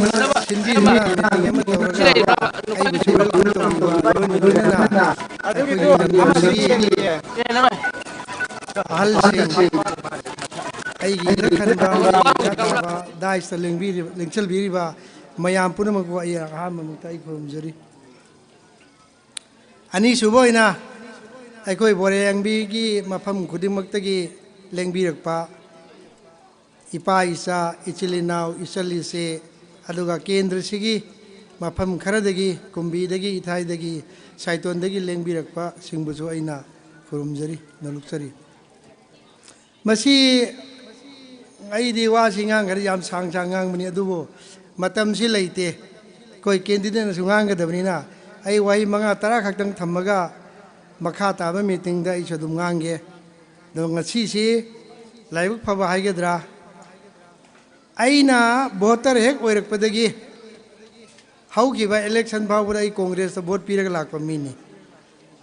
ꯁꯤꯟꯕꯤꯗꯨꯅ, meeting ꯑꯃ ꯇꯧꯔꯒ ꯑꯩꯕꯨꯁꯨ welcome ꯇꯧꯕꯤꯕ, ꯂꯣꯏꯅ ꯂꯣꯏꯅꯅ ꯑꯩꯈꯣꯏꯒꯤ ꯂꯝꯗꯝꯁꯤꯒꯤ ꯑꯍꯜꯁꯤꯡ, ꯑꯩꯒꯤ ꯏꯊꯛ ꯊꯟꯕ, ꯑꯩꯒꯤ ꯃꯈꯥ ꯊꯥꯕ, dais ꯇ ꯂꯦꯡꯕꯤꯔꯤꯕ, ꯂꯦꯡꯁꯤꯟꯕꯤꯔꯤꯕ ꯃꯌꯥꯝ ꯄꯨꯝꯅꯃꯛꯄꯨ ꯑꯩ ꯑꯍꯥꯟꯕꯃꯛꯇ ꯑꯩ ꯈꯨꯔꯨꯝꯖꯔꯤ꯫ ꯑꯅꯤꯁꯨꯕ ꯑꯣꯏꯅ ꯑꯩꯈꯣꯏ ꯕꯣꯔꯦꯌꯥꯡꯕꯤꯒꯤ ꯃꯐꯝ ꯈꯨꯗꯤꯡꯃꯛꯇꯒꯤ ꯂꯦꯡꯕꯤꯔꯛꯄ ꯏꯄꯥ ꯏꯆꯥ, ꯏꯆꯤꯜ ꯏꯅꯥꯎ, ꯏꯆꯜ ꯏꯆꯦ, ꯑꯗꯨꯒ ꯀꯦꯟꯗ꯭ꯔꯁꯤꯒꯤ ꯃꯐꯝ ꯈꯔꯗꯒꯤ, ꯀꯨꯝꯕꯤꯗꯒꯤ, ꯏꯊꯥꯏꯗꯒꯤ, ꯁꯥꯏꯇꯣꯟꯗꯒꯤ ꯂꯦꯡꯕꯤꯔꯛꯄꯁꯤꯡꯕꯨꯁꯨ ꯑꯩꯅ ꯈꯨꯔꯨꯝꯖꯔꯤ, ꯅꯣꯂꯨꯛꯆꯔꯤ꯫ ꯃꯁꯤ ꯑꯩꯗꯤ ꯋꯥꯁꯤ ꯉꯥꯡꯈ꯭ꯔꯗꯤ ꯌꯥꯝ ꯁꯥꯡ ꯁꯥꯡ ꯉꯥꯡꯕꯅꯤ, ꯑꯗꯨꯕꯨ ꯃꯇꯝꯁꯤ ꯂꯩꯇꯦ꯫ ꯑꯩꯈꯣꯏ ꯀꯦꯟꯗꯤꯗꯦꯠꯅꯁꯨ ꯉꯥꯡꯒꯗꯕꯅꯤꯅ ꯑꯩ ꯋꯥꯍꯩ ꯃꯉꯥ ꯇꯔꯥ ꯈꯛꯇꯪ ꯊꯝꯃꯒ ꯃꯈꯥ ꯇꯥꯕ ꯃꯤꯇꯤꯡꯗ ꯑꯩꯁꯨ ꯑꯗꯨꯝ ꯉꯥꯡꯒꯦ꯫ ꯑꯗꯣ ꯉꯁꯤꯁꯤ ꯂꯥꯏꯕꯛ ꯐꯕ ꯍꯥꯏꯒꯗ꯭ꯔꯥ, ꯑꯩꯅ ꯚꯣꯇꯔ ꯍꯦꯛ ꯑꯣꯏꯔꯛꯄꯗꯒꯤ ꯍꯧꯈꯤꯕ ꯏꯂꯦꯛꯁꯟ ꯐꯥꯎꯕꯗ ꯑꯩ ꯀꯣꯡꯒ꯭ꯔꯦꯁꯇ ꯚꯣꯠ ꯄꯤꯔꯒ ꯂꯥꯛꯄ ꯃꯤꯅꯤ꯫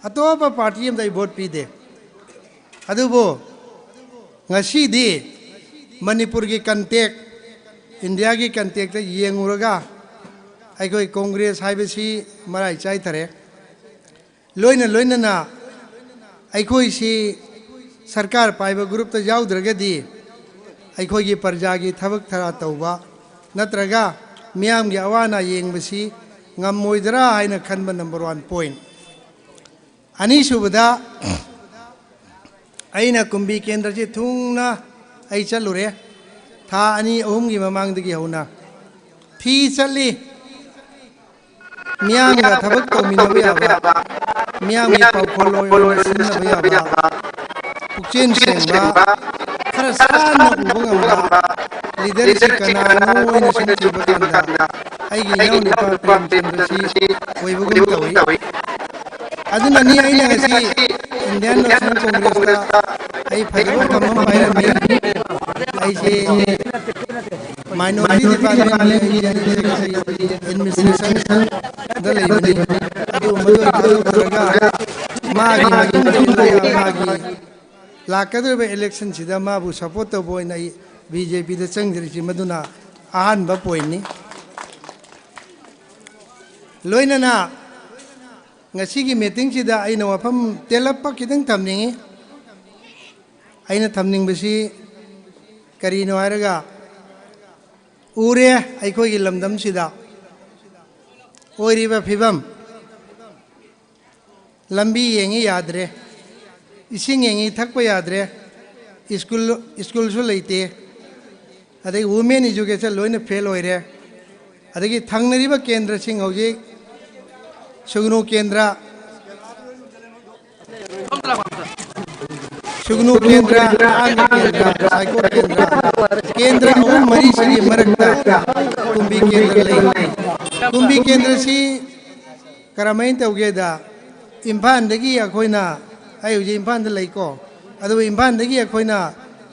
ꯑꯇꯣꯞꯄ ꯄꯥꯔꯇꯤ ꯑꯃꯗ ꯑꯩ ꯚꯣꯠ ꯄꯤꯗꯦ꯫ ꯑꯗꯨꯕꯨ ꯉꯁꯤꯗꯤ ꯃꯅꯤꯄꯨꯔꯒꯤ ꯀꯟꯇꯦꯛ, ꯏꯟꯗꯤꯌꯥꯒꯤ ꯀꯟꯇꯦꯛꯇ ꯌꯦꯡꯉꯨꯔꯒ ꯑꯩꯈꯣꯏ ꯀꯣꯡꯒ꯭ꯔꯦꯁ ꯍꯥꯏꯕꯁꯤ ꯃꯔꯥꯏ ꯆꯥꯏꯊꯔꯦ꯫ ꯂꯣꯏꯅ ꯂꯣꯏꯅꯅ ꯑꯩꯈꯣꯏꯁꯤ ꯁꯔꯀꯥꯔ ꯄꯥꯏꯕ ꯒ꯭ꯔꯨꯞꯇ ꯌꯥꯎꯗ꯭ꯔꯒꯗꯤ ꯑꯩꯈꯣꯏꯒꯤ ꯄ꯭ꯔꯖꯥꯒꯤ ꯊꯕꯛ ꯊꯔꯥ ꯇꯧꯕ ꯅꯠꯇ꯭ꯔꯒ ꯃꯤꯌꯥꯝꯒꯤ ꯑꯋꯥ ꯑꯅꯥ ꯌꯦꯡꯕꯁꯤ ꯉꯝꯃꯣꯏꯗ꯭ꯔꯥ ꯍꯥꯏꯅ ꯈꯟꯕ number one point꯫ ꯑꯅꯤꯁꯨꯕꯗ, ꯑꯩꯅ ꯀꯨꯝꯕꯤ ꯀꯦꯟꯗ꯭ꯔꯁꯤ ꯊꯨꯡꯅ ꯑꯩ ꯆꯠꯂꯨꯔꯦ, ꯊꯥ ꯑꯅꯤ ꯑꯍꯨꯝꯒꯤ ꯃꯃꯥꯡꯗꯒꯤ ꯍꯧꯅ꯫ ꯐꯤ ꯆꯠꯂꯤ, ꯃꯤꯌꯥꯝꯒ ꯊꯕꯛ ꯇꯧꯃꯤꯟꯅꯕ ꯌꯥꯕ, ꯃꯤꯌꯥꯝꯒꯤ ꯄꯥꯎꯈꯣꯜ ꯂꯣꯏ ꯑꯣꯏꯅ ꯁꯤꯟꯅꯕ ꯌꯥꯕ, ꯄꯨꯛꯆꯦꯜ ꯁꯦꯡꯕ, ꯈꯔ ꯁꯥꯟꯅ ꯎꯕ ꯉꯝꯕ ꯂꯤꯗꯔꯁꯤ ꯀꯅꯥꯅꯣ ꯑꯣꯏꯅ ꯁꯨꯝ ꯊꯤꯕ ꯀꯥꯟꯗ ꯑꯩꯒꯤ ꯏꯅꯥꯎꯅꯨꯄꯥ ꯄ꯭ꯔꯦꯝꯆꯟꯗ꯭ꯔꯁꯤ ꯑꯣꯏꯕꯒꯨꯝ ꯇꯧꯏ꯫ ꯑꯗꯨꯅꯅꯤ ꯑꯩꯅ ꯉꯁꯤ ꯏꯟꯗꯤꯌꯥꯟ ꯅꯦꯁꯅꯦꯜ ꯀꯣꯡꯒ꯭ꯔꯦꯁꯇ ꯑꯩ ꯐꯖꯕ ꯐꯝ ꯑꯃ ꯄꯥꯏꯔꯝꯃꯤ꯫ ꯑꯩꯁꯦ minority department ꯒꯤ ꯑꯩꯒꯤ administration ꯗ ꯂꯩꯕꯅꯤ꯫ ꯑꯗꯨ ꯃꯗꯨ ꯊꯥꯗꯣꯛꯈ꯭ꯔꯒ ꯃꯥꯒꯤ ꯃꯇꯨꯡ ꯏꯜꯂꯒ ꯃꯥꯒꯤ ꯂꯥꯛꯀꯗꯧꯔꯤꯕ election ꯁꯤꯗ ꯃꯥꯕꯨ support ꯇꯧꯕ ꯑꯣꯏꯅ ꯑꯩ B J P ꯗ ꯆꯪꯖꯔꯤꯁꯤ ꯃꯗꯨꯅ ꯑꯍꯥꯟꯕ point ꯅꯤ꯫ ꯂꯣꯏꯅꯅ ꯉꯁꯤꯒꯤ meeting ꯁꯤꯗ ꯑꯩꯅ ꯋꯥꯐꯝ ꯇꯦꯜꯂꯞꯄ ꯈꯤꯇꯪ ꯊꯝꯅꯤꯡꯉꯤ꯫ ꯑꯩꯅ ꯊꯝꯅꯤꯡꯕꯁꯤ ꯀꯔꯤꯅꯣ ꯍꯥꯏꯔꯒ, ꯎꯔꯦ ꯑꯩꯈꯣꯏꯒꯤ ꯂꯝꯗꯝꯁꯤꯗ ꯑꯣꯏꯔꯤꯕ ꯐꯤꯕꯝ, ꯂꯝꯕꯤ ꯌꯦꯡꯉꯤ ꯌꯥꯗ꯭ꯔꯦ, ꯏꯁꯤꯡ ꯌꯦꯡꯉꯤ ꯊꯛꯄ ꯌꯥꯗ꯭ꯔꯦ, school, school ꯁꯨ ꯂꯩꯇꯦ, ꯑꯗꯩ women education ꯂꯣꯏꯅ fail ꯑꯣꯏꯔꯦ, ꯑꯗꯒꯤ ꯊꯪꯅꯔꯤꯕ ꯀꯦꯟꯗ꯭ꯔꯁꯤꯡ ꯍꯧꯖꯤꯛ ꯁꯨꯒꯅꯨ ꯀꯦꯟꯗ꯭ꯔ, ꯁꯨꯒꯅꯨ ꯀꯦꯟꯗ꯭ꯔ, ꯑꯍꯥꯟꯕ ꯀꯦꯟꯗ꯭ꯔ, ꯁꯥꯏꯀꯣꯠ ꯀꯦꯟꯗ꯭ꯔ, ꯀꯦꯟꯗ꯭ꯔ ꯑꯍꯨꯝ ꯃꯔꯤꯁꯤꯒꯤ ꯃꯔꯛꯇ ꯀꯨꯝꯕꯤ ꯀꯦꯟꯗ꯭ꯔ ꯂꯩ꯫ ꯀꯨꯝꯕꯤ ꯀꯦꯟꯗ꯭ꯔꯁꯤ ꯀꯔꯝꯍꯥꯏꯅ ꯇꯧꯒꯦꯗ, ꯏꯝꯐꯥꯜꯗꯒꯤ ꯑꯩꯈꯣꯏꯅ, ꯑꯩ ꯍꯧꯖꯤꯛ ꯏꯝꯐꯥꯜꯗ ꯂꯩꯀꯣ, ꯑꯗꯨꯕꯨ ꯏꯝꯐꯥꯜꯗꯒꯤ ꯑꯩꯈꯣꯏꯅ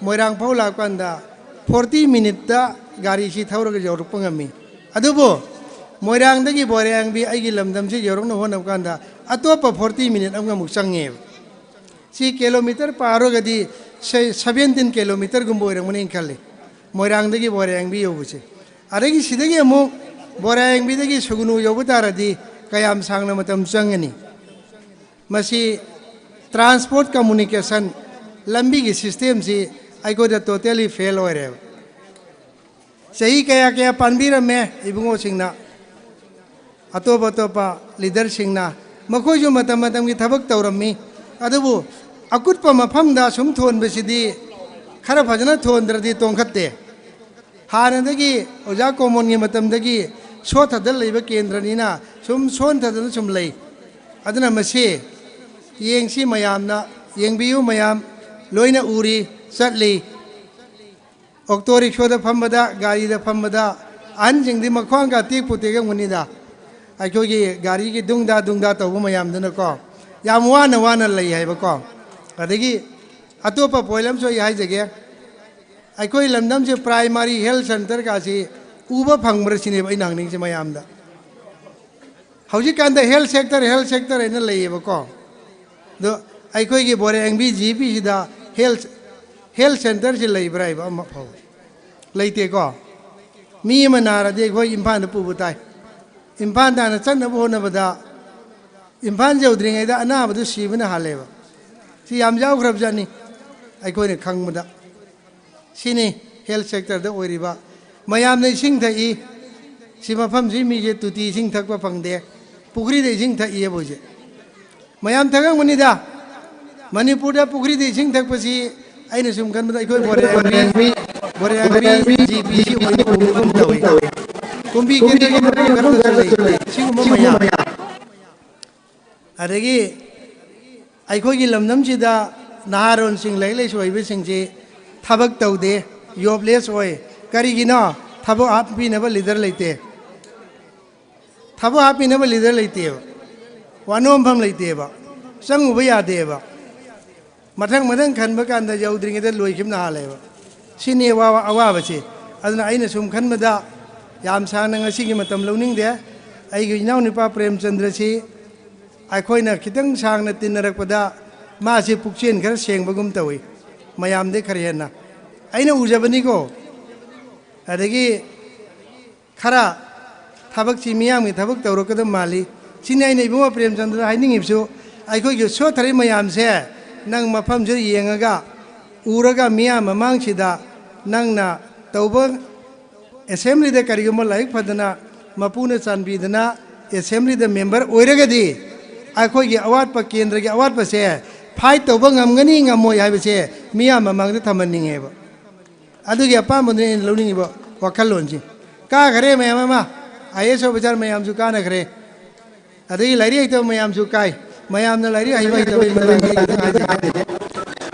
ꯃꯣꯏꯔꯥꯡ ꯐꯥꯎ ꯂꯥꯛꯄ ꯀꯥꯟꯗ ꯐꯣꯔꯇꯤ ꯃꯤꯅꯤꯠꯇ ꯒꯥꯔꯤꯁꯤ ꯊꯧꯔꯒ ꯌꯧꯔꯛꯄ ꯉꯝꯃꯤ꯫ ꯑꯗꯨꯕꯨ ꯃꯣꯏꯔꯥꯡꯗꯒꯤ ꯕꯣꯔꯦꯡꯕꯤ ꯑꯩꯒꯤ ꯂꯝꯗꯝꯁꯤ ꯌꯧꯔꯛꯅꯕ ꯍꯣꯠꯅꯕ ꯀꯥꯟꯗ ꯑꯇꯣꯞꯄ ꯐꯣꯔꯇꯤ ꯃꯤꯅꯤꯠ ꯑꯃꯨꯛ ꯆꯪꯉꯦꯕ꯫ ꯁꯤ ꯀꯤꯂꯣꯃꯤꯇꯔ ꯄꯥꯔꯨꯔꯒꯗꯤ ꯁꯦ-, ꯁꯚꯦꯟꯇꯤꯟ ꯀꯤꯂꯣꯃꯤꯇꯔꯒꯨꯝꯕ ꯑꯣꯏꯔꯝꯒꯅꯤ ꯈꯜꯂꯤ, ꯃꯣꯏꯔꯥꯡꯗꯒꯤ ꯕꯣꯔꯦꯡꯕꯤ ꯌꯧꯕꯁꯦ꯫ ꯑꯗꯒꯤ ꯁꯤꯗꯒꯤ ꯑꯃꯨꯛ ꯕꯣꯔꯦꯡꯕꯤꯗꯒꯤ ꯁꯨꯒꯅꯨ ꯌꯧꯕ ꯇꯥꯔꯗꯤ ꯀꯌꯥꯝ ꯁꯥꯡꯅ ꯃꯇꯝ ꯆꯪꯒꯅꯤ? ꯃꯁꯤ ꯇ꯭ꯔꯥꯟꯁꯄꯣꯔꯠ ꯀꯝꯃꯨꯅꯤꯀꯦꯁꯟ, ꯂꯝꯕꯤꯒꯤ ꯁꯤꯁꯇꯦꯝꯁꯤ ꯑꯩꯈꯣꯏꯗ ꯇꯣꯇꯦꯂꯤ ꯐꯦꯜ ꯑꯣꯏꯔꯦꯕ꯫ ꯆꯍꯤ ꯀꯌꯥ ꯀꯌꯥ ꯄꯥꯟꯕꯤꯔꯝꯃꯦ ꯏꯕꯨꯡꯉꯣꯁꯤꯡꯅ, ꯑꯇꯣꯞ ꯑꯇꯣꯞꯄ ꯂꯤꯗꯔꯁꯤꯡꯅ, ꯃꯈꯣꯏꯁꯨ ꯃꯇꯝ ꯃꯇꯝꯒꯤ ꯊꯕꯛ ꯇꯧꯔꯝꯃꯤ꯫ ꯑꯗꯨꯕꯨ ꯑꯀꯨꯠꯄ ꯃꯐꯝꯗ ꯁꯨꯝ ꯊꯣꯟꯕꯁꯤꯗꯤ ꯈꯔ ꯐꯖꯅ ꯊꯣꯟꯗ꯭ꯔꯗꯤ ꯇꯣꯡꯈꯠꯇꯦ꯫ ꯍꯥꯟꯅꯗꯒꯤ ꯑꯣꯖꯥ ꯀꯣꯃꯣꯟꯒꯤ ꯃꯇꯝꯗꯒꯤ ꯁꯣꯠꯊꯗꯅ ꯂꯩꯕ ꯀꯦꯟꯗ꯭ꯔꯅꯤꯅ ꯁꯨꯝ ꯁꯣꯟꯊꯗꯅ ꯁꯨꯝ ꯂꯩ꯫ ꯑꯗꯨꯅ ꯃꯁꯤ ꯌꯦꯡꯁꯤ ꯃꯌꯥꯝꯅ, ꯌꯦꯡꯕꯤꯌꯨ ꯃꯌꯥꯝ, ꯂꯣꯏꯅ ꯎꯔꯤ, ꯆꯠꯂꯤ꯫ ꯑꯣꯛꯇꯣ ꯔꯤꯛꯁꯣꯗ ꯐꯝꯕꯗ, ꯒꯥꯔꯤꯗ ꯐꯝꯕꯗ ꯑꯍꯟꯁꯤꯡꯗꯤ ꯃꯈ꯭ꯋꯥꯡꯒ ꯇꯦꯛꯄꯨ ꯇꯦꯛꯂꯝꯒꯅꯤꯗ꯫ ꯑꯩꯈꯣꯏꯒꯤ ꯒꯥꯔꯤꯒꯤ ꯗꯨꯡꯗꯥ ꯗꯨꯡꯗꯥ ꯇꯧꯕ ꯃꯌꯥꯝꯗꯨꯅꯀꯣ, ꯌꯥꯝ ꯋꯥꯅ ꯋꯥꯅ ꯂꯩ ꯍꯥꯏꯕꯀꯣ꯫ ꯑꯗꯒꯤ ꯑꯇꯣꯞꯄ ꯄꯣꯏꯟꯠ ꯑꯃꯁꯨ ꯑꯩ ꯍꯥꯏꯖꯒꯦ꯫ ꯑꯩꯈꯣꯏ ꯂꯝꯗꯝꯁꯦ ꯄ꯭ꯔꯥꯏꯃꯥꯔꯤ ꯍꯦꯜꯊ ꯁꯦꯟꯇꯔꯒꯁꯤ ꯎꯕ ꯐꯪꯕ꯭ꯔꯥ ꯁꯤꯅꯦꯕ ꯑꯩꯅ ꯍꯪꯅꯤꯡꯉꯤꯁꯦ ꯃꯌꯥꯝꯗ꯫ ꯍꯧꯖꯤꯛꯀꯥꯟꯗ ꯍꯦꯜꯊ ꯁꯦꯛꯇꯔ, ꯍꯦꯜꯊ ꯁꯦꯛꯇꯔ ꯍꯥꯏꯅ ꯂꯩꯌꯦꯕꯀꯣ꯫ ꯑꯗꯣ ꯑꯩꯈꯣꯏꯒꯤ ꯕꯣꯔꯦꯡꯕꯤ ꯖꯤ ꯄꯤꯁꯤꯗ ꯍꯦꯜꯊ, ꯍꯦꯜꯊ ꯁꯦꯟꯇꯔꯁꯤ ꯂꯩꯕ꯭ꯔꯥ ꯍꯥꯏꯕ ꯑꯃ ꯐꯥꯎ ꯂꯩꯇꯦꯀꯣ꯫ ꯃꯤ ꯑꯃ ꯅꯥꯔꯗꯤ ꯑꯩꯈꯣꯏ ꯏꯝꯐꯥꯜꯗ ꯄꯨꯕ ꯇꯥꯏ꯫ ꯏꯝꯐꯥꯜ ꯇꯥꯟꯅ ꯆꯠꯅꯕ ꯍꯣꯠꯅꯕꯗ ꯏꯝꯐꯥꯜ ꯌꯧꯗ꯭ꯔꯤꯉꯩꯗ ꯑꯅꯥꯕꯗꯨ ꯁꯤꯕꯅ ꯍꯥꯜꯂꯦꯕ꯫ ꯁꯤ ꯌꯥꯝ ꯌꯥꯎꯈ꯭ꯔꯕꯖꯥꯠꯅꯤ ꯑꯩꯈꯣꯏꯅ ꯈꯪꯕꯗ꯫ ꯁꯤꯅꯤ ꯍꯦꯜꯊ ꯁꯦꯛꯇꯔꯗ ꯑꯣꯏꯔꯤꯕ꯫ ꯃꯌꯥꯝꯅ ꯏꯁꯤꯡ ꯊꯛꯏ, ꯁꯤ ꯃꯐꯝꯁꯤ ꯃꯤꯁꯦ ꯇꯣꯇꯤ ꯏꯁꯤꯡ ꯊꯛꯄ ꯐꯪꯗꯦ, ꯄꯨꯈ꯭ꯔꯤꯗ ꯏꯁꯤꯡ ꯊꯛꯏ ꯍꯥꯏꯕ ꯍꯧꯖꯤꯛ꯫ ꯃꯌꯥꯝ ꯊꯛꯂꯝꯒꯅꯤꯗ꯫ ꯃꯅꯤꯄꯨꯔꯗ ꯄꯨꯈ꯭ꯔꯤꯗ ꯏꯁꯤꯡ ꯊꯛꯄꯁꯤ ꯑꯩꯅ ꯁꯨꯝ ꯈꯟꯕꯗ ꯑꯩꯈꯣꯏ ꯃꯣꯔꯦ ꯃꯣꯔꯦ ꯖꯤ ꯄꯤ ꯁꯤ ꯑꯣꯏꯅ ꯎꯕꯒꯨꯝ ꯇꯧꯏ꯫ ꯀꯨꯝꯕꯤ ꯀꯦꯟꯗ꯭ꯔꯒꯤ ꯃꯐꯝ ꯈꯔꯗꯁꯨ ꯂꯩ ꯁꯤꯒꯨꯝꯕ ꯃꯌꯥꯝ꯫ ꯑꯗꯒꯤ ꯑꯩꯈꯣꯏꯒꯤ ꯂꯝꯗꯝꯁꯤꯗ ꯅꯍꯥꯔꯣꯟꯁꯤꯡ, ꯂꯥꯏꯔꯤꯛ ꯂꯥꯏꯁꯨ ꯍꯩꯕꯁꯤꯡꯁꯤ ꯊꯕꯛ ꯇꯧꯗꯦ, ꯌꯣꯞꯂꯦꯁ ꯑꯣꯏ꯫ ꯀꯔꯤꯒꯤꯅꯣ? ꯊꯕꯛ ꯍꯥꯞꯄꯤꯅꯕ ꯂꯤꯗꯔ ꯂꯩꯇꯦ꯫ ꯊꯕꯛ ꯍꯥꯞꯄꯤꯅꯕ ꯂꯤꯗꯔ ꯂꯩꯇꯦꯕ꯫ ꯋꯥꯅꯣꯝꯐꯝ ꯂꯩꯇꯦꯕ꯫ ꯆꯪꯉꯨꯕ ꯌꯥꯗꯦꯕ꯫ ꯃꯊꯪ ꯃꯊꯪ ꯈꯟꯕ ꯀꯥꯟꯗ ꯌꯧꯗ꯭ꯔꯤꯉꯩꯗ ꯂꯣꯏꯈꯤꯕꯅ ꯍꯥꯜꯂꯦꯕ꯫ ꯁꯤꯅꯤ ꯑꯋꯥꯕ, ꯑꯋꯥꯕꯁꯦ꯫ ꯑꯗꯨꯅ ꯑꯩꯅ ꯁꯨꯝ ꯈꯟꯕꯗ, ꯌꯥꯝ ꯁꯥꯡꯅ ꯉꯁꯤꯒꯤ ꯃꯇꯝ ꯂꯧꯅꯤꯡꯗꯦ꯫ ꯑꯩꯒꯤ ꯏꯅꯥꯎꯅꯨꯄꯥ ꯄ꯭ꯔꯦꯝꯆꯟꯗ꯭ꯔꯁꯤ ꯑꯩꯈꯣꯏꯅ ꯈꯤꯇꯪ ꯁꯥꯡꯅ ꯇꯤꯟꯅꯔꯛꯄꯗ ꯃꯥꯁꯤ ꯄꯨꯛꯆꯦꯜ ꯈꯔ ꯁꯦꯡꯕꯒꯨꯝ ꯇꯧꯏ, ꯃꯌꯥꯝꯗꯩ ꯈꯔ ꯍꯦꯟꯅ꯫ ꯑꯩꯅ ꯎꯖꯕꯅꯤꯀꯣ꯫ ꯑꯗꯒꯤ ꯈꯔ ꯊꯕꯛꯁꯤ ꯃꯤꯌꯥꯝꯒꯤ ꯊꯕꯛ ꯇꯧꯔꯛꯀꯗꯕ ꯃꯥꯜꯂꯤ꯫ ꯁꯤꯅꯤ ꯑꯩꯅ ꯏꯕꯨꯡꯉꯣ ꯄ꯭ꯔꯦꯝꯆꯟꯗ꯭ꯔꯗ ꯍꯥꯏꯅꯤꯡꯉꯤꯕꯁꯨ, ꯑꯩꯈꯣꯏꯒꯤ ꯁꯣꯠꯊꯔꯤ ꯃꯌꯥꯝꯁꯦ ꯅꯪ ꯃꯐꯝꯁꯤꯗ ꯌꯦꯡꯉꯒ, ꯎꯔꯒ, ꯃꯤꯌꯥꯝ ꯃꯃꯥꯡꯁꯤꯗ ꯅꯪꯅ ꯇꯧꯕ, ꯑꯦꯁꯦꯝꯕ꯭ꯂꯤꯗ ꯀꯔꯤꯒꯨꯝꯕ ꯂꯥꯏꯔꯤꯛ ꯐꯗꯅ ꯃꯄꯨꯅ ꯆꯥꯟꯕꯤꯗꯅ ꯑꯦꯁꯦꯝꯕ꯭ꯂꯤꯗ ꯃꯦꯝꯕꯔ ꯑꯣꯏꯔꯒꯗꯤ, ꯑꯩꯈꯣꯏꯒꯤ ꯑꯋꯥꯠꯄ, ꯀꯦꯟꯗ꯭ꯔꯒꯤ ꯑꯋꯥꯠꯄꯁꯦ ꯐꯥꯏꯠ ꯇꯧꯕ ꯉꯝꯒꯅꯤ ꯉꯝꯃꯣꯏ ꯍꯥꯏꯕꯁꯦ ꯃꯤꯌꯥꯝ ꯃꯃꯥꯡꯗ ꯊꯝꯍꯟꯅꯤꯡꯉꯦꯕ꯫ ꯑꯗꯨꯒꯤ ꯑꯄꯥꯝꯕꯗꯨꯅꯤ ꯑꯩꯅ ꯂꯧꯅꯤꯡꯉꯤꯕ ꯋꯥꯈꯜꯂꯣꯟꯁꯤ꯫ ꯀꯥꯈ꯭ꯔꯦ ꯃꯌꯥꯝ ꯑꯃ, IAS officer ꯃꯌꯥꯝꯁꯨ ꯀꯥꯅꯈ꯭ꯔꯦ꯫ ꯑꯗꯒꯤ ꯂꯥꯏꯔꯤꯛ ꯍꯩꯇꯕ ꯃꯌꯥꯝꯁꯨ ꯀꯥꯏ꯫ ꯃꯌꯥꯝꯅ ꯂꯥꯏꯔꯤꯛ ꯍꯩꯕ ꯍꯩꯇꯕꯒꯤ ꯃꯇꯥꯡꯗ ꯑꯩ ꯈꯤꯇꯪ ꯍꯥꯏꯖꯒꯦ꯫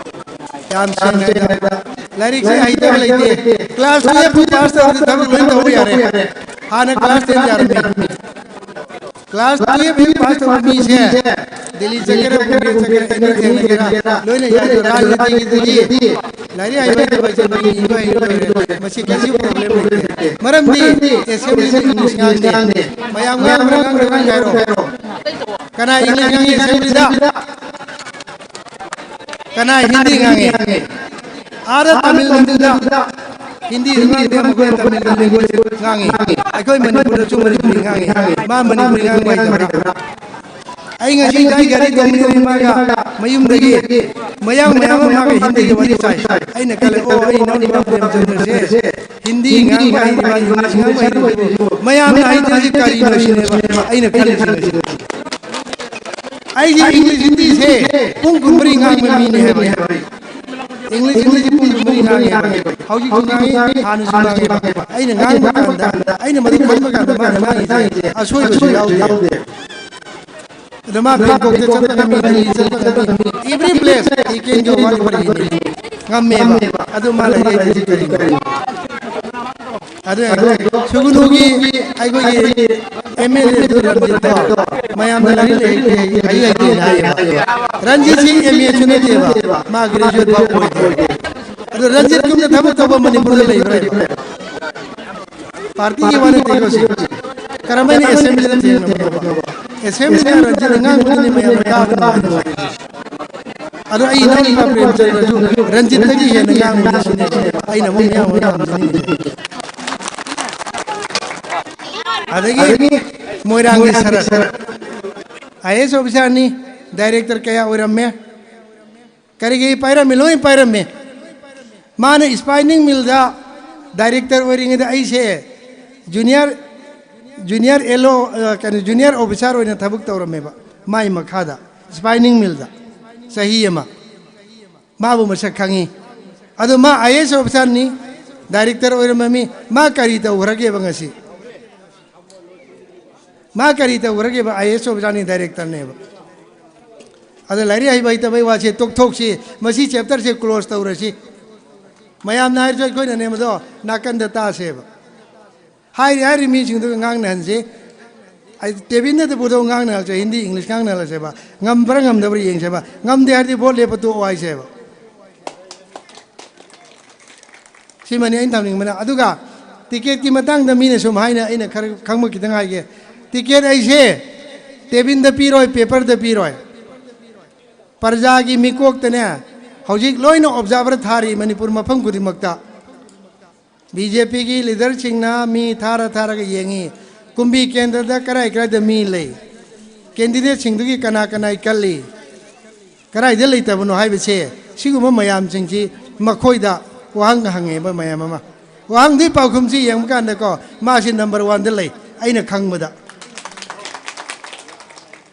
ꯌꯥꯝ ꯁꯦꯡꯅ ꯍꯥꯏꯕꯗ, ꯂꯥꯏꯔꯤꯛꯁꯦ ꯍꯩꯇꯕ ꯂꯩꯇꯦ꯫ ꯀ꯭ꯂꯥꯁ ꯇꯨꯌꯦꯜꯐ ꯄꯥꯁ ꯇꯧꯔꯗꯤ ꯊꯕꯛ ꯂꯣꯏ ꯇꯧꯕ ꯌꯥꯔꯦ꯫ ꯍꯥꯟꯅ ꯀ꯭ꯂꯥꯁ ꯇꯦꯟ ꯌꯥꯔꯝꯃꯤ꯫ ꯀ꯭ꯂꯥꯁ ꯇꯨꯌꯦꯜꯐ ꯍꯦꯛ ꯄꯥꯁ ꯇꯧꯕ ꯃꯤꯁꯦ ꯗꯦꯜꯂꯤ ꯆꯠꯀꯦꯔꯥ, ꯕꯣꯝꯕꯦ ꯆꯠꯀꯦꯔꯥ, ꯑꯦꯅꯤ ꯊꯦꯡꯅꯒꯦꯔꯥ, ꯂꯣꯏꯅ ꯌꯥꯏ꯫ ꯔꯥꯖꯅꯤꯇꯤꯒꯤꯗꯗꯤ ꯂꯥꯏꯔꯤꯛ ꯍꯩꯕ ꯍꯩꯇꯕ ꯍꯥꯏꯁꯦ ꯃꯤ ꯏꯕ ꯍꯩꯕ ꯂꯣꯏꯔꯦ꯫ ꯃꯁꯤ ꯀꯔꯤꯁꯨ ꯄ꯭ꯔꯣꯕ꯭ꯂꯦꯝ ꯂꯩꯇꯦ꯫ ꯃꯔꯝꯗꯤ ꯑꯦꯁꯦꯝꯕ꯭ꯂꯤꯗ ꯏꯪꯂꯤꯁ ꯉꯥꯡꯗꯦ꯫ ꯃꯌꯥꯝ ꯉꯥꯡꯕ꯭ꯔꯥ ꯉꯥꯡꯗ꯭ꯔꯥ ꯉꯥꯡꯒꯦ ꯍꯥꯏꯔꯣ? ꯀꯅꯥ ꯏꯪꯂꯤꯁ ꯉꯥꯡꯉꯤ ꯑꯦꯁꯦꯝꯕ꯭ꯂꯤꯗ? ꯀꯅꯥ ꯍꯤꯟꯗꯤ ꯉꯥꯡꯉꯤ? ꯑꯥꯗ ꯇꯥꯃꯤꯜ ꯅꯥꯗꯨꯗ ꯍꯤꯟꯗꯤꯁꯨ ꯉꯥꯡꯗꯦ, ꯃꯈꯣꯏꯅ ꯇꯥꯃꯤꯜ ꯂꯦꯡꯒ꯭ꯋꯦꯖ ꯉꯥꯡꯉꯤ꯫ ꯑꯩꯈꯣꯏ ꯃꯅꯤꯄꯨꯔꯗꯁꯨ ꯃꯅꯤꯄꯨꯔꯤ ꯉꯥꯡꯉꯤ꯫ ꯃꯥ ꯃꯅꯤꯄꯨꯔꯤ ꯉꯥꯡꯕ ꯍꯩꯇꯕ꯭ꯔꯥ? ꯑꯩ ꯉꯁꯤ ꯉꯁꯥꯏ ꯒꯥꯔꯤ ꯇꯣꯡꯃꯤꯟꯅꯔꯤ ꯃꯥꯒ ꯃꯌꯨꯝꯗꯒꯤ꯫ ꯃꯌꯥꯡ ꯃꯌꯥꯝ ꯑꯃ ꯃꯥꯒ ꯍꯤꯟꯗꯤꯒꯤ ꯋꯥꯔꯤ ꯁꯥꯏ꯫ ꯑꯩꯅ ꯈꯜꯂꯦ, "ꯑꯣ, ꯑꯩ ꯏꯅꯥꯎꯅꯨꯄꯥ ꯄ꯭ꯔꯦꯝꯆꯟꯗ꯭ꯔꯁꯦ ꯍꯤꯟꯗꯤ ꯉꯥꯡꯕ ꯍꯩꯔꯤꯕ, ꯏꯪꯂꯤꯁ ꯉꯥꯡꯕ ꯍꯩꯔꯤꯕ ꯃꯌꯥꯝꯅ ꯍꯩꯇ꯭ꯔꯤꯁꯤ ꯀꯔꯤꯅꯣ?" ꯁꯤꯅꯦꯕ ꯑꯩꯅ ꯈꯜꯂꯤꯁꯤ ꯉꯁꯤ꯫ ꯑꯩꯁꯦ ꯏꯪꯂꯤꯁ ꯍꯤꯟꯗꯤꯁꯦ ꯄꯨꯡ ꯀꯨꯟꯃꯔꯤ ꯉꯥꯡꯕ ꯃꯤꯅꯦ ꯍꯥꯏꯕ ꯑꯩ꯫ ꯏꯪꯂꯤꯁ ꯍꯤꯟꯗꯤꯁꯦ ꯄꯨꯡ ꯀꯨꯟꯃꯔꯤ ꯉꯥꯡꯉꯦꯕ꯫ ꯍꯧꯖꯤꯛꯁꯨ ꯉꯥꯡꯉꯤ, ꯍꯥꯟꯅꯁꯨ ꯉꯥꯡꯉꯦꯕ꯫ ꯑꯩꯅ ꯉꯥꯡꯕ ꯀꯥꯟꯗ, ꯑꯩꯅ ꯃꯗꯨ ꯈꯟꯕ ꯀꯥꯟꯗ ꯃꯥꯅ ꯉꯥꯡꯉꯤꯁꯦ ꯑꯁꯣꯏꯕꯁꯨ ꯌꯥꯎꯗꯦ꯫ ꯑꯗꯨ ꯃꯥ ꯕꯦꯡꯀꯣꯛꯇ ꯆꯠꯄ ꯉꯝꯃꯤ, ꯗꯦꯜꯂꯤ ꯆꯠꯄ ꯉꯝꯃꯤ, every place he can go, what ever he need. ꯉꯝꯃꯦꯕ꯫ ꯑꯗꯨ ꯃꯥ ꯂꯩꯔꯤꯁꯤ ꯀꯔꯤꯅꯣ? ꯑꯗꯨ ꯁꯨꯒꯨꯅꯨꯒꯤ ꯑꯩꯈꯣꯏꯒꯤ ꯑꯦꯝ ꯑꯦꯜ ꯑꯦꯗꯨ ꯔꯟꯖꯤꯠꯇꯣ ꯃꯌꯥꯝꯅ ꯂꯥꯏꯔꯤꯛ ꯂꯩ ꯍꯩ ꯍꯩꯇꯦꯅ ꯍꯥꯏꯌꯦꯕ꯫ ꯔꯟꯖꯤꯠꯁꯤ ꯑꯦꯝ ꯑꯦꯁꯨ ꯅꯠꯇꯦꯕ, ꯃꯥ ꯒ꯭ꯔꯦꯖꯨꯑꯦꯠ ꯐꯥꯎ ꯑꯣꯏꯗꯦ꯫ ꯑꯗꯣ ꯔꯟꯖꯤꯠꯀꯨꯝꯅ ꯊꯕꯛ ꯇꯧꯕ ꯃꯅꯤꯄꯨꯔꯗ ꯂꯩꯕ꯭ꯔꯥ? ꯄꯥꯔꯇꯤꯒꯤ ꯋꯥ ꯅꯠꯇꯦꯀꯣ ꯁꯤ꯫ ꯀꯔꯝꯍꯥꯏꯅ ꯑꯦꯁꯦꯝꯕ꯭ꯂꯤꯗ ꯊꯦꯡꯅꯕꯅꯣ? ꯑꯦꯁꯦꯝꯕ꯭ꯂꯤꯗ ꯔꯟꯖꯤꯠꯅ ꯉꯥꯡꯕꯗꯨꯅꯤ ꯃꯌꯥꯝꯅ ꯇꯥꯕ ꯅꯨꯡꯉꯥꯏꯔꯤꯁꯦ꯫ ꯑꯗꯣ ꯑꯩ ꯏꯅꯥꯎꯅꯨꯄꯥ ꯄ꯭ꯔꯦꯝꯆꯟꯗ꯭ꯔꯁꯨ ꯔꯟꯖꯤꯠꯇꯒꯤ ꯍꯦꯟꯅ ꯉꯥꯡꯕꯅꯤ ꯁꯤꯅꯤ ꯑꯩꯅ ꯑꯃꯨꯛ ꯃꯌꯥꯝ ꯑꯃ ꯊꯝꯖꯅꯤꯡꯉꯤꯁꯦ꯫ ꯑꯗꯒꯤ ꯃꯣꯏꯔꯥꯡꯒꯤ ꯁꯔꯠ, ꯑꯥꯏ ꯑꯦꯁ ꯑꯣꯐꯤꯁꯥꯔꯅꯤ, ꯗꯥꯏꯔꯦꯛꯇꯔ ꯀꯌꯥ ꯑꯣꯏꯔꯝꯃꯦ꯫ ꯀꯔꯤ ꯀꯔꯤ ꯄꯥꯏꯔꯝꯃꯤ? ꯂꯣꯏ ꯄꯥꯏꯔꯝꯃꯤ꯫ ꯃꯥꯅ ꯁ꯭ꯄꯥꯏꯅꯤꯡ ꯃꯤꯜꯗ ꯗꯥꯏꯔꯦꯛꯇꯔ ꯑꯣꯏꯔꯤꯉꯩꯗ ꯑꯩꯁꯦ ꯖꯨꯅꯤꯌꯔ, ꯖꯨꯅꯤꯌꯔ ꯑꯦꯜ ꯑꯣ, ꯑ, ꯀꯩꯅꯣ, ꯖꯨꯅꯤꯌꯔ ꯑꯣꯐꯤꯁꯥꯔ ꯑꯣꯏꯅ ꯊꯕꯛ ꯇꯧꯔꯝꯃꯦꯕ, ꯃꯥꯏ ꯃꯈꯥꯗ ꯁ꯭ꯄꯥꯏꯅꯤꯡ ꯃꯤꯜꯗ ꯆꯍꯤ ꯑꯃ꯫ ꯃꯥꯕꯨ ꯃꯁꯛ ꯈꯪꯉꯤ꯫ ꯑꯗꯣ ꯃꯥ ꯑꯥꯏ ꯑꯦꯁ ꯑꯣꯐꯤꯁꯥꯔꯅꯤ, ꯗꯥꯏꯔꯦꯛꯇꯔ ꯑꯣꯏꯔꯝꯃꯃꯤ꯫ ꯃꯥ ꯀꯔꯤ ꯇꯧꯈ꯭ꯔꯒꯦꯕ ꯉꯁꯤ? ꯃꯥ ꯀꯔꯤ ꯇꯧꯈ꯭ꯔꯒꯦꯕ? ꯑꯥꯏ ꯑꯦꯁ ꯑꯣꯐꯤꯁꯥꯔꯅꯤ, ꯗꯥꯏꯔꯦꯛꯇꯔꯅꯦꯕ꯫ ꯑꯗ ꯂꯥꯏꯔꯤꯛ ꯍꯩꯕ ꯍꯩꯇꯕꯩ ꯋꯥꯁꯦ ꯇꯣꯛꯊꯣꯛꯁꯤ, ꯃꯁꯤ ꯆꯦꯞꯇꯔꯁꯦ ꯀ꯭ꯂꯣꯖ ꯇꯧꯔꯁꯤ꯫ ꯃꯌꯥꯝꯅ ꯍꯥꯏꯔꯁꯨ ꯑꯩꯈꯣꯏꯅꯅꯦ ꯃꯗꯣ ꯅꯥꯀꯟꯗ ꯇꯥꯁꯦꯕ꯫ ꯍꯥꯏꯔꯤ ꯍꯥꯏꯔꯤ ꯃꯤꯁꯤꯡꯗꯨꯒ ꯉꯥꯡꯅꯍꯟꯁꯤ꯫ ꯑꯩ ꯇꯦꯕꯤꯟꯗ ꯄꯨꯊꯣꯛ ꯉꯥꯡꯅꯍꯜꯁꯦ, ꯍꯤꯟꯗꯤ ꯏꯪꯂꯤꯁ ꯉꯥꯡꯅꯍꯜꯂꯁꯦꯕ꯫ ꯉꯝꯕ꯭ꯔꯥ ꯉꯝꯗꯕ꯭ꯔꯥ ꯌꯦꯡꯁꯦꯕ꯫ ꯉꯝꯗꯦ ꯍꯥꯏꯔꯗꯤ ꯚꯣꯠ ꯂꯦꯞꯄ ꯇꯣꯛꯑꯣ ꯍꯥꯏꯁꯦꯕ꯫ ꯁꯤꯃꯅꯤ ꯑꯩꯅ ꯊꯝꯅꯤꯡꯕꯅ꯫ ꯑꯗꯨꯒ ꯇꯤꯀꯦꯠꯀꯤ ꯃꯇꯥꯡꯗ ꯃꯤꯅ ꯁꯨꯝ ꯍꯥꯏꯅ ꯑꯩꯅ ꯈꯔ ꯈꯪꯕ ꯈꯤꯇꯪ ꯍꯥꯏꯒꯦ꯫ ꯇꯤꯀꯦꯠ ꯑꯩꯁꯦ ꯇꯦꯕꯤꯟꯗ ꯄꯤꯔꯣꯏ, ꯄꯦꯄꯔꯗ ꯄꯤꯔꯣꯏ꯫ ꯄ꯭ꯔꯖꯥꯒꯤ ꯃꯤꯀꯣꯛꯇꯅꯦ ꯍꯧꯖꯤꯛ ꯂꯣꯏꯅ ꯑꯣꯕꯖꯥꯔꯚꯔ ꯊꯥꯔꯤ ꯃꯅꯤꯄꯨꯔ ꯃꯐꯝ ꯈꯨꯗꯤꯡꯃꯛꯇ꯫ ꯕꯤ ꯖꯦ ꯄꯤꯒꯤ ꯂꯤꯗꯔꯁꯤꯡꯅ ꯃꯤ ꯊꯥꯔ ꯊꯥꯔꯒ ꯌꯦꯡꯉꯤ꯫ ꯀꯨꯝꯕꯤ ꯀꯦꯟꯗ꯭ꯔꯗ ꯀꯔꯥꯏ ꯀꯔꯥꯏꯗ ꯃꯤ ꯂꯩ? ꯀꯦꯟꯗꯤꯗꯦꯠꯁꯤꯡꯗꯨꯒꯤ ꯀꯅꯥ ꯀꯅꯥ ꯀꯜꯂꯤ? ꯀꯗꯥꯏꯗ ꯂꯩꯇꯕꯅꯣ ꯍꯥꯏꯕꯁꯦ, ꯁꯤꯒꯨꯝꯕ ꯃꯌꯥꯝꯁꯤꯡꯁꯤ ꯃꯈꯣꯏꯗ ꯋꯥꯍꯪ ꯍꯪꯉꯦꯕ ꯃꯌꯥꯝ ꯑꯃ꯫ ꯋꯥꯍꯪꯗꯨꯒꯤ ꯄꯥꯎꯈꯨꯝꯁꯤ ꯌꯦꯡꯕ ꯀꯥꯟꯗꯀꯣ, ꯃꯥꯁꯤ ꯅꯝꯕꯔ ꯋꯥꯟꯗ ꯂꯩ, ꯑꯩꯅ ꯈꯪꯕꯗ꯫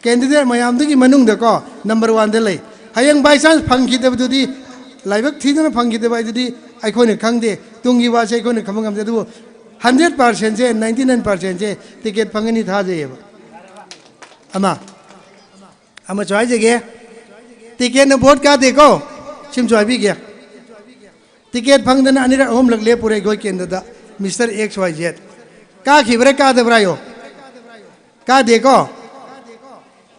ꯀꯦꯟꯗꯤꯗꯦꯠ ꯃꯌꯥꯝꯗꯨꯒꯤ ꯃꯅꯨꯡꯗꯀꯣ, ꯅꯝꯕꯔ ꯋꯥꯟꯗ ꯂꯩ꯫ ꯍꯌꯦꯡ by chance ꯐꯪꯈꯤꯗꯕꯗꯨꯗꯤ, ꯂꯥꯏꯕꯛ ꯊꯤꯗꯅ ꯐꯪꯈꯤꯗꯕ ꯍꯥꯏꯗꯨꯗꯤ ꯑꯩꯈꯣꯏꯅ ꯈꯪꯗꯦ, ꯇꯨꯡꯒꯤ ꯋꯥꯁꯦ ꯑꯩꯈꯣꯏꯅ ꯈꯪꯕ ꯉꯝꯗꯦ꯫ ꯑꯗꯨꯕꯨ hundred percentꯁꯦ, ninety nine percentꯁꯦ ꯇꯤꯀꯦꯠ ꯐꯪꯒꯅꯤ ꯊꯥꯖꯩꯌꯦꯕ꯫ ꯑꯃ꯫ ꯑꯃꯁꯨ ꯍꯥꯏꯖꯒꯦ, ꯇꯤꯀꯦꯠꯅ ꯚꯣꯠ ꯀꯥꯗꯦꯀꯣ꯫ ꯁꯤꯃꯁꯨ ꯍꯥꯏꯕꯤꯒꯦ, ꯇꯤꯀꯦꯠ ꯐꯪꯗꯅ ꯑꯅꯤꯔꯛ ꯑꯍꯨꯝꯂꯛ ꯂꯦꯞꯄꯨꯔꯦ ꯑꯩꯈꯣꯏ ꯀꯦꯟꯗ꯭ꯔꯗ, ꯃꯤꯁꯇꯔ ꯑꯦꯛꯁ ꯋꯥꯏ ꯖꯦꯠ꯫ ꯀꯥꯈꯤꯕ꯭ꯔꯥ ꯀꯥꯗꯕ꯭ꯔꯥ ꯍꯥꯏꯌꯣ? ꯀꯥꯗꯦꯀꯣ꯫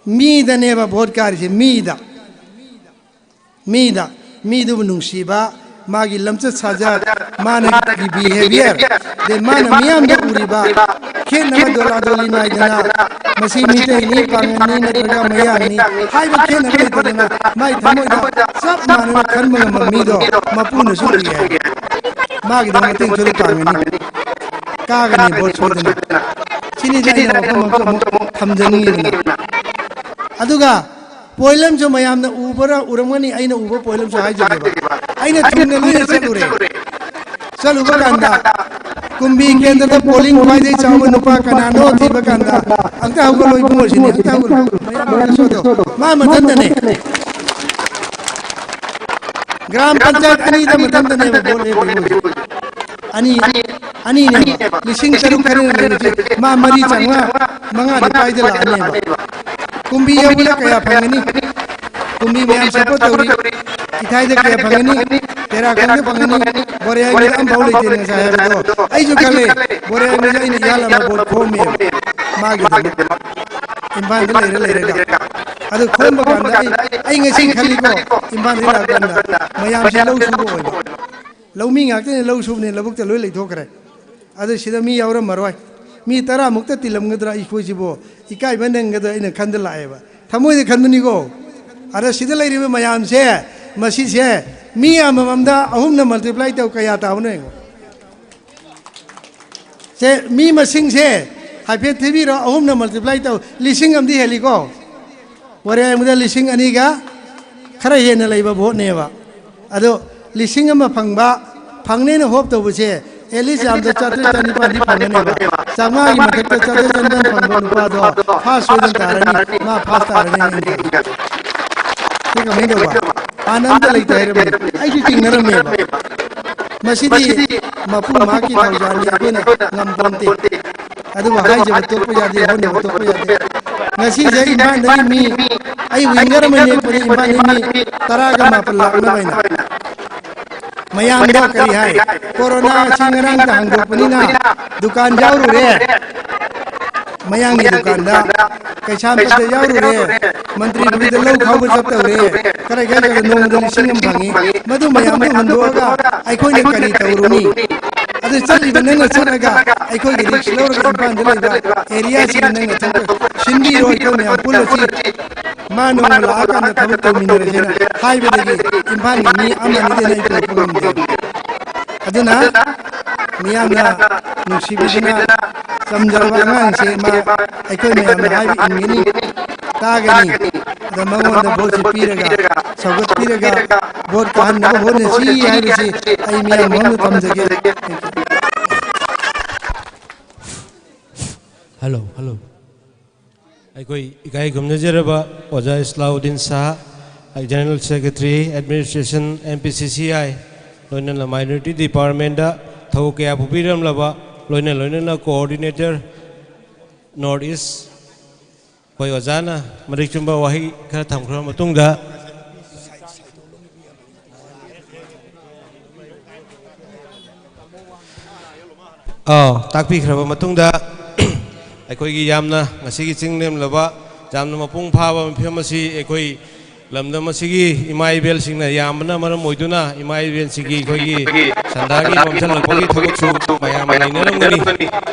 ꯃꯤꯗꯅꯦꯕ ꯚꯣꯠ ꯀꯥꯔꯤꯁꯦ, ꯃꯤꯗ꯫ ꯃꯤꯗ, ꯃꯤꯗꯨꯕꯨ ꯅꯨꯡꯁꯤꯕ, ꯃꯥꯒꯤ ꯂꯝꯆꯠ ꯁꯥꯖꯠ, ꯃꯥꯅꯒꯤ ꯕꯤꯍꯦꯕꯤꯌꯔ, ꯑꯗꯩ ꯃꯥꯅ ꯃꯤꯌꯥꯝꯗ ꯎꯔꯤꯕ ꯈꯦꯠꯅꯕ, ꯗꯣꯂꯥꯗꯣꯂꯤ ꯅꯥꯏꯗꯅ, ꯃꯁꯤ ꯃꯤꯇꯩꯅꯤ, ꯄꯥꯡꯒꯜꯅꯤ ꯅꯠꯇ꯭ꯔꯒ ꯃꯌꯥꯡꯅꯤ ꯍꯥꯏꯕ ꯈꯦꯠꯅꯕ ꯂꯩꯇꯗꯅ, ꯃꯥꯏ ꯊꯃꯣꯏꯗ ꯆꯞ ꯃꯥꯟꯅꯅ ꯈꯟꯕ ꯉꯝꯕ ꯃꯤꯗꯣ ꯃꯄꯨꯅꯁꯨ ꯎꯏ ꯍꯥꯏ꯫ ꯃꯥꯒꯤꯗꯃꯛ ꯃꯇꯦꯡ ꯁꯣꯏꯗꯅ ꯄꯥꯡꯒꯅꯤ꯫ ꯀꯥꯒꯅꯤ ꯚꯣꯠ ꯁꯣꯏꯗꯅ꯫ ꯁꯤꯅꯤꯗ ꯑꯩꯅ ꯋꯥꯐꯝ ꯑꯃꯁꯨ ꯑꯃꯨꯛ ꯊꯝꯖꯅꯤꯡꯉꯤꯗꯅ꯫ ꯑꯗꯨꯒ ꯄꯣꯏꯂꯝꯁꯨ ꯃꯌꯥꯝꯅ ꯎꯕ꯭ꯔꯥ ꯎꯔꯝꯒꯅꯤ, ꯑꯩꯅ ꯎꯕ ꯄꯣꯏꯂꯝꯁꯨ ꯍꯥꯏꯖꯒꯦꯕ꯫ ꯑꯩꯅ ꯊꯨꯡꯅ ꯂꯣꯏꯅ ꯆꯠꯂꯨꯔꯦ꯫ ꯆꯠꯂꯨꯕ ꯀꯥꯟꯗ ꯀꯨꯝꯕꯤ ꯀꯦꯟꯗ꯭ꯔꯗ ꯄꯣꯂꯤꯡ ꯈ꯭ꯋꯥꯏꯗꯒꯤ ꯆꯥꯎꯕ ꯅꯨꯄꯥ ꯀꯅꯥꯅꯣ ꯊꯤꯕ ꯀꯥꯟꯗ, "ꯑꯝꯇ ꯍꯧꯒꯠꯂꯣ ꯏꯕꯨꯡꯉꯣ, ꯁꯤꯅꯤ, ꯑꯝꯇ ꯍꯧꯒꯠꯂꯣ, ꯃꯌꯥꯝ ꯑꯝꯇ ꯁꯣꯗꯣ", ꯃꯥ ꯃꯊꯟꯇꯅꯦ꯫ ꯒ꯭ꯔꯥꯝ ꯄꯟꯆꯥꯌꯠ ꯑꯅꯤꯗ ꯃꯊꯟꯇꯅꯦꯕ ꯚꯣꯠ ꯂꯦꯞꯄꯤꯕ ꯍꯧꯖꯤꯛ꯫ ꯑꯅꯤ, ꯑꯅꯤꯅꯦꯕ꯫ ꯂꯤꯁꯤꯡ ꯇꯔꯨꯛ ꯈꯔ ꯂꯩꯕꯁꯦ ꯃꯥ ꯃꯔꯤ ꯆꯥꯝꯃꯉꯥ, ꯃꯉꯥꯗꯤ ꯄꯥꯏꯗ ꯂꯥꯛꯑꯅꯦꯕ꯫ ꯀꯨꯝꯕꯤ ꯌꯧꯕꯗ ꯀꯌꯥ ꯐꯪꯒꯅꯤ? ꯀꯨꯝꯕꯤ ꯃꯌꯥꯝ ꯁꯞꯄꯣꯔꯠ ꯇꯧꯔꯤ꯫ ꯏꯊꯥꯏꯗ ꯀꯌꯥ ꯐꯪꯒꯅꯤ? ꯇꯦꯔꯥꯈꯣꯡꯗ ꯐꯪꯒꯅꯤ? ꯕꯣꯔꯦ ꯍꯥꯏꯕꯗ ꯑꯝꯐꯥꯎ ꯂꯩꯇꯦ ꯉꯁꯥꯏ ꯍꯥꯏꯕꯗꯣ꯫ ꯑꯩꯁꯨ ꯈꯜꯂꯦ, ꯕꯣꯔꯦ ꯍꯥꯏꯕꯁꯦ ꯑꯩꯅ ꯏꯌꯥꯜ ꯑꯃ ꯚꯣꯠ ꯈꯣꯝꯃꯦꯕ ꯃꯥꯒꯤꯗꯃꯛ꯫ ꯏꯝꯐꯥꯜꯗ ꯂꯩꯔ ꯂꯩꯔꯒ꯫ ꯑꯗꯨ ꯈꯣꯝꯕ ꯀꯥꯟꯗ ꯑꯩ, ꯑꯩ ꯉꯁꯤ ꯈꯜꯂꯤꯀꯣ, ꯏꯝꯐꯥꯜꯗ ꯂꯥꯛꯀꯥꯟꯗ ꯃꯌꯥꯝꯁꯤ ꯂꯧ ꯁꯨꯕ ꯑꯣꯏꯕ꯫ ꯂꯧꯃꯤ ꯉꯥꯛꯇꯅꯤ, ꯂꯧ ꯁꯨꯕꯅꯤ, ꯂꯧꯕꯨꯛꯇ ꯂꯣꯏ ꯂꯩꯊꯣꯛꯈ꯭ꯔꯦ꯫ ꯑꯗꯨ ꯁꯤꯗ ꯃꯤ ꯌꯥꯎꯔꯝꯃꯔꯣꯏ꯫ ꯃꯤ ꯇꯔꯥꯃꯨꯛꯇ ꯇꯤꯜꯂꯝꯒꯗ꯭ꯔꯥ ꯑꯩꯈꯣꯏꯁꯤꯕꯨ? ꯏꯀꯥꯏꯕ ꯅꯪꯒꯗ꯭ꯔꯥ ꯑꯩꯅ ꯈꯟꯗ ꯂꯥꯛꯑꯦꯕ꯫ ꯊꯃꯣꯏꯗ ꯈꯟꯕꯅꯤꯀꯣ꯫ ꯑꯗ ꯁꯤꯗ ꯂꯩꯔꯤꯕ ꯃꯌꯥꯝꯁꯦ, ꯃꯁꯤꯁꯦ ꯃꯤ ꯑꯃꯃꯝꯗ ꯑꯍꯨꯝꯅ multiply ꯇꯧ, ꯀꯌꯥ ꯇꯥꯕꯅꯣ ꯌꯦꯡꯉꯣ꯫ ꯁꯦ, ꯃꯤ ꯃꯁꯤꯡꯁꯦ ꯍꯥꯏꯐꯦꯠ ꯊꯤꯕꯤꯔꯣ, ꯑꯍꯨꯝꯅ multiply ꯇꯧ, ꯂꯤꯁꯤꯡ ꯑꯃꯗꯤ ꯍꯦꯜꯂꯤꯀꯣ꯫ ꯋꯥꯔꯦꯡꯕꯗ ꯂꯤꯁꯤꯡ ꯑꯅꯤꯒ ꯈꯔ ꯍꯦꯟꯅ ꯂꯩꯕ ꯚꯣꯠꯅꯦꯕ꯫ ꯑꯗꯣ ꯂꯤꯁꯤꯡ ꯑꯃ ꯐꯪꯕ, ꯐꯪꯅꯦꯅ hope ꯇꯧꯕꯁꯦ, at least ꯌꯥꯝꯗ ꯆꯥꯇ꯭ꯔꯦꯠ ꯆꯥꯅꯤꯄꯥꯟꯗꯤ ꯐꯪꯒꯅꯦꯕ꯫ ꯆꯥꯝꯃꯉꯥꯒꯤ ꯃꯊꯛꯇ ꯆꯥꯇ꯭ꯔꯦꯠ ꯆꯥꯅꯤꯄꯥꯟ ꯐꯪꯕ ꯅꯨꯄꯥꯗꯣ first ꯁꯣꯏꯗꯅ ꯇꯥꯔꯅꯤ, ꯃꯥ first ꯇꯥꯔꯅꯤ ꯑꯩꯅ ꯈꯜꯂꯤ꯫ ꯁꯤ ꯀꯃꯥꯏꯅ ꯇꯧꯕ? ꯍꯥꯟꯅ ꯑꯝꯇ ꯂꯩꯇꯦ ꯍꯥꯏꯔꯝꯃꯤ, ꯑꯩꯁꯨ ꯆꯤꯡꯅꯔꯝꯃꯦꯕ꯫ ꯃꯁꯤꯗꯤ ꯃꯄꯨ ꯃꯍꯥꯛꯀꯤ ꯊꯧꯖꯥꯜꯅꯤ, ꯑꯩꯈꯣꯏꯅ ꯉꯝꯄꯣꯟꯇꯦ꯫ ꯑꯗꯨꯕꯨ ꯍꯥꯏꯖꯕ ꯇꯣꯛꯄ ꯌꯥꯗꯦ, ꯍꯣꯠꯅꯕ ꯇꯣꯛꯄ ꯌꯥꯗꯦ꯫ ꯉꯁꯤꯁꯦ ꯏꯝꯐꯥꯜꯗꯒꯤ ꯃꯤ, ꯑꯩ winger ꯑꯃ ꯅꯦꯛꯄꯗ ꯏꯝꯐꯥꯜꯗꯒꯤ ꯃꯤ ꯇꯔꯥꯒ ꯃꯥꯄꯜ ꯂꯥꯛꯅꯕ ꯍꯥꯏꯅ ꯃꯌꯥꯝꯗꯣ ꯀꯔꯤ ꯍꯥꯏ? ꯀꯣꯔꯣꯅꯥ ꯑꯁꯤ ꯉꯔꯥꯡꯗ ꯍꯥꯡꯗꯣꯛꯄꯅꯤꯅ ꯗꯨꯀꯥꯟ ꯌꯥꯎꯔꯨꯔꯦ, ꯃꯌꯥꯡꯒꯤ ꯗꯨꯀꯥꯟꯗ, ꯀꯩꯁꯥꯝꯄꯥꯠꯇ ꯌꯥꯎꯔꯨꯔꯦ, ꯃꯟꯇ꯭ꯔꯤꯄꯨꯔꯤꯗ ꯂꯧ ꯈꯥꯎꯕ ꯆꯠꯇꯧꯔꯦ, ꯀꯔꯥꯏ ꯀꯔꯥꯏꯗ ꯅꯣꯡꯃꯗ ꯂꯤꯁꯤꯡ ꯑꯃ ꯐꯪꯉꯤ꯫ ꯃꯗꯨ ꯃꯌꯥꯝꯗꯨ ꯍꯨꯟꯗꯣꯛꯑꯒ ꯑꯩꯈꯣꯏꯅ ꯀꯔꯤ ꯇꯧꯔꯨꯅꯤ? ꯑꯗꯨ ꯆꯠꯂꯤꯕ ꯅꯪꯅ ꯆꯠꯂꯒ ꯑꯩꯈꯣꯏꯒꯤ risk ꯂꯧꯔꯒ ꯏꯝꯐꯥꯜꯗ ꯂꯩꯕ area ꯁꯤꯡ ꯅꯪꯅ ꯊꯕꯛ ꯁꯤꯟꯕꯤꯔꯣ, ꯑꯩꯈꯣꯏ ꯃꯌꯥꯝ ꯄꯨꯜꯂꯁꯤ꯫ ꯃꯥ ꯅꯣꯡꯃ ꯂꯥꯛꯑꯀꯥꯟꯗ ꯊꯕꯛ ꯇꯧꯃꯤꯟꯅꯔꯁꯦꯅ ꯍꯥꯏꯕꯗꯒꯤ ꯏꯝꯐꯥꯜꯒꯤ ꯃꯤ ꯑꯃ ꯑꯅꯤꯗꯩ ꯍꯦꯟꯅ ꯑꯩ ꯄꯨꯔꯛꯄ ꯉꯝꯗꯦ꯫ ꯑꯗꯨꯅ ꯃꯤꯌꯥꯝꯅ ꯅꯨꯡꯁꯤꯕꯤꯗꯨꯅ ꯆꯝꯖꯔꯕ ꯑꯉꯥꯡꯁꯦ ꯃꯥ ꯑꯩꯈꯣꯏ ꯃꯌꯥꯝꯅ ꯍꯥꯏꯕ ꯏꯟꯒꯅꯤ, ꯇꯥꯒꯅꯤ꯫ ꯑꯗ ꯃꯉꯣꯟꯗ vote ꯁꯤ ꯄꯤꯔꯒ, ꯁꯧꯒꯠꯄꯤꯔꯒ vote ꯀꯥꯍꯟꯅꯕ ꯍꯣꯠꯅꯁꯤ ꯍꯥꯏꯕꯁꯤ ꯑꯩ ꯃꯤꯌꯥꯝ ꯃꯃꯥꯡꯗ ꯊꯝꯖꯒꯦ꯫ Hello, hello. ꯑꯩꯈꯣꯏ ꯏꯀꯥꯏ ꯈꯨꯝꯅꯖꯔꯕ ꯑꯣꯖꯥ ꯏꯁꯂꯥꯎꯗꯤꯟ Shah, General Secretary, Administration, M P C C I, ꯂꯣꯏꯅꯅ Minority Department ꯊꯕꯛ ꯀꯌꯥ ꯄꯨꯕꯤꯔꯝꯂꯕ, ꯂꯣꯏꯅ ꯂꯣꯏꯅꯅ Coordinator, North East, ꯑꯩꯈꯣꯏ ꯑꯣꯖꯥꯅ ꯃꯔꯤꯛ ꯆꯨꯝꯕ ꯋꯥꯍꯩ ꯈꯔ ꯊꯝꯈ꯭ꯔꯕ ꯃꯇꯨꯡꯗ, ꯑꯥꯎ, ꯇꯥꯛꯄꯤꯈ꯭ꯔꯕ ꯃꯇꯨꯡꯗ, ꯑꯩꯈꯣꯏꯒꯤ ꯌꯥꯝꯅ ꯉꯁꯤꯒꯤ ꯆꯤꯡ ꯂꯦꯝꯂꯕ, ꯌꯥꯝꯅ ꯃꯄꯨꯡ ꯐꯥꯕ ꯃꯤꯐꯝ ꯑꯁꯤ ꯑꯩꯈꯣꯏ ꯂꯝꯗꯝ ꯑꯁꯤꯒꯤ ꯏꯃꯥ ꯏꯕꯦꯜꯁꯤꯡꯅ ꯌꯥꯝꯕꯅ ꯃꯔꯝ ꯑꯣꯏꯗꯨꯅ, ꯏꯃꯥ ꯏꯕꯦꯜꯁꯤꯡꯒꯤ ꯑꯩꯈꯣꯏꯒꯤ ꯁꯟꯗꯥꯒꯤ ꯃꯝꯁꯤꯜꯂꯛꯄꯒꯤ ꯊꯕꯛꯁꯨ ꯃꯌꯥꯝ ꯂꯩꯅꯔꯝꯒꯅꯤ꯫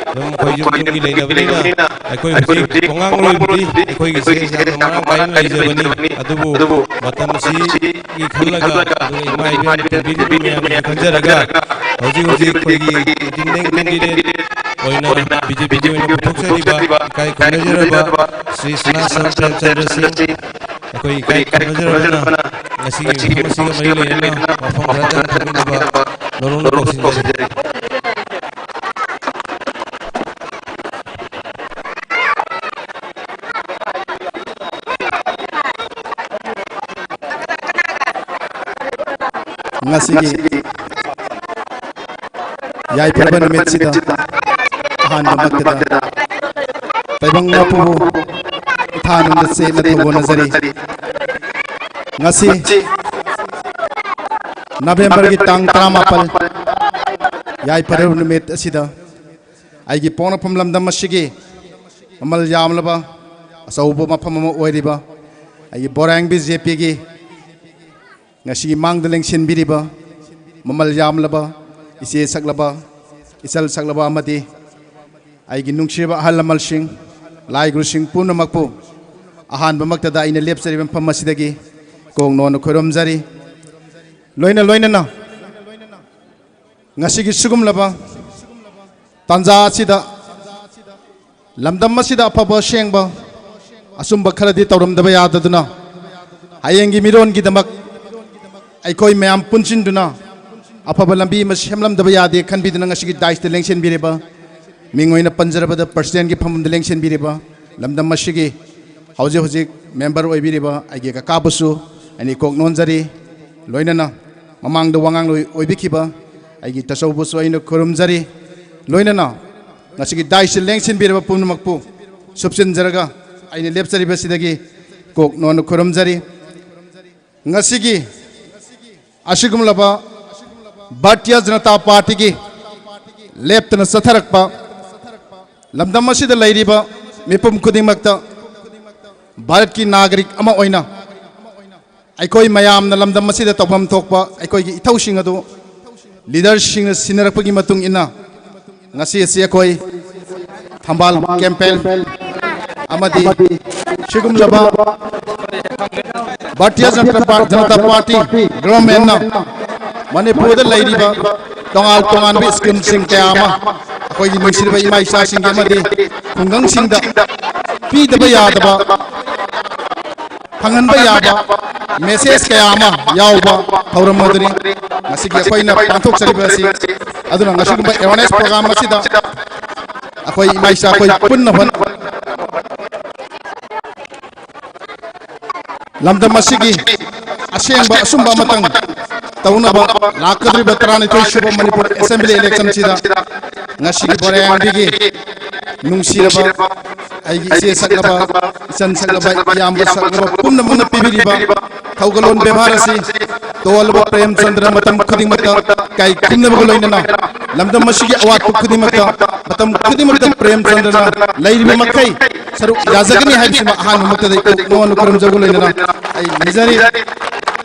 ꯑꯗꯨꯝ ꯑꯩꯈꯣꯏ ꯌꯨꯝ ꯌꯨꯝꯒꯤ ꯂꯩꯅꯕꯅꯤꯅ ꯑꯩꯈꯣꯏ ꯍꯧꯖꯤꯛ ꯇꯣꯉꯥꯟ ꯑꯣꯏꯕꯗꯤ ꯑꯩꯈꯣꯏꯒꯤꯁꯦ ꯌꯥꯝꯅ ꯃꯔꯥꯡ ꯀꯥꯏꯅ ꯂꯩꯖꯕꯅꯤ꯫ ꯑꯗꯨꯕꯨ ꯃꯇꯝ ꯑꯁꯤꯒꯤ ꯈꯜꯂꯒ, ꯑꯗꯨꯒ ꯏꯃꯥ ꯏꯕꯦꯜ ꯇꯤꯚꯤꯒꯤ ꯃꯌꯥꯝꯒꯤ ꯈꯟꯖꯔꯒ, ꯍꯧꯖꯤꯛ ꯍꯧꯖꯤꯛ ꯑꯩꯈꯣꯏꯒꯤ independent candidate ꯑꯣꯏꯅ BJPꯒꯤ ꯑꯣꯏꯅ ꯄꯨꯊꯣꯛꯆꯔꯤꯕ ꯏꯀꯥꯏ ꯈꯨꯝꯅꯖꯔꯕ ꯁ꯭ꯔꯤ ꯁꯅꯥꯁꯝ ꯄ꯭ꯔꯦꯝꯆꯟꯗ꯭ꯔ ꯁꯤꯡ, ꯑꯩꯈꯣꯏ ꯏꯀꯥꯏ ꯈꯨꯝꯅꯖꯔꯕꯅ ꯉꯁꯤꯒꯤ ꯃꯐꯝ ꯑꯁꯤꯒ ꯃꯔꯤ ꯂꯩꯅꯅ ꯋꯥꯐꯝ ꯈꯔꯇꯪ ꯊꯝꯕꯤꯅꯕ ꯅꯣꯂꯨꯛꯅ ꯀꯧꯁꯤꯟꯖꯔꯤ꯫ ꯉꯁꯤꯒꯤ ꯌꯥꯏꯐꯔꯕ ꯅꯨꯃꯤꯠꯁꯤꯗ ꯑꯍꯥꯟꯕꯃꯛꯇꯗ ꯇꯥꯏꯕꯪ ꯃꯄꯨꯕꯨ ꯏꯊꯥꯅꯨꯡꯗ ꯆꯦꯠꯅ ꯊꯧꯒꯣꯟꯅꯖꯔꯤ꯫ ꯉꯁꯤ ꯅꯕꯦꯝꯕꯔꯒꯤ ꯇꯥꯡ ꯇꯔꯥꯃꯥꯄꯜ, ꯌꯥꯏꯐꯔꯕ ꯅꯨꯃꯤꯠ ꯑꯁꯤꯗ ꯑꯩꯒꯤ ꯄꯣꯛꯅꯐꯝ ꯂꯝꯗꯝ ꯑꯁꯤꯒꯤ ꯃꯃꯜ ꯌꯥꯝꯂꯕ ꯑꯆꯧꯕ ꯃꯐꯝ ꯑꯃ ꯑꯣꯏꯔꯤꯕ ꯑꯩꯒꯤ ꯕꯣꯔꯥꯡꯕꯤ ꯖꯦ ꯄꯤꯒꯤ ꯉꯁꯤꯒꯤ ꯃꯥꯡꯗ ꯂꯦꯡꯁꯤꯟꯕꯤꯔꯤꯕ ꯃꯃꯜ ꯌꯥꯝꯂꯕ ꯏꯆꯦ ꯁꯛꯂꯕ, ꯏꯆꯜ ꯁꯛꯂꯕ ꯑꯃꯗꯤ ꯑꯩꯒꯤ ꯅꯨꯡꯁꯤꯔꯕ ꯑꯍꯜ ꯂꯃꯟꯁꯤꯡ, ꯂꯥꯏ ꯒꯨꯔꯨꯁꯤꯡ ꯄꯨꯝꯅꯃꯛꯄꯨ ꯑꯍꯥꯟꯕꯃꯛꯇꯗ ꯑꯩꯅ ꯂꯦꯞꯆꯔꯤꯕ ꯃꯐꯝ ꯑꯁꯤꯗꯒꯤ ꯀꯣꯛ ꯅꯣꯟꯅ ꯈꯨꯔꯨꯝꯖꯔꯤ꯫ ꯂꯣꯏꯅ ꯂꯣꯏꯅꯅ ꯉꯁꯤꯒꯤ ꯁꯤꯒꯨꯝꯂꯕ ꯇꯥꯟꯖꯥ ꯑꯁꯤꯗ ꯂꯝꯗꯝ ꯑꯁꯤꯗ ꯑꯐꯕ ꯑꯁꯦꯡꯕ ꯑꯆꯨꯝꯕ ꯈꯔꯗꯤ ꯇꯧꯔꯝꯗꯕ ꯌꯥꯗꯗꯨꯅ, ꯍꯌꯦꯡꯒꯤ ꯃꯤꯔꯣꯟꯒꯤꯗꯃꯛ ꯑꯩꯈꯣꯏ ꯃꯌꯥꯝ ꯄꯨꯟꯁꯤꯟꯗꯨꯅ ꯑꯐꯕ ꯂꯝꯕꯤ ꯑꯃ ꯁꯦꯝꯂꯝꯗꯕ ꯌꯥꯗꯦ ꯈꯟꯕꯤꯗꯨꯅ ꯉꯁꯤꯒꯤ ꯗꯥꯏꯁꯇ ꯂꯦꯡꯁꯤꯟꯕꯤꯔꯤꯕ ꯃꯤꯡ ꯑꯣꯏꯅ ꯄꯟꯖꯔꯕꯗ ꯄ꯭ꯔꯁꯤꯗꯦꯟꯒꯤ ꯐꯝꯐꯝꯗ ꯂꯦꯡꯁꯤꯟꯕꯤꯔꯤꯕ ꯂꯝꯗꯝ ꯑꯁꯤꯒꯤ ꯍꯧꯖꯤꯛ ꯍꯧꯖꯤꯛ ꯃꯦꯝꯕꯔ ꯑꯣꯏꯕꯤꯔꯤꯕ ꯑꯩꯒꯤ ꯀꯀꯥꯕꯨꯁꯨ ꯑꯩꯅ ꯏꯀꯣꯛ ꯅꯣꯟꯖꯔꯤ꯫ ꯂꯣꯏꯅꯅ ꯃꯃꯥꯡꯗ ꯋꯥꯉꯥꯡꯂꯣꯏ ꯑꯣꯏꯕꯤꯈꯤꯕ ꯑꯩꯒꯤ ꯇꯥꯆꯧꯕꯨꯁꯨ ꯑꯩꯅ ꯈꯨꯔꯨꯝꯖꯔꯤ꯫ ꯂꯣꯏꯅꯅ ꯉꯁꯤꯒꯤ ꯗꯥꯏꯁꯁꯤ ꯂꯦꯡꯁꯤꯟꯕꯤꯔꯕ ꯄꯨꯝꯅꯃꯛꯄꯨ ꯁꯨꯞꯆꯤꯟꯖꯔꯒ ꯑꯩꯅ ꯂꯦꯞꯆꯔꯤꯕꯁꯤꯗꯒꯤ ꯀꯣꯛ ꯅꯣꯟꯅ ꯈꯨꯔꯨꯝꯖꯔꯤ꯫ ꯉꯁꯤꯒꯤ ꯑꯁꯤꯒꯨꯝꯂꯕ ꯚꯥꯔꯇꯤꯌ ꯖꯅꯇꯥ ꯄꯥꯔꯇꯤꯒꯤ ꯂꯦꯞꯇꯅ ꯆꯠꯊꯔꯛꯄ ꯂꯝꯗꯝ ꯑꯁꯤꯗ ꯂꯩꯔꯤꯕ ꯃꯤꯄꯨꯝ ꯈꯨꯗꯤꯡꯃꯛꯇ ꯚꯥꯔꯠꯀꯤ ꯅꯥꯒꯔꯤꯛ ꯑꯃ ꯑꯣꯏꯅ ꯑꯩꯈꯣꯏ ꯃꯌꯥꯝꯅ ꯂꯝꯗꯝ ꯑꯁꯤꯗ ꯇꯧꯐꯝ ꯊꯣꯛꯄ ꯑꯩꯈꯣꯏꯒꯤ ꯏꯊꯧꯁꯤꯡ ꯑꯗꯨ ꯂꯤꯗꯔꯁꯤꯡꯅ ꯁꯤꯟꯅꯔꯛꯄꯒꯤ ꯃꯇꯨꯡ ꯏꯟꯅ ꯉꯁꯤ ꯑꯁꯤ ꯑꯩꯈꯣꯏ ꯊꯝꯕꯥꯜ ꯀꯦꯝꯄꯦꯟ ꯑꯃꯗꯤ ꯁꯤꯒꯨꯝꯂꯕ ꯚꯥꯔꯇꯤꯌ ꯖꯅꯇꯥ ꯄꯥꯔ-, ꯖꯅꯇꯥ ꯄꯥꯔꯇꯤ ꯒꯚꯔꯟꯃꯦꯟꯠꯅ ꯃꯅꯤꯄꯨꯔꯗ ꯂꯩꯔꯤꯕ ꯇꯣꯉꯥꯟ ꯇꯣꯉꯥꯟꯕ ꯁ꯭ꯀꯤꯝꯁꯤꯡ ꯀꯌꯥ ꯑꯃ ꯑꯩꯈꯣꯏꯒꯤ ꯅꯨꯡꯁꯤꯔꯕ ꯏꯃꯥ ꯏꯆꯥꯁꯤꯡꯒꯤ ꯑꯃꯗꯤ ꯈꯨꯡꯒꯪꯁꯤꯡꯗ ꯄꯤꯗꯕ ꯌꯥꯗꯕ, ꯐꯪꯍꯟꯕ ꯌꯥꯕ ꯃꯦꯁꯦꯖ ꯀꯌꯥ ꯑꯃ ꯌꯥꯎꯕ ꯊꯧꯔꯝ ꯑꯗꯨꯅꯤ ꯉꯁꯤꯒꯤ ꯑꯩꯈꯣꯏꯅ ꯄꯥꯡꯊꯣꯛꯆꯔꯤꯕ ꯑꯁꯤ꯫ ꯑꯗꯨꯅ ꯉꯁꯤꯒꯨꯝꯕ ꯑꯦꯋꯥꯔꯅꯦꯁ ꯄ꯭ꯔꯣꯒ꯭ꯔꯥꯝ ꯑꯁꯤꯗ ꯑꯩꯈꯣꯏ ꯏꯃꯥ ꯏꯆꯥ ꯑꯩꯈꯣꯏ ꯄꯨꯟꯅ ꯍꯣꯠ-, ꯂꯝꯗꯝ ꯑꯁꯤꯒꯤ ꯑꯁꯦꯡꯕ ꯑꯆꯨꯝꯕ ꯑꯃꯇꯪ ꯇꯧꯅꯕ ꯂꯥꯛꯀꯗꯧꯔꯤꯕ ꯇꯔꯥꯅꯤꯊꯣꯏ ꯁꯨꯕ ꯃꯅꯤꯄꯨꯔ ꯑꯦꯁꯦꯝꯕ꯭ꯂꯤ ꯏꯂꯦꯛꯁꯟꯁꯤꯗ ꯉꯁꯤꯒꯤ ꯕꯣꯔꯥꯌꯥꯡꯕꯤꯒꯤ ꯅꯨꯡꯁꯤꯔꯕ ꯑꯩꯒꯤ ꯏꯆꯦ ꯁꯛꯂꯕ, ꯏꯆꯟ ꯁꯛꯂꯕ, ꯏꯌꯥꯝꯕ ꯁꯛꯂꯕ ꯄꯨꯝꯅꯃꯛꯅ ꯄꯤꯕꯤꯔꯤꯕ ꯊꯧꯒꯜꯂꯣꯟ ꯕꯦꯕꯥꯔ ꯑꯁꯤ ꯇꯣꯜꯂꯕ ꯄ꯭ꯔꯦꯝꯆꯟꯗ꯭ꯔ ꯃꯇꯝ ꯈꯨꯗꯤꯡꯃꯛꯇ ꯏꯀꯥꯏ ꯈꯨꯝꯅꯕꯒ ꯂꯣꯏꯅꯅ ꯂꯝꯗꯝ ꯑꯁꯤꯒꯤ ꯑꯋꯥꯠꯄ ꯈꯨꯗꯤꯡꯃꯛꯇ ꯃꯇꯝ ꯈꯨꯗꯤꯡꯃꯛꯇ ꯄ꯭ꯔꯦꯝꯆꯟꯗ꯭ꯔꯅ ꯂꯩꯔꯤꯕ ꯃꯈꯩ ꯁꯔꯨꯛ ꯌꯥꯖꯒꯅꯤ ꯍꯥꯏꯕꯁꯤꯃ ꯑꯍꯥꯟꯕꯃꯛꯇꯗ ꯑꯩ ꯀꯣꯛ ꯅꯉꯣꯟꯗ ꯈꯨꯔꯨꯝꯖꯕꯒ ꯂꯣꯏꯅꯅ ꯑꯩ ꯅꯤꯖꯔꯤ꯫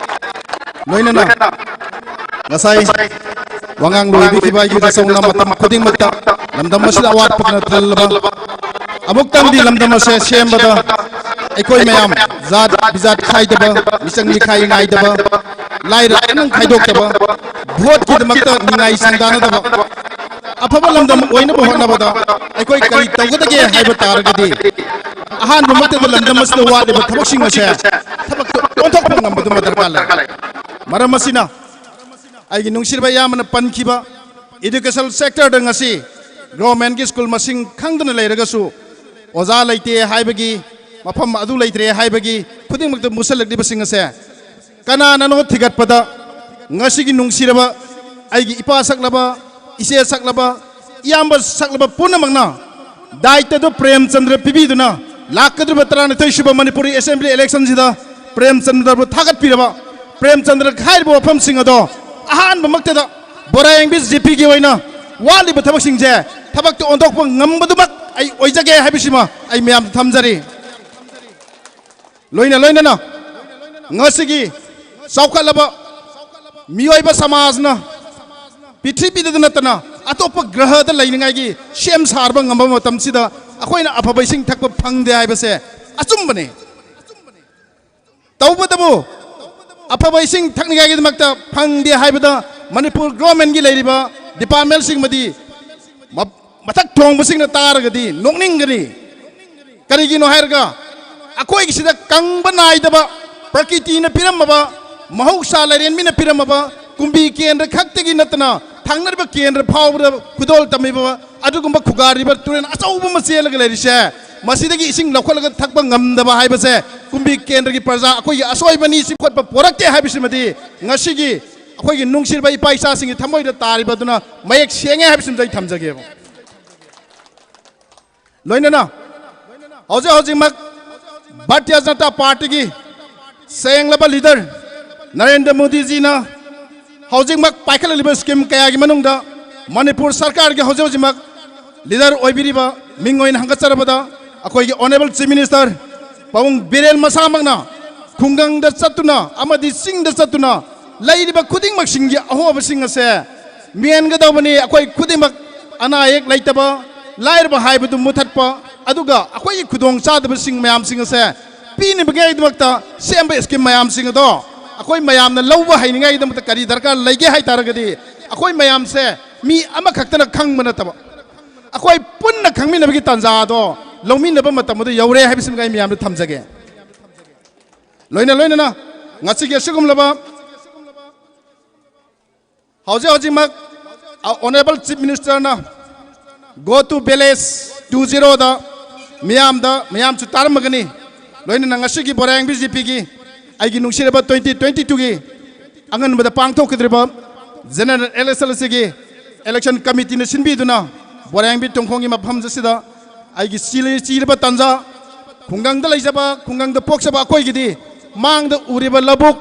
ꯂꯣꯏꯅꯅ ꯉꯁꯥꯏ ꯋꯥꯉꯥꯡ ꯂꯣꯏꯕꯤꯈꯤꯕ ꯑꯩꯒꯤ ꯏꯆꯧꯅ ꯃꯇꯝ ꯈꯨꯗꯤꯡꯃꯛꯇ ꯂꯝꯗꯝ ꯑꯁꯤꯗ ꯑꯋꯥꯠꯄꯅ ꯊꯜꯂꯕ ꯑꯃꯨꯛꯇꯪꯗꯤ ꯂꯝꯗꯝ ꯑꯁꯦ ꯁꯦꯝꯕꯗ ꯑꯩꯈꯣꯏ ꯃꯌꯥꯝ ꯖꯥꯠ ꯕꯤꯖꯥꯠ ꯈꯥꯏꯗꯕ, ꯃꯤꯆꯪ ꯃꯤꯈꯥꯏ ꯅꯥꯏꯗꯕ, ꯂꯥꯏꯔ ꯑꯅꯪ ꯈꯥꯏꯗꯣꯛꯇꯕ, ꯚꯣꯠꯀꯤꯗꯃꯛꯇ ꯅꯤꯡꯉꯥꯏ ꯁꯪꯗꯥꯅꯗꯕ, ꯑꯐꯕ ꯂꯝꯗꯝ ꯑꯣꯏꯅꯕ ꯍꯣꯠꯅꯕꯗ ꯑꯩꯈꯣꯏ ꯀꯔꯤ ꯇꯧꯒꯗꯒꯦ ꯍꯥꯏꯕ ꯇꯥꯔꯒꯗꯤ ꯑꯍꯥꯟꯕꯃꯛꯇꯗ ꯂꯝꯗꯝ ꯑꯁꯤꯗ ꯋꯥꯠꯂꯤꯕ ꯊꯕꯛꯁꯤꯡ ꯑꯁꯦ ꯊꯕꯛꯇ ꯑꯣꯟꯊꯣꯛꯄ ꯉꯝꯕꯗꯨꯃ ꯗꯔꯀꯥꯔ ꯂꯩ꯫ ꯃꯔꯝ ꯑꯁꯤꯅ ꯑꯩꯒꯤ ꯅꯨꯡꯁꯤꯔꯕ ꯏꯌꯥꯝꯕꯅ ꯄꯟꯈꯤꯕ educational sectorꯗ ꯉꯁꯤ governmentꯀꯤ school ꯃꯁꯤꯡ ꯈꯪꯗꯅ ꯂꯩꯔꯒꯁꯨ ꯑꯣꯖꯥ ꯂꯩꯇꯦ ꯍꯥꯏꯕꯒꯤ, ꯃꯐꯝ ꯑꯗꯨ ꯂꯩꯇ꯭ꯔꯦ ꯍꯥꯏꯕꯒꯤ ꯈꯨꯗꯤꯡꯃꯛꯇ ꯃꯨꯁꯜꯂꯛꯂꯤꯕꯁꯤꯡ ꯑꯁꯦ ꯀꯅꯥꯅꯅꯣ ꯊꯤꯒꯠꯄꯗ ꯉꯁꯤꯒꯤ ꯅꯨꯡꯁꯤꯔꯕ ꯑꯩꯒꯤ ꯏꯄꯥ ꯁꯛꯂꯕ, ꯏꯆꯦ ꯁꯛꯂꯕ, ꯏꯌꯥꯝꯕ ꯁꯛꯂꯕ ꯄꯨꯝꯅꯃꯛꯅ ꯗꯥꯏꯇꯗꯨ ꯄ꯭ꯔꯦꯝꯆꯟꯗ꯭ꯔ ꯄꯤꯕꯤꯗꯨꯅ ꯂꯥꯛꯀꯗꯧꯔꯤꯕ ꯇꯔꯥꯅꯤꯊꯣꯏ ꯁꯨꯕ ꯃꯅꯤꯄꯨꯔꯤ assembly electionꯁꯤꯗ ꯄ꯭ꯔꯦꯝꯆꯟꯗ꯭ꯔꯕꯨ ꯊꯥꯒꯠꯄꯤꯔꯕ, ꯄ꯭ꯔꯦꯝꯆꯟꯗ꯭ꯔ ꯍꯥꯏꯔꯤꯕ ꯋꯥꯐꯝꯁꯤꯡ ꯑꯗꯣ ꯑꯍꯥꯟꯕꯃꯛꯇꯗ ꯕꯣꯔꯥꯌꯦꯡꯕꯤ ꯖꯤꯄꯤꯒꯤ ꯑꯣꯏꯅ ꯋꯥꯠꯂꯤꯕ ꯊꯕꯛꯁꯤꯡꯁꯦ ꯊꯕꯛꯇ ꯑꯣꯟꯊꯣꯛꯄ ꯉꯝꯕꯗꯨꯃꯛ ꯑꯩ ꯑꯣꯏꯖꯒꯦ ꯍꯥꯏꯕꯁꯤꯃ ꯑꯩ ꯃꯌꯥꯝꯗ ꯊꯝꯖꯔꯤ꯫ ꯂꯣꯏꯅ ꯂꯣꯏꯅꯅ ꯉꯁꯤꯒꯤ ꯆꯥꯎꯈꯠꯂꯕ ꯃꯤꯑꯣꯏꯕ ꯁꯃꯥꯖꯅ ꯄ꯭ꯔꯤꯊꯤꯕꯤꯗ ꯅꯠꯇꯅ ꯑꯇꯣꯞꯄ ꯒ꯭ꯔꯍꯗ ꯂꯩꯅꯤꯡꯉꯥꯏꯒꯤ ꯁꯦꯝ ꯁꯥꯔꯕ ꯉꯝꯕ ꯃꯇꯝꯁꯤꯗ ꯑꯩꯈꯣꯏꯅ ꯑꯐꯕ ꯏꯁꯤꯡ ꯊꯛꯄ ꯐꯪꯗꯦ ꯍꯥꯏꯕꯁꯦ ꯑꯆꯨꯝꯕꯅꯤ꯫ ꯇꯧꯕꯇꯕꯨ ꯑꯐꯕ ꯏꯁꯤꯡ ꯊꯛꯅꯤꯡꯉꯥꯏꯒꯤꯗꯃꯛꯇ ꯐꯪꯗꯦ ꯍꯥꯏꯕꯗ ꯃꯅꯤꯄꯨꯔ governmentꯀꯤ ꯂꯩꯔꯤꯕ departmentꯁꯤꯡꯃꯗꯤ ꯃ-, ꯃꯊꯛ ꯊꯣꯡꯕꯁꯤꯡꯅ ꯇꯥꯔꯒꯗꯤ ꯅꯣꯛꯅꯤꯡꯒꯅꯤ꯫ ꯀꯔꯤꯒꯤꯅꯣ ꯍꯥꯏꯔꯒ ꯑꯩꯈꯣꯏꯒꯤꯁꯤꯗ ꯀꯪꯕ ꯅꯥꯏꯗꯕ, ꯄ꯭ꯔꯀꯤꯇꯤꯅ ꯄꯤꯔꯝꯃꯕ, ꯃꯍꯧꯁꯥ ꯂꯥꯏꯔꯦꯟꯕꯤꯅ ꯄꯤꯔꯝꯃꯕ ꯀꯨꯝꯕꯤ ꯀꯦꯟꯗ꯭ꯔ ꯈꯛꯇꯒꯤ ꯅꯠꯇꯅ ꯊꯪꯅꯔꯤꯕ ꯀꯦꯟꯗ꯭ꯔ ꯐꯥꯎꯕꯗ ꯈꯨꯗꯣꯜ ꯇꯝꯃꯤꯕ ꯑꯗꯨꯒꯨꯝꯕ ꯈꯨꯒꯥꯔꯤꯕ ꯇꯨꯔꯦꯜ ꯑꯆꯧꯕ ꯑꯃ ꯆꯦꯜꯂꯒ ꯂꯩꯔꯤꯁꯦ, ꯃꯁꯤꯗꯒꯤ ꯏꯁꯤꯡ ꯂꯧꯈꯠꯂꯒ ꯊꯛꯄ ꯉꯝꯗꯕ ꯍꯥꯏꯕꯁꯦ ꯀꯨꯝꯕꯤ ꯀꯦꯟꯗ꯭ꯔꯒꯤ ꯄ꯭ꯔꯖꯥ ꯑꯩꯈꯣꯏꯒꯤ ꯑꯁꯣꯏꯕꯅꯤ꯫ ꯁꯤ ꯈꯣꯠꯄ ꯄꯣꯔꯛꯇꯦ ꯍꯥꯏꯕꯁꯤꯃꯗꯤ ꯉꯁꯤꯒꯤ ꯑꯩꯈꯣꯏꯒꯤ ꯅꯨꯡꯁꯤꯔꯕ ꯏꯄꯥ ꯏꯆꯥꯁꯤꯡꯒꯤ ꯊꯃꯣꯏꯗ ꯇꯥꯔꯤꯕ ꯑꯗꯨꯅ ꯃꯌꯦꯛ ꯁꯦꯡꯉꯦ ꯍꯥꯏꯕꯁꯤꯃꯁꯨ ꯑꯩ ꯊꯝꯖꯒꯦꯕ꯫ ꯂꯣꯏꯅꯅ ꯍꯧꯖꯤꯛ ꯍꯧꯖꯤꯛꯃꯛ ꯚꯥꯔꯇꯤꯌ ꯖꯅꯇꯥ ꯄꯥꯔꯇꯤꯒꯤ ꯁꯦꯡꯂꯕ ꯂꯤꯗꯔ ꯅꯔꯦꯟꯗ꯭ꯔ ꯃꯣꯗꯤꯖꯤꯅ ꯍꯧꯖꯤꯛꯃꯛ ꯄꯥꯏꯈꯠꯂꯛꯂꯤꯕ ꯁ꯭ꯀꯤꯝ ꯀꯌꯥꯒꯤ ꯃꯅꯨꯡꯗ ꯃꯅꯤꯄꯨꯔ ꯁꯔꯀꯥꯔꯒꯤ ꯍꯧꯖꯤꯛ ꯍꯧꯖꯤꯛꯃꯛ ꯂꯤꯗꯔ ꯑꯣꯏꯕꯤꯔꯤꯕ ꯃꯤꯡ ꯑꯣꯏꯅ ꯍꯪꯒꯠꯆꯔꯕꯗ ꯑꯩꯈꯣꯏꯒꯤ ꯑꯣꯅꯔꯦꯕꯜ ꯆꯤꯐ ꯃꯤꯅꯤꯁꯇꯔ ꯄꯥꯕꯨꯡ ꯕꯤꯔꯦꯟ ꯃꯁꯥꯃꯛꯅ ꯈꯨꯡꯒꯪꯗ ꯆꯠꯇꯨꯅ ꯑꯃꯗꯤ ꯆꯤꯡꯗ ꯆꯠꯇꯨꯅ ꯂꯩꯔꯤꯕ ꯈꯨꯗꯤꯡꯃꯛꯁꯤꯡꯒꯤ ꯑꯍꯣꯕꯁꯤꯡ ꯑꯁꯦ ꯃꯦꯟꯒꯗꯧꯕꯅꯤ꯫ ꯑꯩꯈꯣꯏ ꯈꯨꯗꯤꯡꯃꯛ ꯑꯅꯥ ꯑꯌꯦꯛ ꯂꯩꯇꯕ, ꯂꯥꯏꯔꯕ ꯍꯥꯏꯕꯗꯨ ꯃꯨꯊꯠꯄ, ꯑꯗꯨꯒ ꯑꯩꯈꯣꯏꯒꯤ ꯈꯨꯗꯣꯡ ꯆꯥꯗꯕꯁꯤꯡ ꯃꯌꯥꯝꯁꯤꯡ ꯑꯁꯦ ꯄꯤꯅꯕꯒꯤꯗꯃꯛꯇ ꯁꯦꯝꯕ ꯁ꯭ꯀꯤꯝ ꯃꯌꯥꯝꯁꯤꯡ ꯑꯗꯣ ꯑꯩꯈꯣꯏ ꯃꯌꯥꯝꯅ ꯂꯧꯕ ꯍꯩꯅꯤꯡꯉꯥꯏꯒꯤꯗꯃꯛꯇ ꯀꯔꯤ ꯗꯔꯀꯥꯔ ꯂꯩꯒꯦ ꯍꯥꯏ ꯇꯥꯔꯒꯗꯤ ꯑꯩꯈꯣꯏ ꯃꯌꯥꯝꯁꯦ ꯃꯤ ꯑꯃꯈꯛꯇꯅ ꯈꯪꯕ ꯅꯠꯇꯕ ꯑꯩꯈꯣꯏ ꯄꯨꯟꯅ ꯈꯪꯃꯤꯟꯅꯕꯒꯤ ꯇꯥꯟꯖꯥ ꯑꯗꯣ ꯂꯧꯃꯤꯟꯅꯕ ꯃꯇꯝ ꯑꯗꯨ ꯌꯧꯔꯦ ꯍꯥꯏꯕꯁꯤꯃꯒ ꯑꯩ ꯃꯌꯥꯝꯗ ꯊꯝꯖꯒꯦ꯫ ꯂꯣꯏꯅ ꯂꯣꯏꯅꯅ ꯉꯁꯤꯒꯤ ꯑꯁꯤꯒꯨꯝꯂꯕ ꯍꯧꯖꯤꯛ ꯍꯧꯖꯤꯛꯃꯛ ꯑꯣꯅꯔꯦꯕꯜ ꯆꯤꯐ ꯃꯤꯅꯤꯁꯇꯔꯅ Go to Village two zero ꯗ ꯃꯤꯌꯥꯝꯗ, ꯃꯌꯥꯝꯁꯨ ꯇꯥꯔꯝꯃꯒꯅꯤ, ꯂꯣꯏꯅꯅ ꯉꯁꯤꯒꯤ ꯕꯣꯔꯥꯌꯥꯡꯕꯤ ꯖꯤꯄꯤꯒꯤ ꯑꯩꯒꯤ ꯅꯨꯡꯁꯤꯔꯕ twenty twenty two ꯒꯤ ꯑꯉꯟꯕꯗ ꯄꯥꯡꯊꯣꯛꯀꯗꯧꯔꯤꯕ ꯖꯦꯅꯔꯦꯜ ꯏꯂꯦꯛꯁꯟ ꯑꯁꯤꯒꯤ ꯏꯂꯦꯛꯁꯟ ꯀꯃꯤꯇꯤꯅ ꯁꯤꯟꯕꯤꯗꯨꯅ ꯕꯣꯔꯥꯌꯥꯡꯕꯤ ꯇꯨꯡꯈꯣꯡꯒꯤ ꯃꯐꯝ ꯑꯁꯤꯗ ꯑꯩꯒꯤ ꯆꯤꯂꯤ-, ꯆꯤꯔꯕ ꯇꯥꯟꯖꯥ, ꯈꯨꯡꯒꯪꯗ ꯂꯩꯖꯕ, ꯈꯨꯡꯒꯪꯗ ꯄꯣꯛꯆꯕ ꯑꯩꯈꯣꯏꯒꯤꯗꯤ ꯃꯥꯡꯗ ꯎꯔꯤꯕ ꯂꯧꯕꯨꯛ,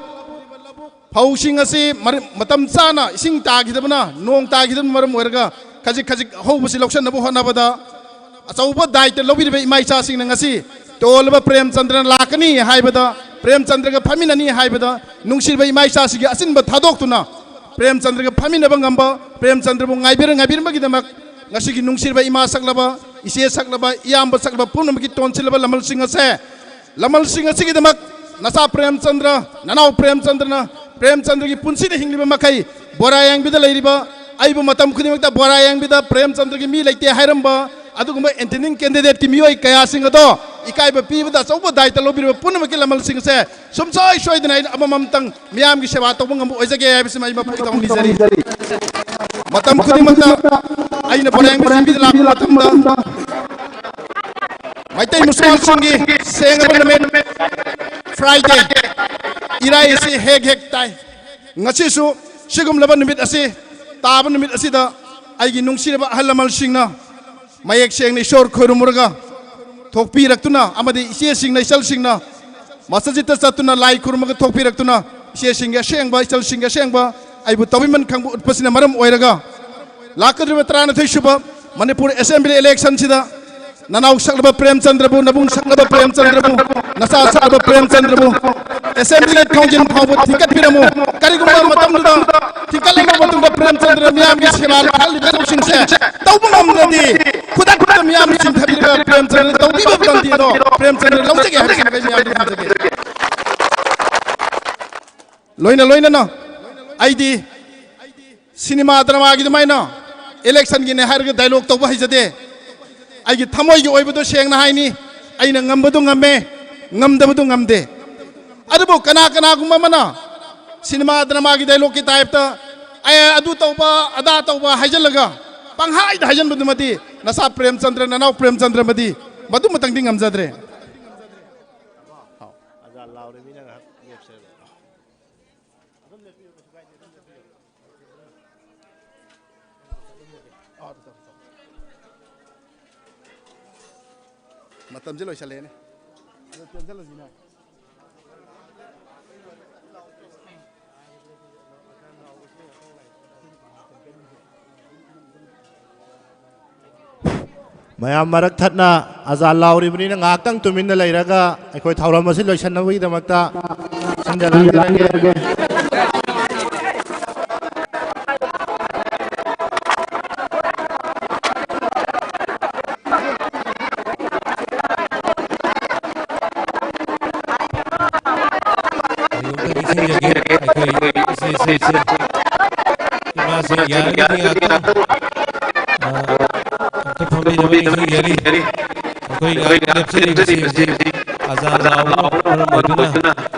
ꯐꯧꯁꯤꯡ ꯑꯁꯤ ꯃꯔ-, ꯃꯇꯝ ꯆꯥꯅ ꯏꯁꯤꯡ ꯇꯥꯈꯤꯗꯕꯅ, ꯅꯣꯡ ꯇꯥꯈꯤꯗꯕꯅ ꯃꯔꯝ ꯑꯣꯏꯔꯒ ꯈꯖꯤꯛ ꯈꯖꯤꯛ ꯍꯧꯕꯁꯤ ꯂꯧꯁꯤꯟꯅꯕ ꯍꯣꯠꯅꯕꯗ ꯑꯆꯧꯕ ꯗꯥꯏꯇ ꯂꯧꯕꯤꯔꯤꯕ ꯏꯃꯥ ꯏꯆꯥꯁꯤꯡꯅ ꯉꯁꯤ ꯇꯣꯜꯂꯕ ꯄ꯭ꯔꯦꯝꯆꯟꯗ꯭ꯔꯅ ꯂꯥꯛꯀꯅꯤ ꯍꯥꯏꯕꯗ, ꯄ꯭ꯔꯦꯝꯆꯟꯗ꯭ꯔꯒ ꯐꯝꯃꯤꯟꯅꯅꯤ ꯍꯥꯏꯕꯗ ꯅꯨꯡꯁꯤꯔꯕ ꯏꯃꯥ ꯏꯆꯥꯁꯤꯡꯒꯤ ꯑꯆꯤꯟꯕ ꯊꯥꯗꯣꯛꯇꯨꯅ ꯄ꯭ꯔꯦꯝꯆꯟꯗ꯭ꯔꯒ ꯐꯝꯃꯤꯟꯅꯕ ꯉꯝꯕ, ꯄ꯭ꯔꯦꯝꯆꯟꯗ꯭ꯔꯕꯨ ꯉꯥꯏꯕꯤꯔ-, ꯉꯥꯏꯕꯤꯔꯝꯕꯒꯤꯗꯃꯛ ꯉꯁꯤꯒꯤ ꯅꯨꯡꯁꯤꯔꯕ ꯏꯃꯥ ꯁꯛꯂꯕ, ꯏꯆꯦ ꯁꯛꯂꯕ, ꯏꯌꯥꯝꯕ ꯁꯛꯂꯕ ꯄꯨꯝꯅꯃꯛꯀꯤ ꯇꯣꯟꯁꯤꯜꯂꯕ ꯂꯃꯜꯁꯤꯡ ꯑꯁꯦ, ꯂꯃꯜꯁꯤꯡ ꯑꯁꯤꯒꯤꯗꯃꯛ ꯅꯆꯥ ꯄ꯭ꯔꯦꯝꯆꯟꯗ꯭ꯔ, ꯅꯅꯥꯎ ꯄ꯭ꯔꯦꯝꯆꯟꯗ꯭ꯔꯅ, ꯄ꯭ꯔꯦꯝꯆꯟꯗ꯭ꯔꯒꯤ ꯄꯨꯟꯁꯤꯗ ꯍꯤꯡꯂꯤꯕ ꯃꯈꯩ ꯕꯣꯔꯥ ꯌꯥꯡꯕꯤꯗ ꯂꯩꯔꯤꯕ, ꯑꯩꯕꯨ ꯃꯇꯝ ꯈꯨꯗꯤꯡꯃꯛꯇ ꯕꯣꯔꯥ ꯌꯥꯡꯕꯤꯗ ꯄ꯭ꯔꯦꯝꯆꯟꯗ꯭ꯔꯒꯤ ꯃꯤ ꯂꯩꯇꯦ ꯍꯥꯏꯔꯝꯕ ꯑꯗꯨꯒꯨꯝꯕ ꯏꯟꯇꯦꯟꯗꯤꯡ ꯀꯦꯟꯗꯤꯗꯦꯠꯀꯤ ꯃꯤꯑꯣꯏ ꯀꯌꯥꯁꯤꯡ ꯑꯗꯣ ꯏꯀꯥꯏꯕ ꯄꯤꯕꯗ ꯑꯆꯧꯕ ꯗꯥꯏꯇ ꯂꯧꯕꯤꯔꯤꯕ ꯄꯨꯝꯅꯃꯛꯀꯤ ꯂꯃꯜꯁꯤꯡ ꯑꯁꯦ ꯁꯨꯡꯁꯣꯏ ꯁꯣꯏꯗꯅ ꯑꯩꯅ ꯑꯃꯃꯝꯇꯪ ꯃꯤꯌꯥꯝꯒꯤ ꯁꯦꯕꯥ ꯇꯧꯕ ꯉꯝꯕ ꯑꯣꯏꯖꯒꯦ ꯍꯥꯏꯕꯁꯤꯃ ꯑꯩ ꯃꯄꯨ ꯊꯧꯅꯤꯖꯔꯤ꯫ ꯃꯇꯝ ꯈꯨꯗꯤꯡꯃꯛꯇ ꯑꯩꯅ ꯕꯣꯔꯥ ꯌꯥꯡꯕꯤ ꯖꯤꯄꯤꯗ ꯂꯥꯛꯄ ꯃꯇꯝꯗ ꯃꯩꯇꯩ ꯃꯨꯁꯜꯃꯥꯟꯁꯤꯡꯒꯤ ꯁꯦꯡꯂꯕ ꯅꯨꯃꯤꯠ Friday, ꯏꯔꯥꯏ ꯑꯁꯤ ꯍꯦꯛ ꯍꯦꯛ ꯇꯥꯏ꯫ ꯉꯁꯤꯁꯨ ꯁꯤꯒꯨꯝꯂꯕ ꯅꯨꯃꯤꯠ ꯑꯁꯤ ꯇꯥꯕ ꯅꯨꯃꯤꯠ ꯑꯁꯤꯗ ꯑꯩꯒꯤ ꯅꯨꯡꯁꯤꯔꯕ ꯑꯍꯜ ꯂꯃꯟꯁꯤꯡꯅ ꯃꯌꯦꯛ ꯁꯦꯡꯅ ꯏꯁꯣꯔ ꯈꯣꯏꯔꯨꯝꯃꯨꯔꯒ ꯊꯣꯛꯄꯤꯔꯛꯇꯨꯅ ꯑꯃꯗꯤ ꯏꯆꯦꯁꯤꯡꯅ ꯏꯆꯜꯁꯤꯡꯅ ꯃꯁꯖꯤꯠꯇ ꯆꯠꯇꯨꯅ ꯂꯥꯏ ꯈꯨꯔꯨꯝꯃꯒ ꯊꯣꯛꯄꯤꯔꯛꯇꯨꯅ ꯏꯆꯦꯁꯤꯡꯒꯤ ꯑꯁꯦꯡꯕ ꯏꯆꯜꯁꯤꯡꯒꯤ ꯑꯁꯦꯡꯕ ꯑꯩꯕꯨ ꯇꯧꯕꯤꯃꯟ ꯈꯪꯕ ꯎꯠꯄꯁꯤꯅ ꯃꯔꯝ ꯑꯣꯏꯔꯒ ꯂꯥꯛꯀꯗꯧꯔꯤꯕ ꯇꯔꯥꯅꯤꯊꯣꯏ ꯁꯨꯕ ꯃꯅꯤꯄꯨꯔ ꯑꯦꯁꯦꯝꯕ꯭ꯂꯤ ꯏꯂꯦꯛꯁꯟꯁꯤꯗ ꯅꯅꯥꯎ ꯁꯛꯂꯕ ꯄ꯭ꯔꯦꯝꯆꯟꯗ꯭ꯔꯕꯨ, ꯅꯕꯨꯡ ꯁꯛꯂꯕ ꯄ꯭ꯔꯦꯝꯆꯟꯗ꯭ꯔꯕꯨ, ꯅꯆꯥ ꯁꯛꯂꯕ ꯄ꯭ꯔꯦꯝꯆꯟꯗ꯭ꯔꯕꯨ ꯑꯦꯁꯦꯝꯕ꯭ꯂꯤꯒꯤ ꯊꯣꯡꯖꯤꯟ ꯐꯥꯎꯕ ꯊꯤꯡꯀꯠꯄꯤꯔꯝꯃꯨ꯫ ꯀꯔꯤꯒꯨꯝꯕ ꯃꯇꯝꯗꯨꯗ ꯊꯤꯡꯀꯠꯂꯕ ꯃꯇꯨꯡꯗ ꯄ꯭ꯔꯦꯝꯆꯟꯗ꯭ꯔ ꯃꯤꯌꯥꯝꯒꯤ ꯁꯦꯕꯥ ꯈꯜꯂꯤꯕ ꯊꯕꯛꯁꯤꯡꯁꯦ ꯇꯧꯕ ꯉꯝꯗ꯭ꯔꯗꯤ ꯈꯨꯗꯛꯇ ꯃꯤꯌꯥꯝꯅ ꯆꯤꯡꯊꯕꯤꯔꯒ ꯄ꯭ꯔꯦꯝꯆꯟꯗ꯭ꯔ ꯇꯧꯕꯤꯕ ꯄꯥꯟꯗꯤꯗꯣ ꯄ꯭ꯔꯦꯝꯆꯟꯗ꯭ꯔ ꯂꯧꯖꯒꯦ ꯍꯥꯏꯕꯁꯤꯃ ꯑꯩ ꯃꯤꯌꯥꯝꯗ ꯊꯝꯖꯒꯦ꯫ ꯂꯣꯏꯅ ꯂꯣꯏꯅꯅ ꯑꯩꯗꯤ ꯁꯤꯅꯦꯃꯥ ꯗ꯭ꯔꯃꯥꯒꯤ ꯑꯗꯨꯃꯥꯏꯅ ꯏꯂꯦꯛꯁꯟꯒꯤꯅꯦ ꯍꯥꯏꯔꯒ ꯗꯥꯏꯂꯣꯛ ꯇꯧꯕ ꯍꯩꯖꯗꯦ꯫ ꯑꯩꯒꯤ ꯊꯃꯣꯏꯒꯤ ꯑꯣꯏꯕꯗꯣ ꯁꯦꯡꯅ ꯍꯥꯏꯅꯤ, ꯑꯩꯅ ꯉꯝꯕꯗꯣ ꯉꯝꯃꯦ, ꯉꯝꯗꯕꯗꯣ ꯉꯝꯗꯦ꯫ ꯑꯗꯨꯕꯨ ꯀꯅꯥ ꯀꯅꯥꯒꯨꯝꯕ ꯑꯃꯅ ꯁꯤꯅꯦꯃꯥ ꯗ꯭ꯔꯃꯥꯒꯤ ꯗꯥꯏꯂꯣꯛꯀꯤ ꯇꯥꯏꯞꯇ "ꯑꯦ, ꯑꯗꯨ ꯇꯧꯕ, ꯑꯗꯥ ꯇꯧꯕ" ꯍꯥꯏꯖꯜꯂꯒ ꯄꯪꯍꯥꯏꯗ ꯍꯥꯏꯖꯟꯕꯗꯨꯃꯗꯤ ꯅꯆꯥ ꯄ꯭ꯔꯦꯝꯆꯟꯗ꯭ꯔ, ꯅꯅꯥꯎ ꯄ꯭ꯔꯦꯝꯆꯟꯗ꯭ꯔꯃꯗꯤ ꯃꯗꯨꯃꯇꯪꯗꯤ ꯉꯝꯖꯗ꯭ꯔꯦ꯫ ꯑꯖꯥ ꯂꯥꯎꯔꯦ, ꯃꯤꯅ ꯉꯥꯏꯍꯥꯛ ꯂꯦꯞꯁꯦ꯫ ꯃꯇꯝꯁꯦ ꯂꯣꯏꯁꯜꯂꯛꯑꯦꯅꯦ꯫ ꯑꯗꯣ ꯆꯦꯟꯁꯤꯜꯂꯁꯤꯅꯦ꯫ ꯃꯌꯥꯝ ꯃꯔꯛ ꯊꯠꯅ ꯑꯖꯥ ꯂꯥꯎꯔꯤꯕꯅꯤꯅ ꯉꯥꯏꯍꯥꯛꯇꯪ ꯇꯨꯃꯤꯟꯅ ꯂꯩꯔꯒ ꯑꯩꯈꯣꯏ ꯊꯧꯔꯝ ꯑꯁꯤ ꯂꯣꯏꯁꯤꯟꯅꯕꯒꯤꯗꯃꯛꯇ ꯁꯤꯟꯖꯔꯛꯑꯒꯦ꯫ ꯑꯩ ꯑꯃꯨꯛꯇ ꯅꯤꯡꯁꯤꯡꯖꯒꯦ, ꯑꯩꯈꯣꯏ ꯏꯆꯦ, ꯏꯆꯦ, ꯏꯆꯦ, ꯏꯃꯥꯁꯤꯡ ꯌꯥꯔꯒꯗꯤ ꯉꯥꯛꯇꯪ, ꯑ, ꯑꯝꯇ ꯐꯝꯕꯤꯅꯕ ꯅꯤꯡꯁꯤꯡꯖꯔꯤ꯫ ꯑꯩꯈꯣꯏ ꯉꯥꯏꯍꯥꯛ ꯂꯦꯞꯆꯔꯤꯕꯁꯤ ꯍꯧꯖꯤꯛ ꯑꯖꯥꯟ ꯂꯥꯎꯕꯅ ꯃꯔꯝ ꯑꯣꯏꯗꯨꯅ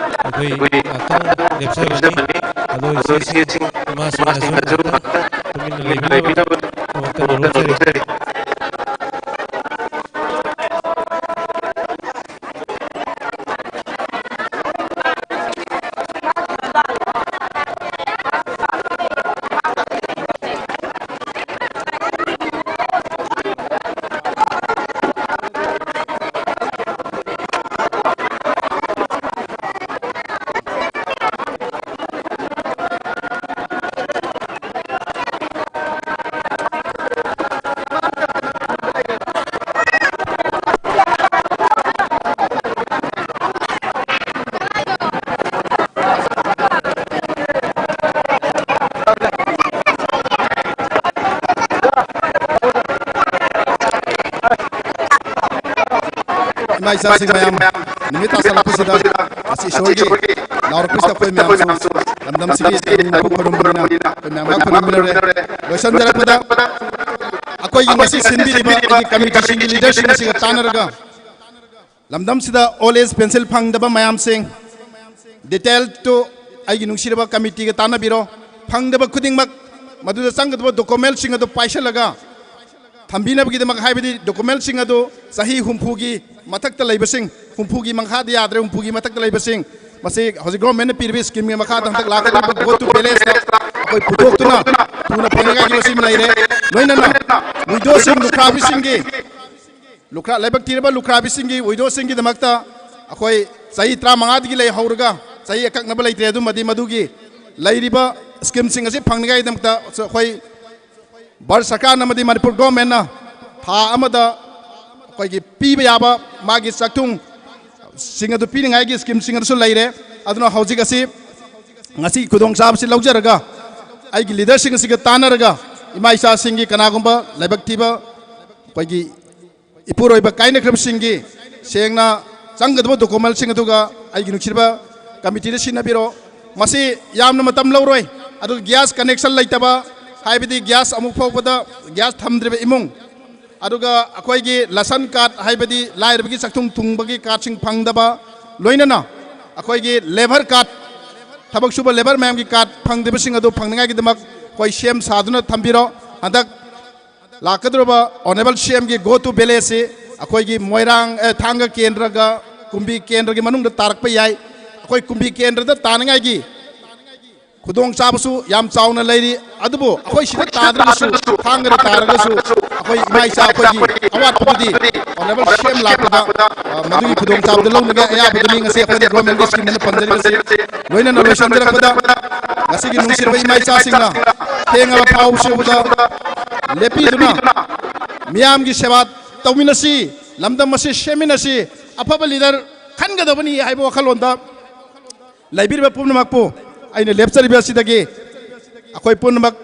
ꯑꯩꯈꯣꯏ ꯉꯥꯛꯇꯪ ꯂꯦꯞꯆꯕꯅꯤ꯫ ꯑꯗꯣ ꯏꯆꯦꯁꯤꯡ, ꯏꯃꯥꯁꯤꯡꯅꯁꯨ ꯉꯥꯛꯇꯪ ꯇꯨꯃꯤꯟꯅ ꯂꯩꯕꯤꯅꯕ ꯗꯃꯛꯇ ꯅꯣꯂꯨꯛꯆꯔꯤ꯫ ꯏꯃꯥ ꯏꯆꯥꯁꯤꯡ ꯃꯌꯥꯝ, ꯅꯨꯃꯤꯠ ꯇꯥꯁꯜꯂꯛꯄꯁꯤꯗ ꯉꯁꯤ ꯏꯁꯣꯔꯒꯤ ꯂꯥꯎꯔꯛꯄꯁꯤꯗ ꯑꯩꯈꯣꯏ ꯃꯌꯥꯝꯁꯨ ꯂꯝꯗꯝꯁꯤꯒꯤ ꯇꯪꯗꯨ ꯈꯨꯔꯨꯝꯕꯅꯤꯅ ꯑꯩꯈꯣꯏ ꯃꯌꯥꯝ ꯂꯥꯛ ꯈꯨꯔꯨꯝꯃꯤꯟꯅꯔꯦ꯫ ꯂꯣꯏꯁꯤꯟꯖꯔꯛꯄꯗ ꯑꯩꯈꯣꯏꯒꯤ ꯉꯁꯤ ꯁꯤꯟꯕꯤꯔꯤꯕ ꯑꯩꯒꯤ ꯀꯃꯤꯇꯤꯁꯤꯡꯒꯤ ꯂꯤꯗꯔꯁꯤꯡ ꯑꯁꯤꯒ ꯇꯥꯟꯅꯔꯒ ꯂꯝꯗꯝꯁꯤꯗ ꯑꯣꯜ ꯑꯦꯖ ꯄꯦꯟꯁꯤꯜ ꯐꯪꯗꯕ ꯃꯌꯥꯝꯁꯤꯡ ꯗꯤꯇꯦꯜꯗꯨ ꯑꯩꯒꯤ ꯅꯨꯡꯁꯤꯔꯕ ꯀꯃꯤꯇꯤꯒ ꯇꯥꯟꯅꯕꯤꯔꯣ꯫ ꯐꯪꯗꯕ ꯈꯨꯗꯤꯡꯃꯛ ꯃꯗꯨꯗ ꯆꯪꯒꯗꯕ ꯗꯣꯀꯨꯃꯦꯟꯁꯤꯡ ꯑꯗꯨ ꯄꯥꯏꯁꯤꯜꯂꯒ ꯊꯝꯕꯤꯅꯕꯒꯤꯗꯃꯛ, ꯍꯥꯏꯕꯗꯤ ꯗꯣꯀꯨꯃꯦꯟꯁꯤꯡ ꯑꯗꯨ ꯆꯍꯤ ꯍꯨꯝꯐꯨꯒꯤ ꯃꯊꯛꯇ ꯂꯩꯕꯁꯤꯡ, ꯍꯨꯝꯐꯨꯒꯤ ꯃꯈꯥꯗ ꯌꯥꯗ꯭ꯔꯦ, ꯍꯨꯝꯐꯨꯒꯤ ꯃꯊꯛꯇ ꯂꯩꯕꯁꯤꯡ, ꯃꯁꯤ ꯍꯧꯖꯤꯛ ꯒꯣꯔꯃꯦꯟꯅ ꯄꯤꯔꯤꯕ ꯁ꯭ꯀꯤꯝꯒꯤ ꯃꯈꯥꯗ ꯍꯟꯗꯛ ꯂꯥꯛꯀꯗꯧꯔꯤꯕ ꯒꯣ ꯇꯨ ꯚꯤꯂꯦꯖꯇ ꯑꯩꯈꯣꯏ ꯄꯨꯊꯣꯛꯇꯨꯅ ꯊꯨꯅ ꯐꯪꯅꯤꯡꯉꯥꯏꯒꯤ ꯃꯁꯤ ꯑꯃ ꯂꯩꯔꯦ꯫ ꯂꯣꯏꯅꯅ ꯋꯤꯗꯣꯁꯤꯡ, ꯂꯨꯈ꯭ꯔꯥꯕꯤꯁꯤꯡꯒꯤ, ꯂꯨꯈ꯭ꯔꯥ-, ꯂꯥꯏꯕꯛ ꯊꯤꯔꯕ ꯂꯨꯈ꯭ꯔꯥꯕꯤꯁꯤꯡꯒꯤ, ꯋꯤꯗꯣꯁꯤꯡꯒꯤꯗꯃꯛꯇ ꯑꯩꯈꯣꯏ ꯆꯍꯤ ꯇꯔꯥꯃꯉꯥꯗꯒꯤ ꯂꯩꯍꯧꯔꯒ ꯆꯍꯤ ꯑꯀꯛꯅꯕ ꯂꯩꯇ꯭ꯔꯦ꯫ ꯑꯗꯨꯃꯗꯤ ꯃꯗꯨꯒꯤ ꯂꯩꯔꯤꯕ ꯁ꯭ꯀꯤꯝꯁꯤꯡ ꯑꯁꯤ ꯐꯪꯅꯤꯡꯉꯥꯏꯒꯤꯗꯃꯛꯇ ꯑꯩꯈꯣꯏ ꯚꯥꯔꯠ ꯁꯔꯀꯥꯔꯅ ꯑꯃꯗꯤ ꯃꯅꯤꯄꯨꯔ ꯒꯣꯔꯃꯦꯟꯅ ꯊꯥ ꯑꯃꯗ ꯑꯩꯈꯣꯏꯒꯤ ꯄꯤꯕ ꯌꯥꯕ ꯃꯥꯒꯤ ꯆꯥꯛꯊꯨꯡꯁꯤꯡ ꯑꯗꯨ ꯄꯤꯅꯤꯡꯉꯥꯏꯒꯤ ꯁ꯭ꯀꯤꯝꯁꯤꯡ ꯑꯗꯨꯁꯨ ꯂꯩꯔꯦ꯫ ꯑꯗꯨꯅ ꯍꯧꯖꯤꯛ ꯑꯁꯤ ꯉꯁꯤ ꯈꯨꯗꯣꯡꯆꯥꯕꯁꯤ ꯂꯧꯖꯔꯒ ꯑꯩꯒꯤ ꯂꯤꯗꯔꯁꯤꯡ ꯑꯁꯤꯒ ꯇꯥꯟꯅꯔꯒ ꯏꯃꯥ ꯏꯆꯥꯁꯤꯡꯒꯤ ꯀꯅꯥꯒꯨꯝꯕ ꯂꯥꯏꯕꯛ ꯊꯤꯕ ꯑꯩꯈꯣꯏꯒꯤ ꯏꯄꯨꯔꯣꯏꯕ ꯀꯥꯏꯅꯈ꯭ꯔꯕꯁꯤꯡꯒꯤ ꯁꯦꯡꯅ ꯆꯪꯒꯗꯕ ꯗꯣꯀꯨꯃꯦꯟꯁꯤꯡ ꯑꯗꯨꯒ ꯑꯩꯒꯤ ꯅꯨꯡꯁꯤꯔꯕ ꯀꯃꯤꯇꯤꯗ ꯁꯤꯟꯅꯕꯤꯔꯣ꯫ ꯃꯁꯤ ꯌꯥꯝꯅ ꯃꯇꯝ ꯂꯧꯔꯣꯏ꯫ ꯑꯗꯨꯒ ꯒ꯭ꯌꯥꯁ ꯀꯅꯦꯛꯁꯟ ꯂꯩꯇꯕ, ꯍꯥꯏꯕꯗꯤ ꯒ꯭ꯌꯥꯁ ꯑꯃꯨꯛ ꯐꯥꯎꯕꯗ ꯒ꯭ꯌꯥꯁ ꯊꯝꯗ꯭ꯔꯤꯕ ꯏꯃꯨꯡ, ꯑꯗꯨꯒ ꯑꯩꯈꯣꯏꯒꯤ ꯔꯥꯁꯟ ꯀꯥꯔꯗ, ꯍꯥꯏꯕꯗꯤ ꯂꯥꯏꯔꯕꯒꯤ ꯆꯥꯛꯊꯨꯡ ꯊꯨꯡꯕꯒꯤ ꯀꯥꯔꯗꯁꯤꯡ ꯐꯪꯗꯕ, ꯂꯣꯏꯅꯅ ꯑꯩꯈꯣꯏꯒꯤ ꯂꯦꯕꯔ ꯀꯥꯔꯗ, ꯊꯕꯛ ꯁꯨꯕ ꯂꯦꯕꯔ ꯃꯌꯥꯝꯒꯤ ꯀꯥꯔꯗ ꯐꯪꯗꯕꯁꯤꯡ ꯑꯗꯨ ꯐꯪꯅꯤꯡꯉꯥꯏꯒꯤꯗꯃꯛ ꯑꯩꯈꯣꯏ ꯁꯦꯝ ꯁꯥꯗꯨꯅ ꯊꯝꯕꯤꯔꯣ꯫ ꯍꯟꯗꯛ ꯂꯥꯛꯀꯗꯧꯔꯕ ꯑꯣꯅꯔꯦꯕꯜ ꯁꯤ ꯑꯦꯝꯒꯤ ꯒꯣ ꯇꯨ ꯚꯤꯂꯦꯖꯁꯤ ꯑꯩꯈꯣꯏꯒꯤ ꯃꯣꯏꯔꯥꯡ, ꯑꯦ, ꯊꯥꯡꯒ ꯀꯦꯟꯗ꯭ꯔꯒ ꯀꯨꯝꯕꯤ ꯀꯦꯟꯗ꯭ꯔꯒꯤ ꯃꯅꯨꯡꯗ ꯇꯥꯔꯛꯄ ꯌꯥꯏ꯫ ꯑꯩꯈꯣꯏ ꯀꯨꯝꯕꯤ ꯀꯦꯟꯗ꯭ꯔꯗ ꯇꯥꯅꯤꯡꯉꯥꯏꯒꯤ ꯈꯨꯗꯣꯡꯆꯥꯕꯁꯨ ꯌꯥꯝ ꯆꯥꯎꯅ ꯂꯩꯔꯤ꯫ ꯑꯗꯨꯕꯨ ꯑꯩꯈꯣꯏ ꯁꯤꯗ ꯇꯥꯗ꯭ꯔꯒꯁꯨ, ꯊꯥꯡꯒꯗ ꯇꯥꯔꯒꯁꯁꯨ, ꯑꯩꯈꯣꯏ ꯏꯃꯥ ꯏꯆꯥ ꯑꯩꯈꯣꯏꯒꯤ ꯑꯋꯥꯠꯄꯗꯨꯗꯤ ꯑꯣꯅꯔꯦꯕꯜ ꯁꯤ ꯑꯦꯝ ꯂꯥꯛꯄꯗ, ꯑ, ꯃꯗꯨꯒꯤ ꯈꯨꯗꯣꯡꯆꯥꯕꯗꯨ ꯂꯧꯅꯕ ꯑꯌꯥꯕꯗꯨꯅꯤ ꯉꯁꯤ ꯑꯩꯈꯣꯏꯅ ꯒꯣꯔꯃꯦꯟꯒꯤ ꯁ꯭ꯀꯤꯝ ꯑꯃ ꯄꯟꯖꯔꯤꯕꯁꯤ꯫ ꯂꯣꯏꯅꯅ ꯂꯣꯏꯁꯤꯟꯖꯔꯛꯄꯗ ꯉꯁꯤꯒꯤ ꯅꯨꯡꯁꯤꯔꯕ ꯏꯃꯥ ꯏꯆꯥꯁꯤꯡꯅ ꯊꯦꯡꯉꯕ ꯐꯥꯎ ꯁꯨꯕꯗ ꯂꯦꯞꯄꯤꯗꯨꯅ ꯃꯤꯌꯥꯝꯒꯤ ꯁꯦꯕꯥ ꯇꯧꯃꯤꯟꯅꯁꯤ, ꯂꯝꯗꯝ ꯑꯁꯤ ꯁꯦꯝꯃꯤꯟꯅꯁꯤ, ꯑꯐꯕ ꯂꯤꯗꯔ ꯈꯟꯒꯗꯕꯅꯤ ꯍꯥꯏꯕ ꯋꯥꯈꯜꯂꯣꯟꯗ ꯂꯩꯕꯤꯔꯤꯕ ꯄꯨꯝꯅꯃꯛꯄꯨ ꯑꯩꯅ ꯂꯦꯞꯆꯔꯤꯕ ꯑꯁꯤꯗꯒꯤ ꯑꯩꯈꯣꯏ ꯄꯨꯝꯅꯃꯛ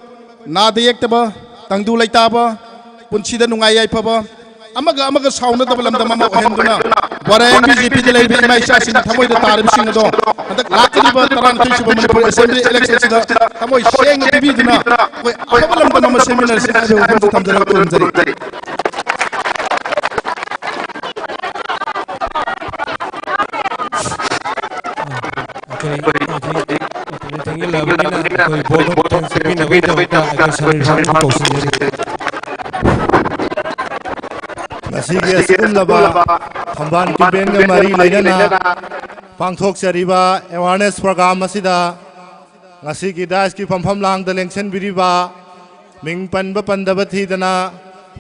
ꯅꯥꯗ ꯌꯦꯛꯇꯕ, ꯇꯪꯗꯨ ꯂꯩꯇꯥꯕ, ꯄꯨꯟꯁꯤꯗ ꯅꯨꯡꯉꯥꯏ ꯌꯥꯏꯐꯕ, ꯑꯃꯒ ꯑꯃꯒ ꯁꯥꯎꯅꯗꯕ ꯂꯝꯗꯝ ꯑꯃ ꯑꯣꯏꯍꯟꯗꯨꯅ ꯋꯥꯔꯥꯌꯦꯡ ꯕꯤ ꯖꯦ ꯄꯤꯗ ꯂꯩꯔꯤꯕ ꯏꯃꯥ ꯏꯆꯥꯁꯤꯡ ꯊꯃꯣꯏꯗ ꯇꯥꯔꯤꯕꯁꯤꯡ ꯑꯗꯣ ꯍꯟꯗꯛ ꯂꯥꯛꯀꯗꯧꯔꯤꯕ ꯇꯔꯥꯅꯤꯊꯣꯏ ꯁꯨꯕ ꯃꯅꯤꯄꯨꯔ ꯑꯁꯦꯝꯕ꯭ꯂꯤ ꯏꯂꯦꯛꯁꯟꯁꯤꯗ ꯊꯃꯣꯏ ꯁꯦꯡꯅ ꯄꯤꯕꯤꯗꯨꯅ ꯑꯩꯈꯣꯏ ꯑꯐꯕ ꯂꯝꯗꯝ ꯑꯃ ꯁꯦꯝꯃꯤꯟꯅꯔꯁꯤ ꯍꯥꯏꯕ ꯋꯥꯐꯝꯁꯤ ꯊꯝꯖꯔꯒ ꯈꯨꯔꯨꯝꯖꯔꯤ꯫ ꯑꯩꯈꯣꯏ ꯍꯧꯖꯤꯛ ꯃꯇꯝ ꯊꯦꯡꯖꯤꯜꯂꯛꯑꯕꯅꯤꯅ ꯑꯩꯈꯣꯏ vote of thanks ꯄꯤꯅꯕꯒꯤꯗꯃꯛꯇ ꯑꯩꯈꯣꯏ ꯁꯔ ꯏꯔꯐꯥꯟꯕꯨ ꯀꯧꯁꯤꯟꯖꯔꯤ꯫ ꯉꯁꯤꯒꯤ ꯑꯁꯤꯒꯨꯝꯂꯕ ꯊꯝꯕꯥꯜ campaign ꯒ ꯃꯔꯤ ꯂꯩꯅꯅ ꯄꯥꯡꯊꯣꯛꯆꯔꯤꯕ awareness program ꯑꯁꯤꯗ ꯉꯁꯤꯒꯤ dais ꯀꯤ ꯐꯝꯐꯝ ꯂꯥꯡꯗ ꯂꯦꯡꯁꯤꯟꯕꯤꯔꯤꯕ ꯃꯤꯡ ꯄꯟꯕ ꯄꯟꯗꯕ ꯊꯤꯗꯅ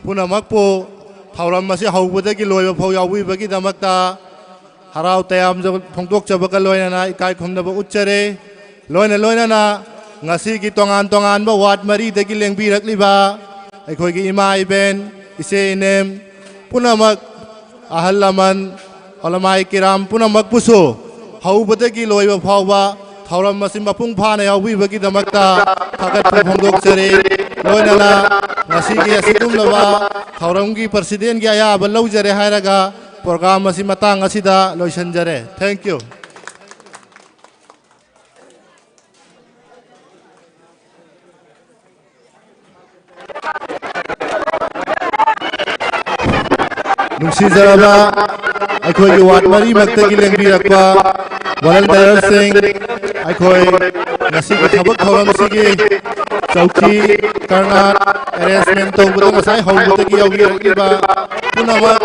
ꯄꯨꯝꯅꯃꯛꯄꯨ ꯊꯧꯔꯝ ꯑꯁꯤ ꯍꯧꯕꯗꯒꯤ ꯂꯣꯏꯕ ꯐꯥꯎ ꯌꯥꯎꯕꯤꯕꯒꯤꯗꯃꯛꯇ ꯍꯔꯥꯎ ꯇꯌꯥꯝꯖꯕ ꯐꯣꯡꯗꯣꯛꯆꯕꯒ ꯂꯣꯏꯅꯅ ꯏꯀꯥꯏ ꯈꯨꯝꯅꯕ ꯎꯠꯆꯔꯤ꯫ ꯂꯣꯏꯅ ꯂꯣꯏꯅꯅ ꯉꯁꯤꯒꯤ ꯇꯣꯉꯥꯟ ꯇꯣꯉꯥꯟꯕ ward ꯃꯔꯤꯗꯒꯤ ꯂꯦꯡꯕꯤꯔꯛꯂꯤꯕ ꯑꯩꯈꯣꯏꯒꯤ ꯏꯃꯥ ꯏꯕꯦꯟ, ꯏꯆꯦ ꯏꯅꯦꯝ ꯄꯨꯝꯅꯃꯛ, ꯑꯍꯜ ꯂꯃꯟ, ꯎꯂꯃꯥꯏ ꯀꯤꯔꯥꯝ ꯄꯨꯝꯅꯃꯛꯄꯨꯁꯨ ꯍꯧꯕꯗꯒꯤ ꯂꯣꯏꯕ ꯐꯥꯎꯕ ꯊꯧꯔꯝ ꯑꯁꯤ ꯃꯄꯨꯡ ꯐꯥꯅ ꯌꯥꯎꯕꯤꯕꯒꯤꯗꯃꯛꯇ ꯊꯥꯒꯠꯄ ꯐꯣꯡꯗꯣꯛꯆꯔꯤ꯫ ꯂꯣꯏꯅꯅ ꯉꯁꯤꯒꯤ ꯑꯁꯤꯒꯨꯝꯂꯕ ꯊꯧꯔꯝꯒꯤ president ꯀꯤ ꯑꯌꯥꯕ ꯂꯧꯖꯔꯦ ꯍꯥꯏꯔꯒ program ꯑꯁꯤ ꯃꯇꯥꯡ ꯑꯁꯤꯗ ꯂꯣꯏꯁꯤꯟꯖꯔꯦ꯫ Thank you꯫ ꯅꯨꯡꯁꯤꯖꯔꯕ ꯑꯩꯈꯣꯏꯒꯤ ward ꯃꯔꯤꯃꯛꯇꯒꯤ ꯂꯦꯡꯕꯤꯔꯛꯄ volunteer ꯁꯤꯡ, ꯑꯩꯈꯣꯏ ꯉꯁꯤꯒꯤ ꯊꯕꯛ ꯊꯧꯔꯝꯁꯤꯒꯤ ꯆꯧꯀꯤ, ꯀꯔꯅꯥꯠ arrangement ꯇꯧꯕꯗ ꯉꯁꯥꯏ ꯍꯧꯕꯗꯒꯤ ꯌꯥꯎꯕꯤꯔꯛꯂꯤꯕ ꯄꯨꯝꯅꯃꯛ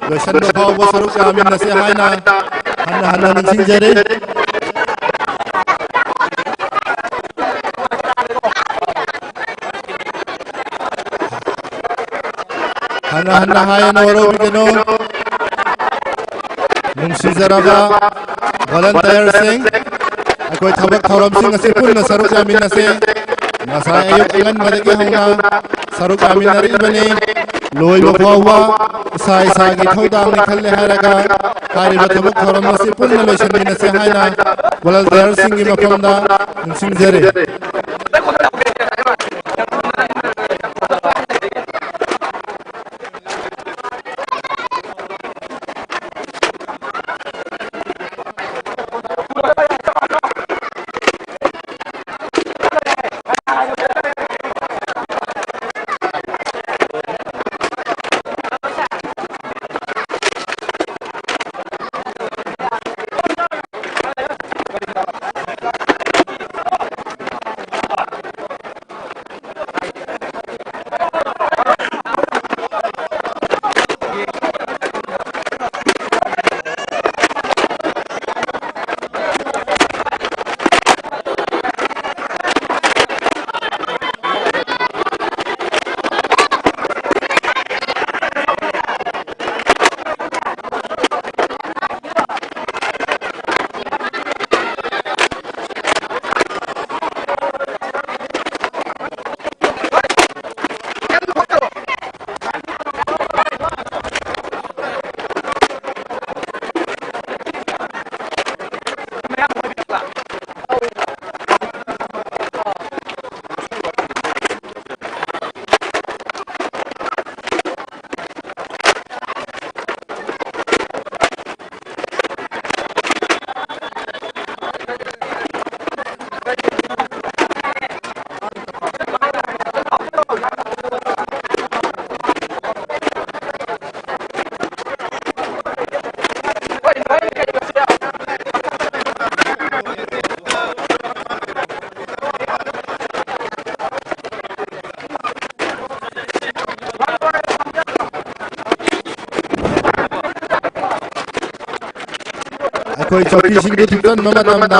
ꯂꯣꯏꯁꯤꯟꯕ ꯐꯥꯎꯕ ꯁꯔꯨꯛ ꯌꯥꯃꯤꯟꯅꯁꯦ ꯍꯥꯏꯅ ꯍꯟꯅ ꯍꯟꯅ ꯅꯤꯡꯁꯤꯡꯖꯔꯤ꯫ ꯍꯟꯅ ꯍꯟꯅ ꯍꯥꯏꯌꯦꯅ ꯋꯥꯔꯧꯕꯤꯒꯅꯨ꯫ ꯅꯨꯡꯁꯤꯖꯔꯕ volunteer ꯁꯤꯡ, ꯑꯩꯈꯣꯏ ꯊꯕꯛ ꯊꯧꯔꯝꯁꯤꯡ ꯑꯁꯤ ꯄꯨꯟꯅ ꯁꯔꯨꯛ ꯌꯥꯃꯤꯟꯅꯁꯦ꯫ ꯉꯁꯥꯏ ꯑꯌꯨꯛ ꯑꯉꯟꯕꯗꯒꯤ ꯍꯧꯅ ꯁꯔꯨꯛ ꯌꯥꯃꯤꯟꯅꯔꯛꯏꯕꯅꯤ꯫ ꯂꯣꯏꯕ ꯐꯥꯎꯕ ꯏꯁꯥ ꯏꯁꯥꯒꯤ ꯊꯧꯗꯥꯡꯅꯤ ꯈꯜꯂꯦ ꯍꯥꯏꯔꯒ ꯍꯥꯏꯔꯤꯕ ꯊꯕꯛ ꯊꯧꯔꯝ ꯑꯁꯤ ꯄꯨꯟꯅ ꯂꯣꯏꯁꯤꯟꯃꯤꯟꯅꯁꯦ ꯍꯥꯏꯅ volunteer ꯁꯤꯡꯒꯤ ꯃꯐꯝꯗ ꯅꯤꯡꯁꯤꯡꯖꯔꯤ꯫ ꯑꯩꯈꯣꯏ ꯆꯧꯀꯤꯁꯤꯡꯗꯨ ꯊꯨꯞꯆꯟꯕ ꯃꯇꯝꯗ